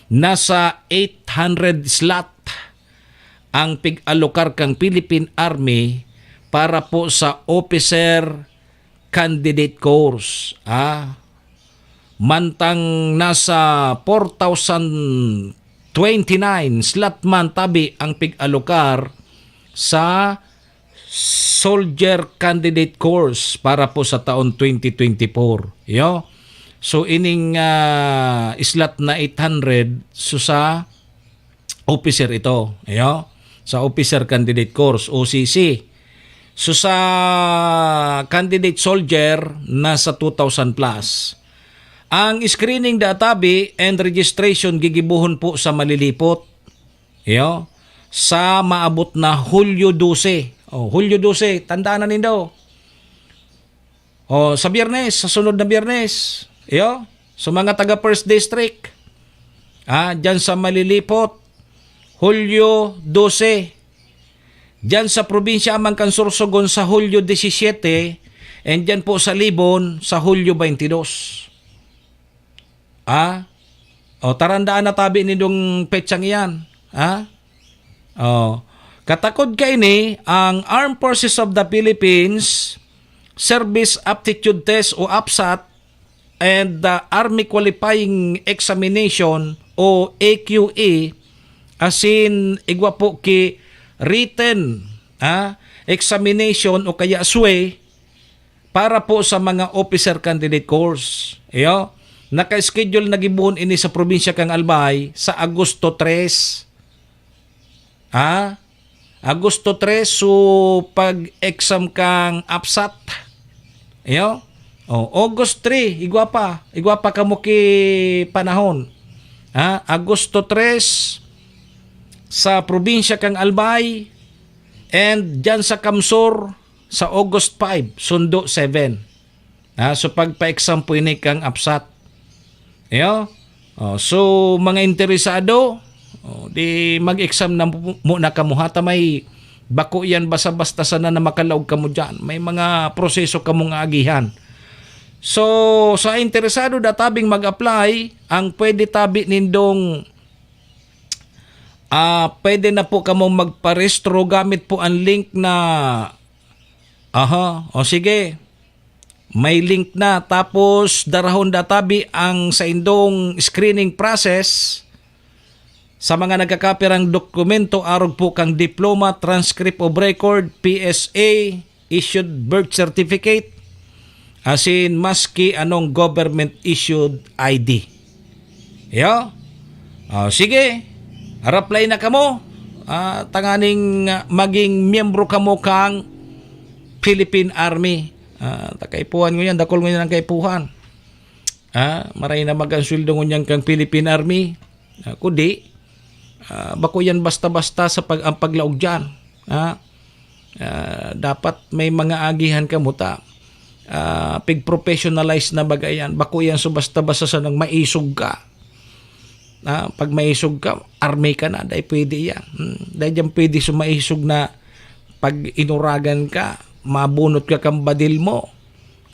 nasa eight hundred slot ang pig-alokar kang Philippine Army para po sa officer candidate course. Ah, mantang nasa four thousand twenty-nine slot man tabi ang pig-alokar sa soldier candidate course para po sa taon twenty twenty-four. Yo. So ining ah, slot na eight hundred, so sa officer ito. Ayo, sa Officer Candidate Course, O C C. So sa candidate soldier, nasa two thousand plus. Ang screening, databi and registration gigibuhon po sa Malilipot. Ayo, sa maabot na Hulyo dose. Oh, Hulyo dose, tandaan na nindo. O, sa Biyernes, sa sunod na Biyernes, iyo, sa mga taga First District, ah, dyan sa Malilipot, Hulyo dose. Dyan sa probinsya man kan Sorsogon sa Hulyo disisiyete, and dyan po sa Libon sa Hulyo baynte dos. Ah? O, tarandaan na tabi nindong petsang iyan. Ah? O. Katakod kaini, ang Armed Forces of the Philippines Service Aptitude Test o AFSAT and, ah, Army Qualifying Examination o A Q E, asin igwa po ki written, ah, examination o kaya S W E para po sa mga officer candidate course. Iyo, naka-schedule na gibohon ini sa probinsya kan Albay sa Agosto tres. Ha? Agosto tres, so pag-exam kang AFSAT. Iyo? O, August three, igwa pa. Igwa pa kamo ki panahon. Ha? Agosto tres, sa probinsya kang Albay, and dyan sa Kamsur, sa August five, sundo seven. Ha? So, pagpa-exam po ini kang AFSAT. Iyo? O, so, mga interesado, o, di mag-exam na mu-, muna kamo, ha? Ta may bako yan basta-basta sana na makalaog kamo dyan. May mga proseso kamong aagihan. So, sa interesado da tabing mag-apply, ang pwede tabi nindong, ah, pwede na po kamong magparehistro gamit po ang link na, aha, o sige, may link na. Tapos, darahon da tabi ang saindong screening process sa mga nagkakapirang dokumento, arog po kang diploma, transcript of record, P S A, issued birth certificate, asin maski anong government issued I D. Iyo? O, sige, reply na kamo. Ah, tanganing, ah, maging miyembro kamo kang Philippine Army. Ah, ta kaipuhan ngunyan, dakul ngunyan ang kaipuhan. Ah, maray na mag-, ang sweldo ngunyan kang Philippine Army. Ah, kundi, ah, bako yan basta-basta sa pag-, ang paglaog dyan. Ah, ah, dapat may mga agihan kamo ta. Ah, pig-professionalize na baga yan. Bako yan so basta-basta sa nang maisog ka. Ah, pag maisog ka, army ka na. Dahil pwede yan. Hmm, dahil dyan pwede so maisog na pag inuragan ka, mabunot ka kang badil mo.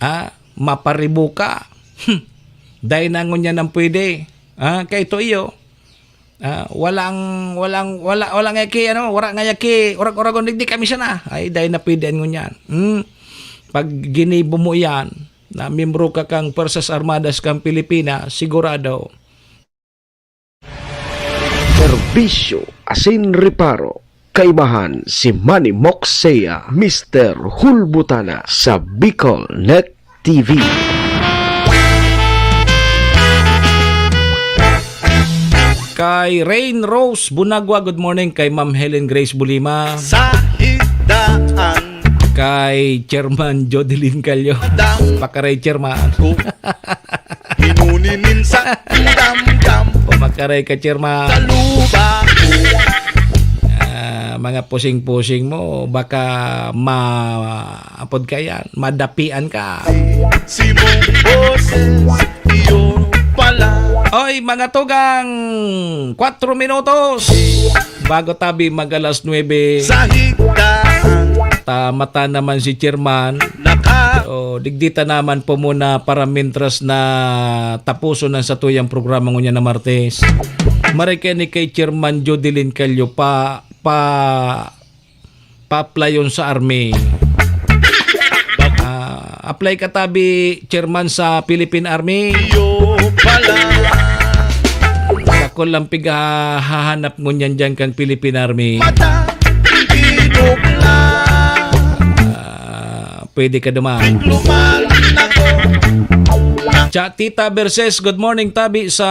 Ah, maparibo ka. Hmm, dahil na ngunyan ang pwede. Ah, kay ito iyo. Ah, walang, walang, wala, wala nga ki, ano, wala nga ki, urag-uragon, digdi kami sana. Ay, dahil na pwede yan ngunyan. Hmm? Pag ginibo mo yan, na miyembro ka kang Puwersas Armadas kang Pilipinas, sigurado. Serbisyo asin reparo. Kaibahan si Manny Moxea, Mister Hulbutana sa Bicol Net T V. Kay Rain Rose Bunagwa, good morning. Kay Ma'am Helen Grace Bulima. Sa higdaan. Kay Chairman Jodeline Callo. Dam. Pakaray, Chairman. Ko. Hinuni minsan damdam. Pumakaray ka, Chairman. Sa luba ko. Ah, mga pusing-pusing mo, baka ma-, apod ka yan, madapian ka. Simong boses, iyo pala. Oy, mga tugang, kwatro minutos bago tabi mag alas nuebe. Sa higdaan. Ta mata naman si Chairman. Naka- O, digdi ta naman po muna para mintras na tapuson ang satuyang programa ngunyan na Martes. Maray kaini kay Chairman Jodeline Callo pa, pa, pa-applyon sa army. Ah, apply ka tabi, Chairman, sa Philippine Army. Iyo pala. Dakul lang pighahanap ngunyan dyan kang Philippine Army. Mata, hindi nukla. Ah, pwede ka duman. Nagluman ako. Cha Tita Verses, good morning, tabi sa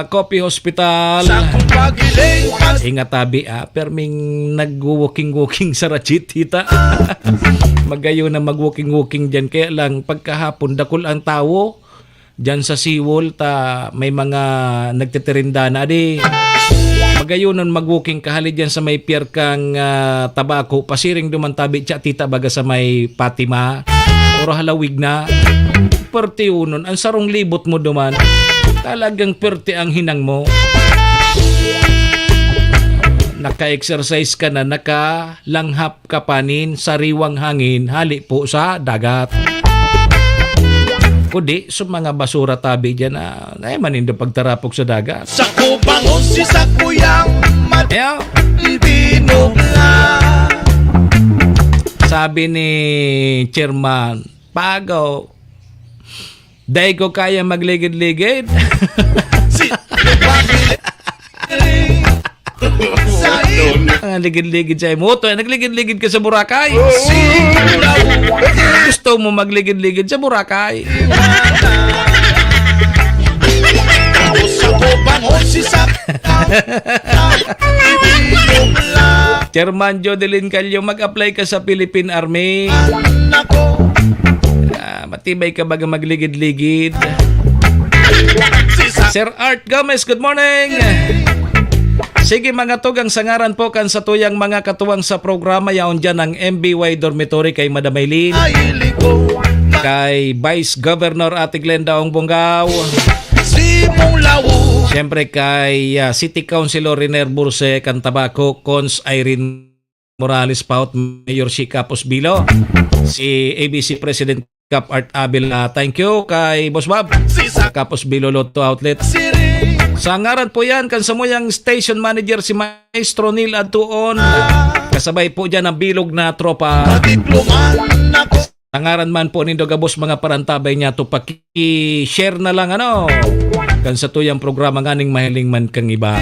Coffee Hospital. Sa kong pagiling, pas- Ingat, tabi, ah. Perming nag-walking-walking sa Rachit, Tita. Magayon na mag-walking-walking dyan. Kaya lang, pagkahapon, dakul ang tawo. Diyan sa seawall ta may mga nagtitirinda na, adi magayonon mag-walking ka hali diyan sa may pier kang, ah, Tabaco, pasiring duman tabi, tsa tita baga sa may Fatima, or halawig na. Perti unon, ang sarong libot mo duman, talagang perti ang hinang mo. Naka-exercise ka na, nakalanghap kapanin, sariwang hangin, hali po sa dagat. Kundi, sa mga basura tabi dyan na, ay manindo pagtarapog sa dagat. Sa kubangon si sakuyang mat-, Ayaw. Binukla. Sabi ni Chairman, "Pagaw, dai ko kaya magligid-ligid." Si Ang ligid-ligid sa imo. Oto, nagligid-ligid ka sa Boracay. Gusto mo magligid-ligid sa Boracay? Chairman Jodeline Calyo, mag-apply ka sa Philippine Army. Ah, matibay ka baga magligid-ligid. Sir Art Gomez, good morning. Sige, mga tugang, sa ngaran po kan satuyang mga katuwang sa programa, yaon dyan ang M B Y Dormitory kay Madam Aileen, kay Vice Governor Ate Glenda Ong Bongao. Siyempre kay, ah, City Councilor Riner Burse kan Tabaco, Cons Irene Morales Paut, Mayor Shi Capos Bilo, si A B C President Cap Art Abel, ah, thank you kay Boss Bob. Capos Bilo Lotto Outlet. Sa ngaran po yan, kan samuyang station manager si Maestro Neil Adtuon. Kasabay po dyan ang bilog na tropa. Sa ngaran man po nindo gabos mga parantabay niya to, paki-share na lang, ano, kan satuyang programa nganing mahiling man kang iba.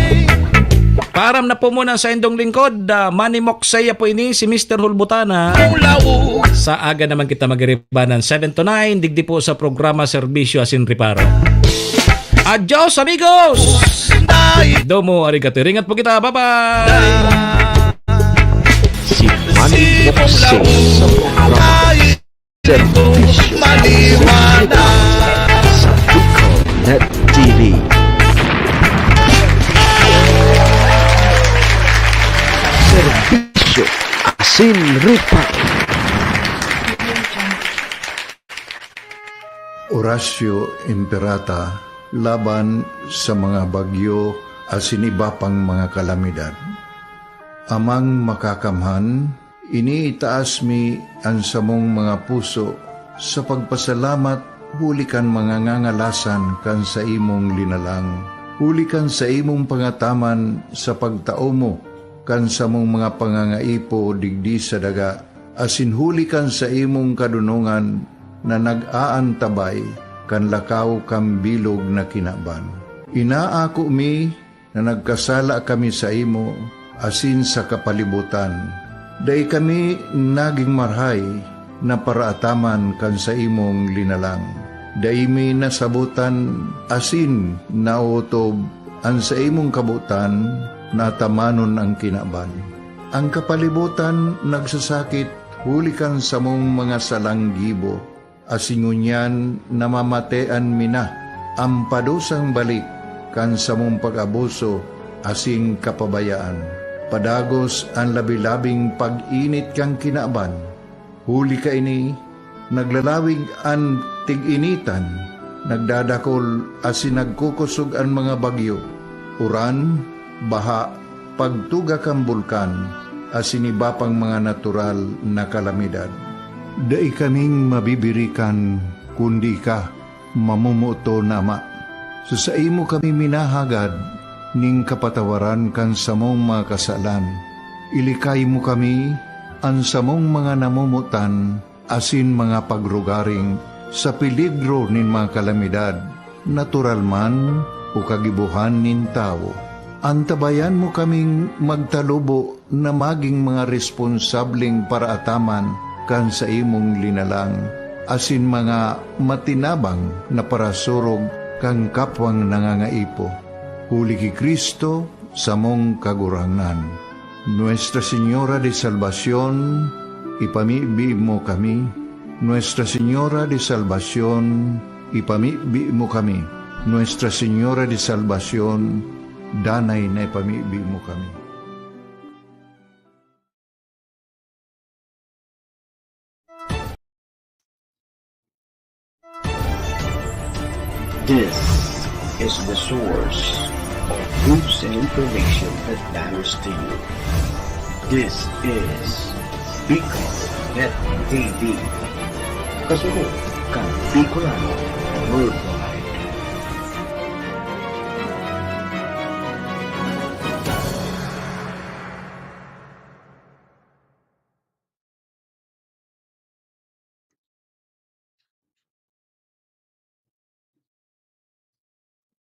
Paaram na po muna sa indong lingkod, ah, Manny Moksaya po ini, si Mister Hulbutana. Sa aga naman kita magiribanan, seven to nine, digdi po sa programa Serbisyo Asin Reparo. Adios, amigos! Domo, arigato. Ingat po kita. Bye-bye! Si Manny Moksaya sa programa Serbisyo Asin Reparo sa Bicol Net T V. Serbisyo Asin Reparo. Orasyo Imperata laban sa mga bagyo asin iba pang mga kalamidad. Amang Makakamhan, iniitaas mi an samong mga puso sa pagpasalamat huli kan mga ngangalasan kan saimong linalang, huli kan saimong pangataman sa pagtao mo kan samong mga pangangaipo digdi sa daga, asin huli kan saimong kadonongan na nag-aantabay kan lakaw kan bilog na kinaban. Inaako mi na nagkasala kami saimo asin sa kapalibotan. Dai kami nagin marahay na paraataman kan saimong linalang. Dai mi nasabotan asin naotob an saimong kabotan na atamanon an kinaban. An kapalibotan nagsasakit huli kan samong mga salang gibo, asin ngunyan namamatean mi na an padusang balik kan samong pag-abuso asin kapabayaan. Padagos an labi-labing pag-init kan kinaban. Huli kaini, naglalawig an tig-initan, nagdadakol asin nagkukosog an mga bagyo, uran, baha, pagtuga kan bulkan, asin iba pang mga natural na kalamidad. Dai kaming mabibirikan, kundi ika, mamomoton na Ama. Sa saimo kami minahagad nin kapatawaran kan samong mga kasalan. Ilikay mo kami, an samong mga namomotan, asin mga pagrugaring sa peligro nin mga kalamidad, natural man o kagibohan nin tawo. Antabayan mo kaming magtalubo na magin mga responsableng paraataman kan saimong linalang, asin mga matinabang na parasurog kan kapwang nangangaipo. Huli ki Cristo, samong Kagurangnan. Nuestra Señora de Salvacion, ipamibi mo kami. Nuestra Señora de Salvacion, ipamibi mo kami. Nuestra Señora de Salvacion, danay na ipamibi mo kami. This is the source of news and information that matters to you. This is Bicol Net T V. Kasunod kan Bicolano World